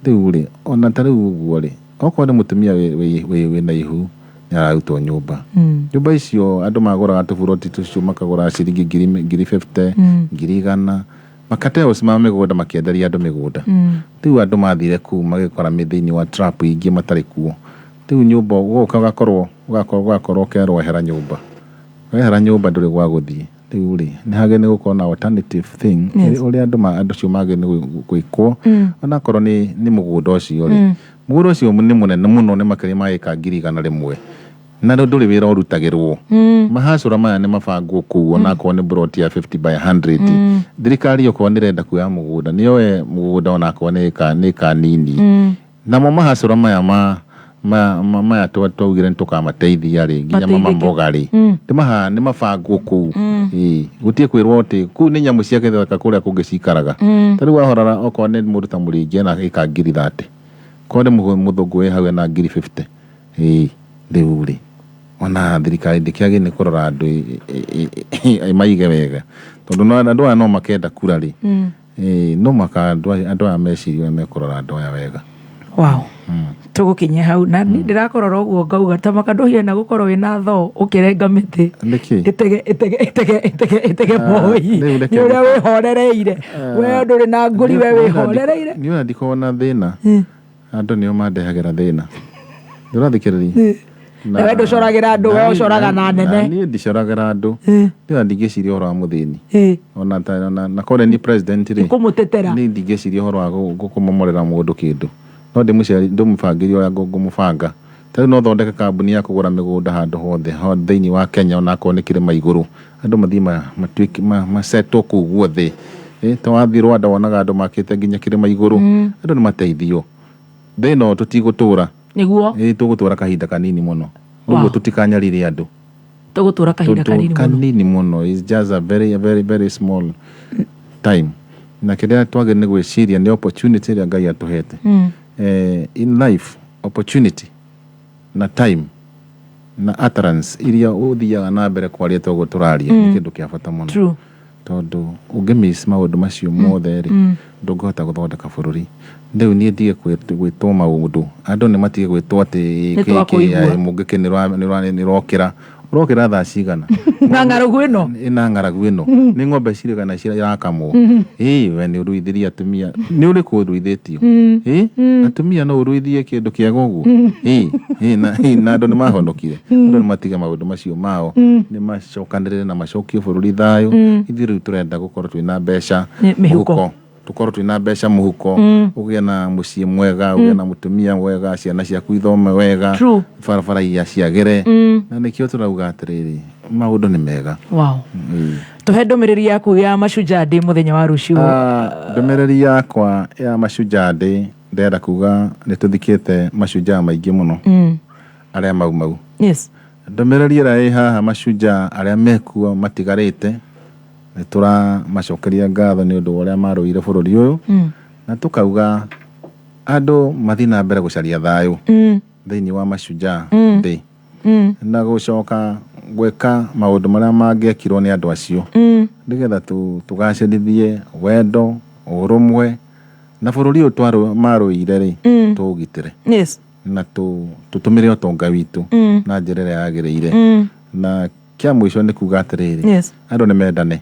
[SPEAKER 1] Rĩu rĩ, ona ta rĩu ũguo rĩ, okorwo nĩ mũtumia wĩna ihu nĩ ararutwo nyũmba. Nyũmba icio andũ magũraga tũburoti tũcio makagũra ciringi 50,000, 100,000. Makatels ma mĩgũnda makĩenderia andũ mĩgũnda. Rĩu andũ mathire kũu magĩkora thĩinĩ wa trap ingĩ matarĩ kuo. Rĩu nyũmba ũgoka ũgakorwo ũgakorwo ũkerwo ehera nyũmba. Wehera nyũmba ndũrĩ gwa gũthiĩ. Rĩu rĩ, nĩ hagĩrĩire nĩ gũkorwo na alternative thing ũrĩa andũ andũ acio magĩrĩire nĩ gwĩkwo onakorwo nĩ mũgũnda ũcio rĩ. Mũgũnda ũcio nĩ mũnene mũno, nĩ makĩria ma ĩka 100,000. Na rĩu ndũrĩ wĩra ũrutagĩrwo. Mahacũra maya nĩ mabangwo kũu onakorwo nĩ plot ya 50 by 100. Thirikari okorwo nĩ ĩrenda kuoya mũgũnda, nĩ yoe mũgũnda onakorwo nĩ ĩka nini. Namo mahacũra maya maya twaugire nĩ tũkamateithia rĩ, nginya mama
[SPEAKER 3] Mateithĩke.
[SPEAKER 1] mboga rĩ, nĩ mabangwo kũu. Ĩĩ, gũtirĩ kwĩrwo atĩ kũu nĩ nyamũ cia gĩthaka kũrĩa kũngĩ cikaraga. Ta rĩu wahorora okorwo nĩ mũndũ ta mũrĩithi ena ĩka 30,000. Korwo nĩ mũthũngũ wĩ hau ena 50,000. Ĩĩ, rĩu rĩ, ona thirikari ndĩkĩagĩrĩire nĩ kũrora andũ ĩmaige wega. Tondũ andũ aya no makenda kura rĩ, ĩĩ, no maka andũ aya mecirie ũrĩa mekũrora andũ aya wega.
[SPEAKER 3] Wow. Tũgũkinya hau na niĩ ndĩrakorora ũguo ngauga ta makandũhia na gũkorwo wĩna thoo ũkĩrenga mĩtĩ
[SPEAKER 1] Nĩkĩ?
[SPEAKER 3] ĩtege ĩtege ĩtege ĩtege ĩtege Moi.
[SPEAKER 1] Rĩu reke
[SPEAKER 3] Nĩ ũrĩa wĩhorereire we ndũrĩ na ngũri, we wĩhorereire.
[SPEAKER 1] Niĩ ona ndikoragwo na thĩna. Andũ nĩo mandehagĩra thĩna. Ndũrathikĩrĩria?
[SPEAKER 3] Na we ndũcoragĩra andũ, we ũcoraga na nene.
[SPEAKER 1] Niĩ ndicoragĩra andũ. Niĩ ona ndingĩciria ũhoro wa mũthĩni. Ona ta ona na korwo nĩ president rĩ,
[SPEAKER 3] Kũmũtetera.
[SPEAKER 1] Niĩ ndingĩciria ũhoro wa kũmomorera mũndũ kĩndũ. No ndĩmũbangĩrie ũrĩa ngũmũbanga. Ta rĩu no thondeke kambuni ya kũgũra mĩgũnda handũ hothe thĩinĩ wa Kenya onakorwo nĩ kĩrĩma igũrũ. Andũ mathiĩ matuĩke masetwo kũu guothe. Ta wathiĩ Rwanda wonaga andũ makĩte nginya kĩrĩma igũrũ. Andũ nĩ mateithio. Thĩ ĩno tũtigũtũra.
[SPEAKER 3] Nĩguo.
[SPEAKER 1] Ĩĩ, tũgũtũra kahinda kanini mũno. Ũguo tũtikanyarire andũ.
[SPEAKER 3] Tũgũtũra kahinda kanini mũno.
[SPEAKER 1] Kanini mũno. It's just a very, very, very small time. Na kĩrĩa twagĩrĩire nĩ gwĩciria nĩ opportunity ĩrĩa Ngai atũhete. In life, opportunity na time na utterance iria ũthiaga na mbere kwaria toguo tũraria nĩ kĩndũ kĩa bata mũno. Tondũ ũngĩ miss maũndũ macio mothe rĩ, ndũngĩhota gũthondeka bũrũri. Rĩu niĩ ndige gwĩtwo maũndũ, andũ nĩ matige gwĩtwo atĩ
[SPEAKER 3] Nĩ twakũigua.
[SPEAKER 1] mũngĩkĩ nĩ ũrokĩra. Ũrokĩra thaa cigana?
[SPEAKER 3] Na ng'aragu ĩno.
[SPEAKER 1] Ĩna ng'aragu ĩno. Nĩ ng'ombe cirigana irakamwo. Ĩĩ, we nĩ ũruithirie atumia. Nĩ ũrĩkũ ũruithĩtio? Ĩĩ, atumia no ũruithie kĩndũ kĩega ũguo? Ĩĩ, ĩĩ, na andũ nĩ mahonokire. Andũ nĩ matige maũndũ macio mao. Nĩ macokanĩrĩre na macokie bũrũri thayũ. Ithuĩ rĩu tũrenda gũkorwo twĩna mbeca
[SPEAKER 3] Mĩhuko.
[SPEAKER 1] mũhuko. Tũkorwo twĩna mbeca mũhuko, ũgĩe na mũciĩ mwega, ũgĩe na mũtumia mwega, ciana ciaku ithome wega, barabara iria ciagĩre. Na nĩkĩo tũrauga atĩrĩrĩ, maũndũ nĩ mega.
[SPEAKER 3] Wow. Tũhe ndũmĩrĩri yaku ya Mashujaa Day mũthenya wa rũciũ.
[SPEAKER 1] Ndũmĩrĩri yakwa ya Mashujaa Day ndĩrenda kuga nĩ tũthikĩte mashujaa maingĩ mũno arĩa mau mau. Ndũmĩrĩri ĩrĩa ĩ haha, mashujaa arĩa mekuo matigarĩte, nĩ tũramacokeria ngatho nĩ ũndũ wa ũrĩa marũire bũrũri ũyũ, na tũkauga andũ mathiĩ na mbere gũcaria thayũ thĩinĩ wa Mashujaa Day na gũcoka gwĩka maũndũ marĩa mangĩekirwo nĩ andũ acio nĩgetha tũgacĩrithie wendo, ũrũmwe na bũrũri ũyũ marũire rĩ, tũũgitĩre na tũtũmĩre ũtonga witũ na njĩra ĩrĩa yagĩrĩire. Na kĩa mũico nĩ kuga atĩrĩrĩ, andũ nĩ mendane,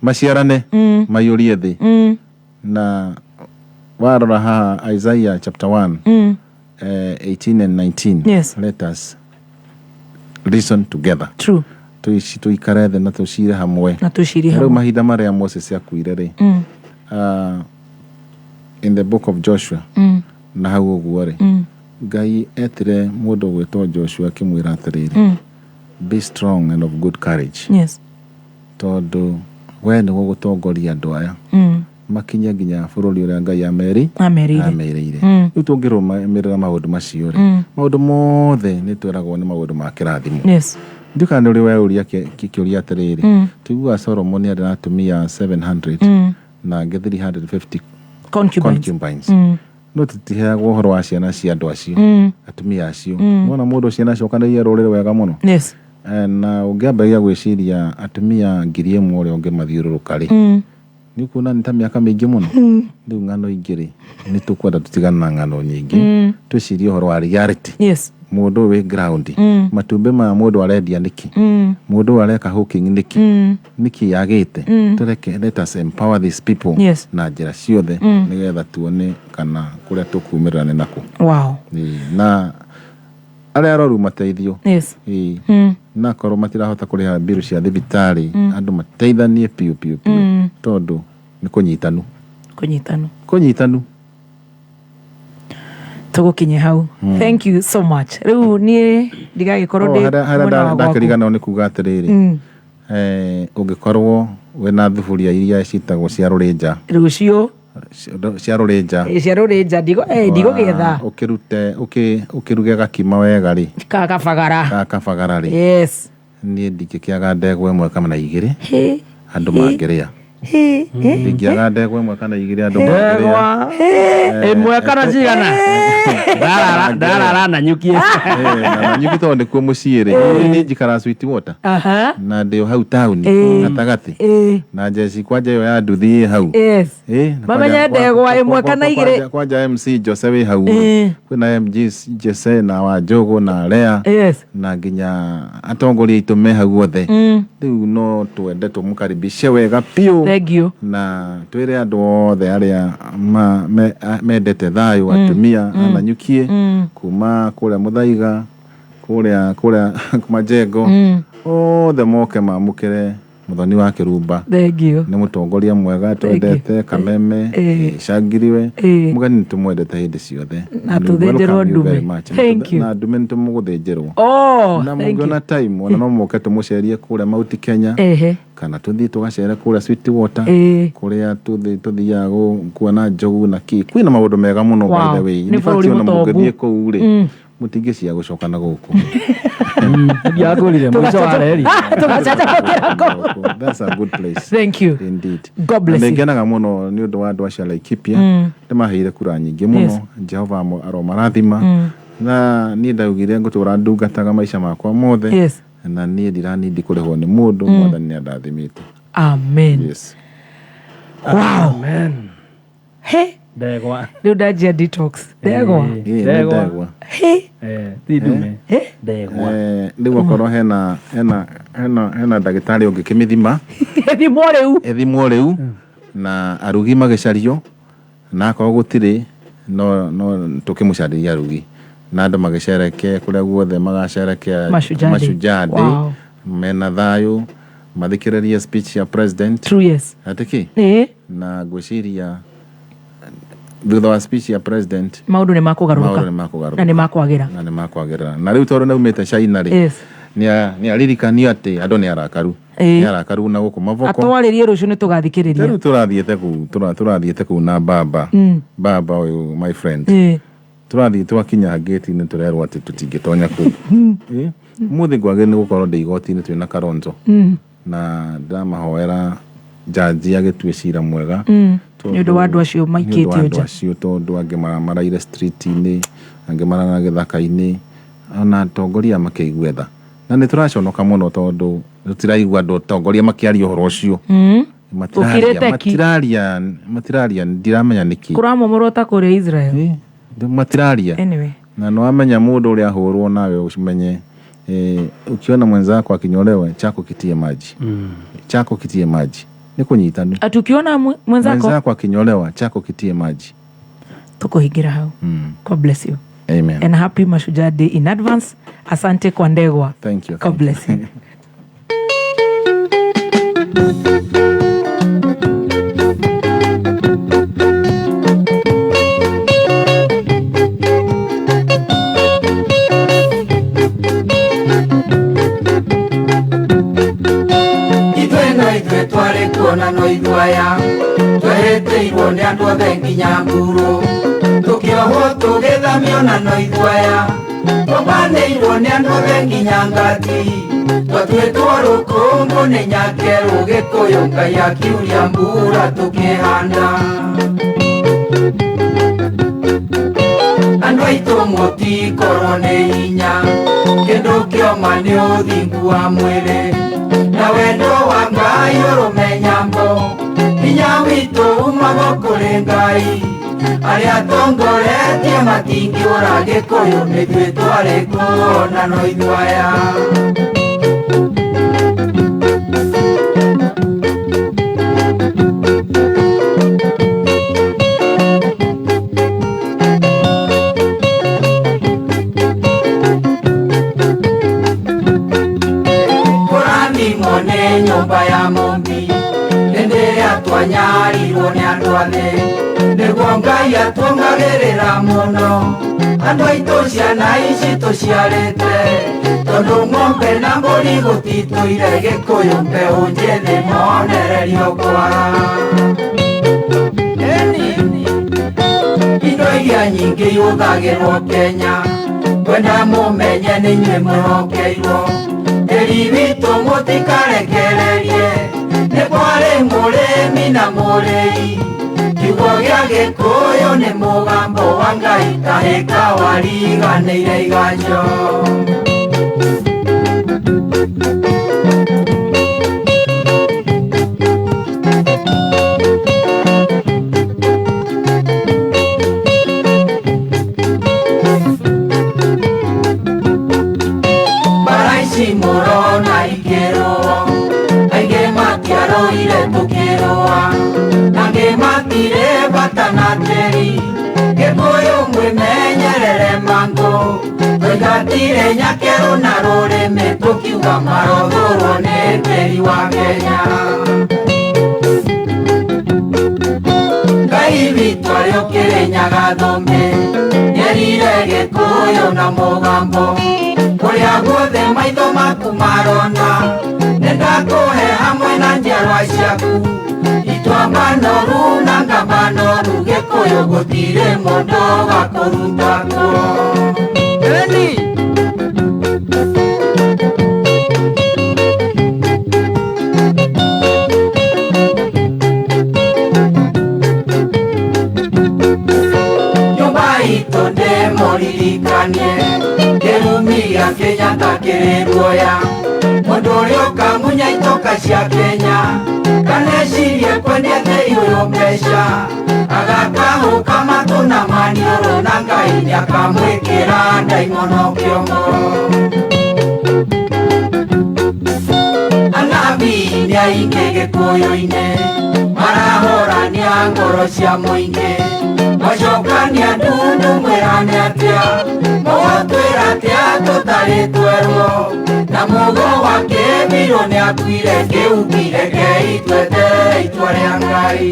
[SPEAKER 1] maciarane, maiyũrie thĩ. Na warora haha Isaiah chapter 1 18 and 19, let us reason together. Tuikare thĩ na tũcire hamwe.
[SPEAKER 3] Na tũcirie
[SPEAKER 1] Rĩu
[SPEAKER 3] hamwe.
[SPEAKER 1] mahinda marĩa Moses akuire rĩ, in the book of Joshua, na hau ũguo rĩ, Ngai etire mũndũ gwĩtwo Joshua akĩmwĩra atĩrĩrĩ, be strong and of good courage, tondũ we nĩwe ũgũtongoria andũ aya. Makinye nginya bũrũri ũrĩa Ngai ameri
[SPEAKER 3] Amerĩire.
[SPEAKER 1] amerĩire. Rĩu tũngĩrũmĩrĩra maũndũ macio rĩ, maũndũ mothe nĩ twĩragwo nĩ maũndũ ma kĩrathimo. Ndiũ kana nĩ ũrĩ weũria kĩũria atĩrĩrĩ, tũiguaga Solomon arĩ na atumia 700 na angĩ 350
[SPEAKER 3] Concubines.
[SPEAKER 1] concubines. No tũtiheagwo ũhoro wa ciana cia andũ acio, atumia acio. Nĩwona mũndũ ciana acokanĩrĩire rũrĩrĩ wega mũno. Na ũngĩambĩrĩria gwĩciria atumia 1,000 ũrĩa ũngĩmathiũrũrũka rĩ, nĩ ũkuona nĩ ta mĩaka mĩingĩ mũno. Rĩu ng'ano ingĩ rĩ, nĩ tũkwenda tũtigane na ng'ano nyingĩ, twĩcirie ũhoro wa reality. Mũndũ ũyũ wĩ ground, matumbĩ maya mũndũ arendia nĩkĩ? Mũndũ ũyũ areka hawking nĩkĩ? Nĩkĩ yagĩte? Tũreke, let us empower these people na njĩra ciothe, nĩgetha tuone kana kũrĩa tũkumĩrĩra nĩ nakũ. Ĩĩ, na arĩa aroru mateithio. Ĩĩ. Na korwo matirahota kũrĩha mbiru cia thibitarĩ, andũ mateithanie piũ piũ piũ, tondũ nĩ kũnyitanu.
[SPEAKER 3] Kũnyitanu.
[SPEAKER 1] Kũnyitanu.
[SPEAKER 3] Tũgũkinye hau. Thank you so much. Rĩu niĩ ndigagĩkorwo
[SPEAKER 1] Oh,
[SPEAKER 3] ndĩ
[SPEAKER 1] harĩa
[SPEAKER 3] mwena wa gwaku.
[SPEAKER 1] ndakĩriganĩrwo nĩ kuga atĩrĩrĩ, ũngĩkorwo wĩna thuburia iria citagwo cia rũrĩnja,
[SPEAKER 3] Rũciũ.
[SPEAKER 1] Cia rũrĩnja.
[SPEAKER 3] Cia rũrĩnja ndigũgĩetha.
[SPEAKER 1] Ũkĩrute ũkĩruge gakima wega rĩ,
[SPEAKER 3] Kakabagara.
[SPEAKER 1] Gakabagara rĩ, niĩ ndingĩkĩaga ndegwa ĩmwe kana igĩrĩ andũ mangĩrĩa. Ndingĩaga ndegwa ĩmwe kana igĩrĩ andũ mangĩrĩa.
[SPEAKER 4] Ndegwa ĩmwe kana cigana? Ndarara na nyuki.
[SPEAKER 1] Na nyuki tondũ nĩkuo mũciĩ rĩ, niĩ njikaraga Sweetwater na ndĩ o hau taũni gatagatĩ, na njeci kwanja ĩyo ya nduthi ĩ hau. Na
[SPEAKER 3] Mamenye ndegwa ĩmwe kana igĩrĩ.
[SPEAKER 1] Kwanja MC Jose wĩ hau. Kwĩna MG Jose na Wanjũgũ na Lea na nginya atongoria aitũ me hau othe. Rĩu no twende tũmũkaribishe wega piũ.
[SPEAKER 3] Thank you.
[SPEAKER 1] Na twĩre andũ othe arĩa mendete thayũ, atumia ananyukie kuma kũrĩa Mũthaiga, kũrĩa Majengo, othe moke mamũkĩre Mũthoni wa Kĩrumba.
[SPEAKER 3] Thank you.
[SPEAKER 1] Nĩ mũtongoria mwega twendete, Kameme icangiriwe mũgeni, nĩ tũmwendete hĩndĩ ciothe.
[SPEAKER 3] Na
[SPEAKER 1] And we
[SPEAKER 3] tũthĩnjĩrwo
[SPEAKER 1] welcome you very
[SPEAKER 3] ndume.
[SPEAKER 1] much.
[SPEAKER 3] Thank you.
[SPEAKER 1] Na ndume nĩ tũmũgũthĩnjĩrwo.
[SPEAKER 3] Oh,
[SPEAKER 1] Na
[SPEAKER 3] thank you.
[SPEAKER 1] mũngĩona time ona no mũke tũmũcerie kũrĩa Mount Kenya, kana tũthiĩ tũgacere kũrĩa Sweetwater, kũrĩa tũthiaga kuona njogu na kĩ. Kwĩna maũndũ mega mũno, by the way.
[SPEAKER 3] Nĩ
[SPEAKER 1] In fact,
[SPEAKER 3] bũrũri
[SPEAKER 1] ona
[SPEAKER 3] mũtongu.
[SPEAKER 1] mũngĩthiĩ kũu rĩ, mũtingĩcia gũcoka na gũkũ.
[SPEAKER 4] Ndiakwĩrire mũico wa reri.
[SPEAKER 3] Tũgacanjamũkĩra kũu.
[SPEAKER 1] That's a good place.
[SPEAKER 3] Thank you.
[SPEAKER 1] Indeed.
[SPEAKER 3] God bless
[SPEAKER 1] Na
[SPEAKER 3] you.
[SPEAKER 1] nĩngenaga mũno nĩ ũndũ wa andũ acio a Laikipia. Nĩmaheire kura nyingĩ mũno. Jehova aromarathima. Na niĩ ndaugire ngũtũra ndungataga maica makwa mothe. Na niĩ ndiranindi kũrĩhwo nĩ mũndũ. Mwathani nĩ andathimĩte.
[SPEAKER 3] Amen.
[SPEAKER 1] Yes.
[SPEAKER 3] Wow.
[SPEAKER 4] Amen.
[SPEAKER 3] He.
[SPEAKER 4] Ndegwa.
[SPEAKER 3] Rĩu ndanjia detox. Ndegwa.
[SPEAKER 1] Ĩĩ, nĩ ndegwa.
[SPEAKER 3] He.
[SPEAKER 4] Ti ndume. Ndegwa.
[SPEAKER 1] Rĩu okorwo hena ndagĩtarĩ ũngĩkĩmĩthima,
[SPEAKER 3] Ĩthimwo rĩu.
[SPEAKER 1] Ĩthimwo rĩu na arugi magĩcario, na akorwo gũtirĩ no tũkĩmũcarĩria arugi na andũ magĩcereke kũrĩa guothe magacerekea.
[SPEAKER 3] Mashujaa Day.
[SPEAKER 1] Mashujaa Day. Mena thayũ, mathikĩrĩrie speech ya president.
[SPEAKER 3] True, yes.
[SPEAKER 1] Atĩkĩ na ngwĩciria thutha wa speech ya president,
[SPEAKER 3] maũndũ nĩ makũgarũrũka.
[SPEAKER 1] Maũndũ nĩ makũgarũrũka.
[SPEAKER 3] Na nĩ makwagĩra.
[SPEAKER 1] Na nĩ makwagĩrĩra. Na rĩu tondũ naumĩte China rĩ, nĩ aririkanio atĩ andũ nĩ arakaru, nĩ arakaru na gũkũ mavoko.
[SPEAKER 3] Atwarĩrie rũciũ nĩ tũgathikĩrĩria.
[SPEAKER 1] Rĩu tũrathiĩte kũu tũrathiĩte kũu na baba, baba ũyũ my friend, tũrathiĩ twakinya ngĩti-inĩ tũrerwo atĩ tũtingĩtonya kũu. Ũmũthĩ ngwagĩrĩire nĩ gũkorwo ndĩ igoti-inĩ twĩna Kalonzo, na ndĩramahoera jaji agĩtue cira mwega.
[SPEAKER 3] Nĩ ũndũ wa andũ acio
[SPEAKER 1] Nĩ ũndũ wa
[SPEAKER 3] maikĩtio
[SPEAKER 1] andũ
[SPEAKER 3] nja.
[SPEAKER 1] acio, tondũ angĩ maraire street-inĩ, angĩ marara gĩthaka-inĩ, ona atongoria makĩigue tha. Na nĩ tũraconoka mũno tondũ tũtiraigua andũ atongoria makĩaria ũhoro ũcio. Matiraria,
[SPEAKER 3] Ũkirĩte ki.
[SPEAKER 1] matiraria, ndiramenya nĩkĩ.
[SPEAKER 3] Kũramomorwo ta kũrĩa Israel.
[SPEAKER 1] Matiraria.
[SPEAKER 3] Anyway.
[SPEAKER 1] Na nĩwamenya mũndũ ũrĩa ahũrwo, nawe ũmenye, ukiona mwenzako akinyolewa, chako kitie maji, chako kitie maji. Nĩ kũnyitanu.
[SPEAKER 3] Ati ukiona mwenzako
[SPEAKER 1] Mwenzako akinyolewa, chako kitie maji.
[SPEAKER 3] Tukuhingira hau. God bless you.
[SPEAKER 1] Amen.
[SPEAKER 3] And happy Mashujaa Day in advance. Asante kwa ndegwa.
[SPEAKER 1] Thank you.
[SPEAKER 3] God bless you.
[SPEAKER 2] Ithuĩ no ithuĩ twarĩ kuona no ithuĩ aya twehete. andũ othe nginya mburu tũkĩohwo tũgĩthamio na no ithuaya tũbanĩirwo nĩ andũ othe nginya ngati twatuĩtwo rũkũngũ nĩ nyakerũ gĩkũyũ Ngai akiuria mbura tũkĩhanda andũ aitũ mũtikorwo nĩ hinya kĩndũ kĩoma nĩ ũthingu wa mwĩrĩ na wendo wa Ngai ũrũme nyambo hinya witũ umaga kũrĩ Ngai arĩa tongoretie matingĩũra gĩkũyũ nĩthuĩ twarĩ kuo na no ithuĩ aya. Kũrathimwo nĩ nyũmba ya Mũmbi hĩndĩ ĩrĩa twanyarirwo nĩ andũ a thĩ nĩguo Ngai atuongagĩrĩra mũno andũ aitũ ciana ici tũciarĩte tondũ ng'ombe na mbũri gũtitũire gĩkũyũ mbeũ njĩthĩ monererio kwara indo iria nyingĩ ihũthagĩrwo Kenya kwenda mũmenye nĩ inyuĩ mwĩhokeirwo tĩri witũ mũtikarekererie nĩ kwarĩ mũrĩmi na mũrĩi kiugo gĩa gĩkũyũ nĩ mũgambo wa Ngai kahĩka wariganĩire iganjo. Bara ici mũrona ikĩrũo aingĩ matiarũire tũkĩrũa angĩ matirĩ bata na tĩri gĩkũyũ mwĩmenyerere mangũ tũingatire nyakerũ na rũrĩmĩ tũkiuga marothũrwo nĩ tĩri wa Kenya. Ngai witũ arĩ ũkĩrĩnyaga thũmbĩ nĩerire gĩkũyũ na mũgambo kũrĩa guothe maitho maku marona nĩndakũhe hamwe na njiarwa ciaku ituamba noru na ngamba noru gĩkũyũ gũtirĩ mũndũ ũgakũruta kuo. Nyũmba itũ ndĩmũririkanie kĩrumi gĩa Kenyatta kĩrĩ ruoya mũndũ ũrĩa ũkamunya itoka cia Kenya kanecirie kwendia tĩri ũyũ mbeca agakahũka matũ na maniũrũ na Ngai nĩakamwĩkĩra ndaimono kĩongo. Anabii nĩ aingĩ gĩkũyũ-inĩ marahorania ngoro cia mũingĩ macokania ndundu mwĩrane atĩa mũgũtwĩra atĩa tũtarĩ twerwo na mũgo wa kĩbirũ nĩakuire kĩuki rekei tweterere itua rĩa Ngai.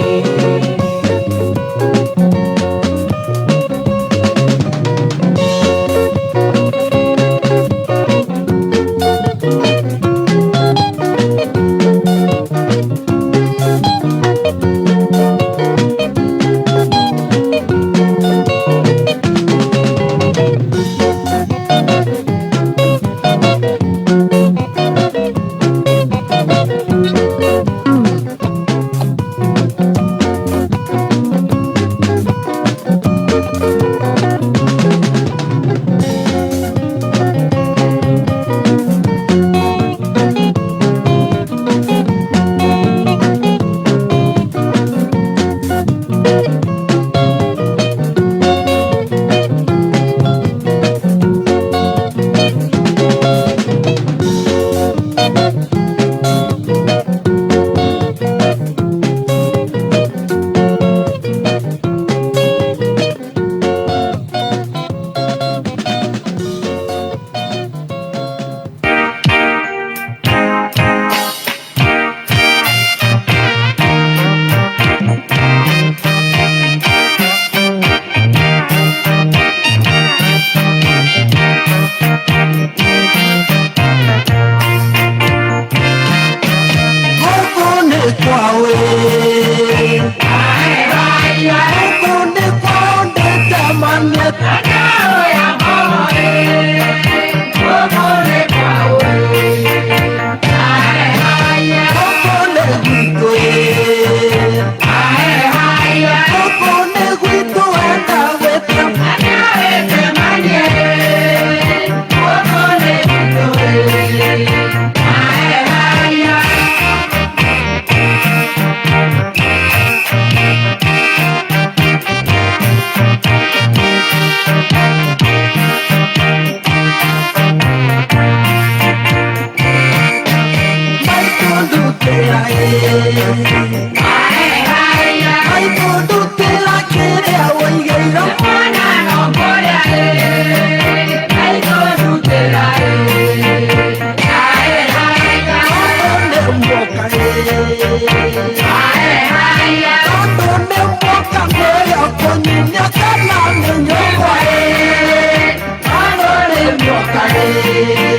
[SPEAKER 5] Thank you.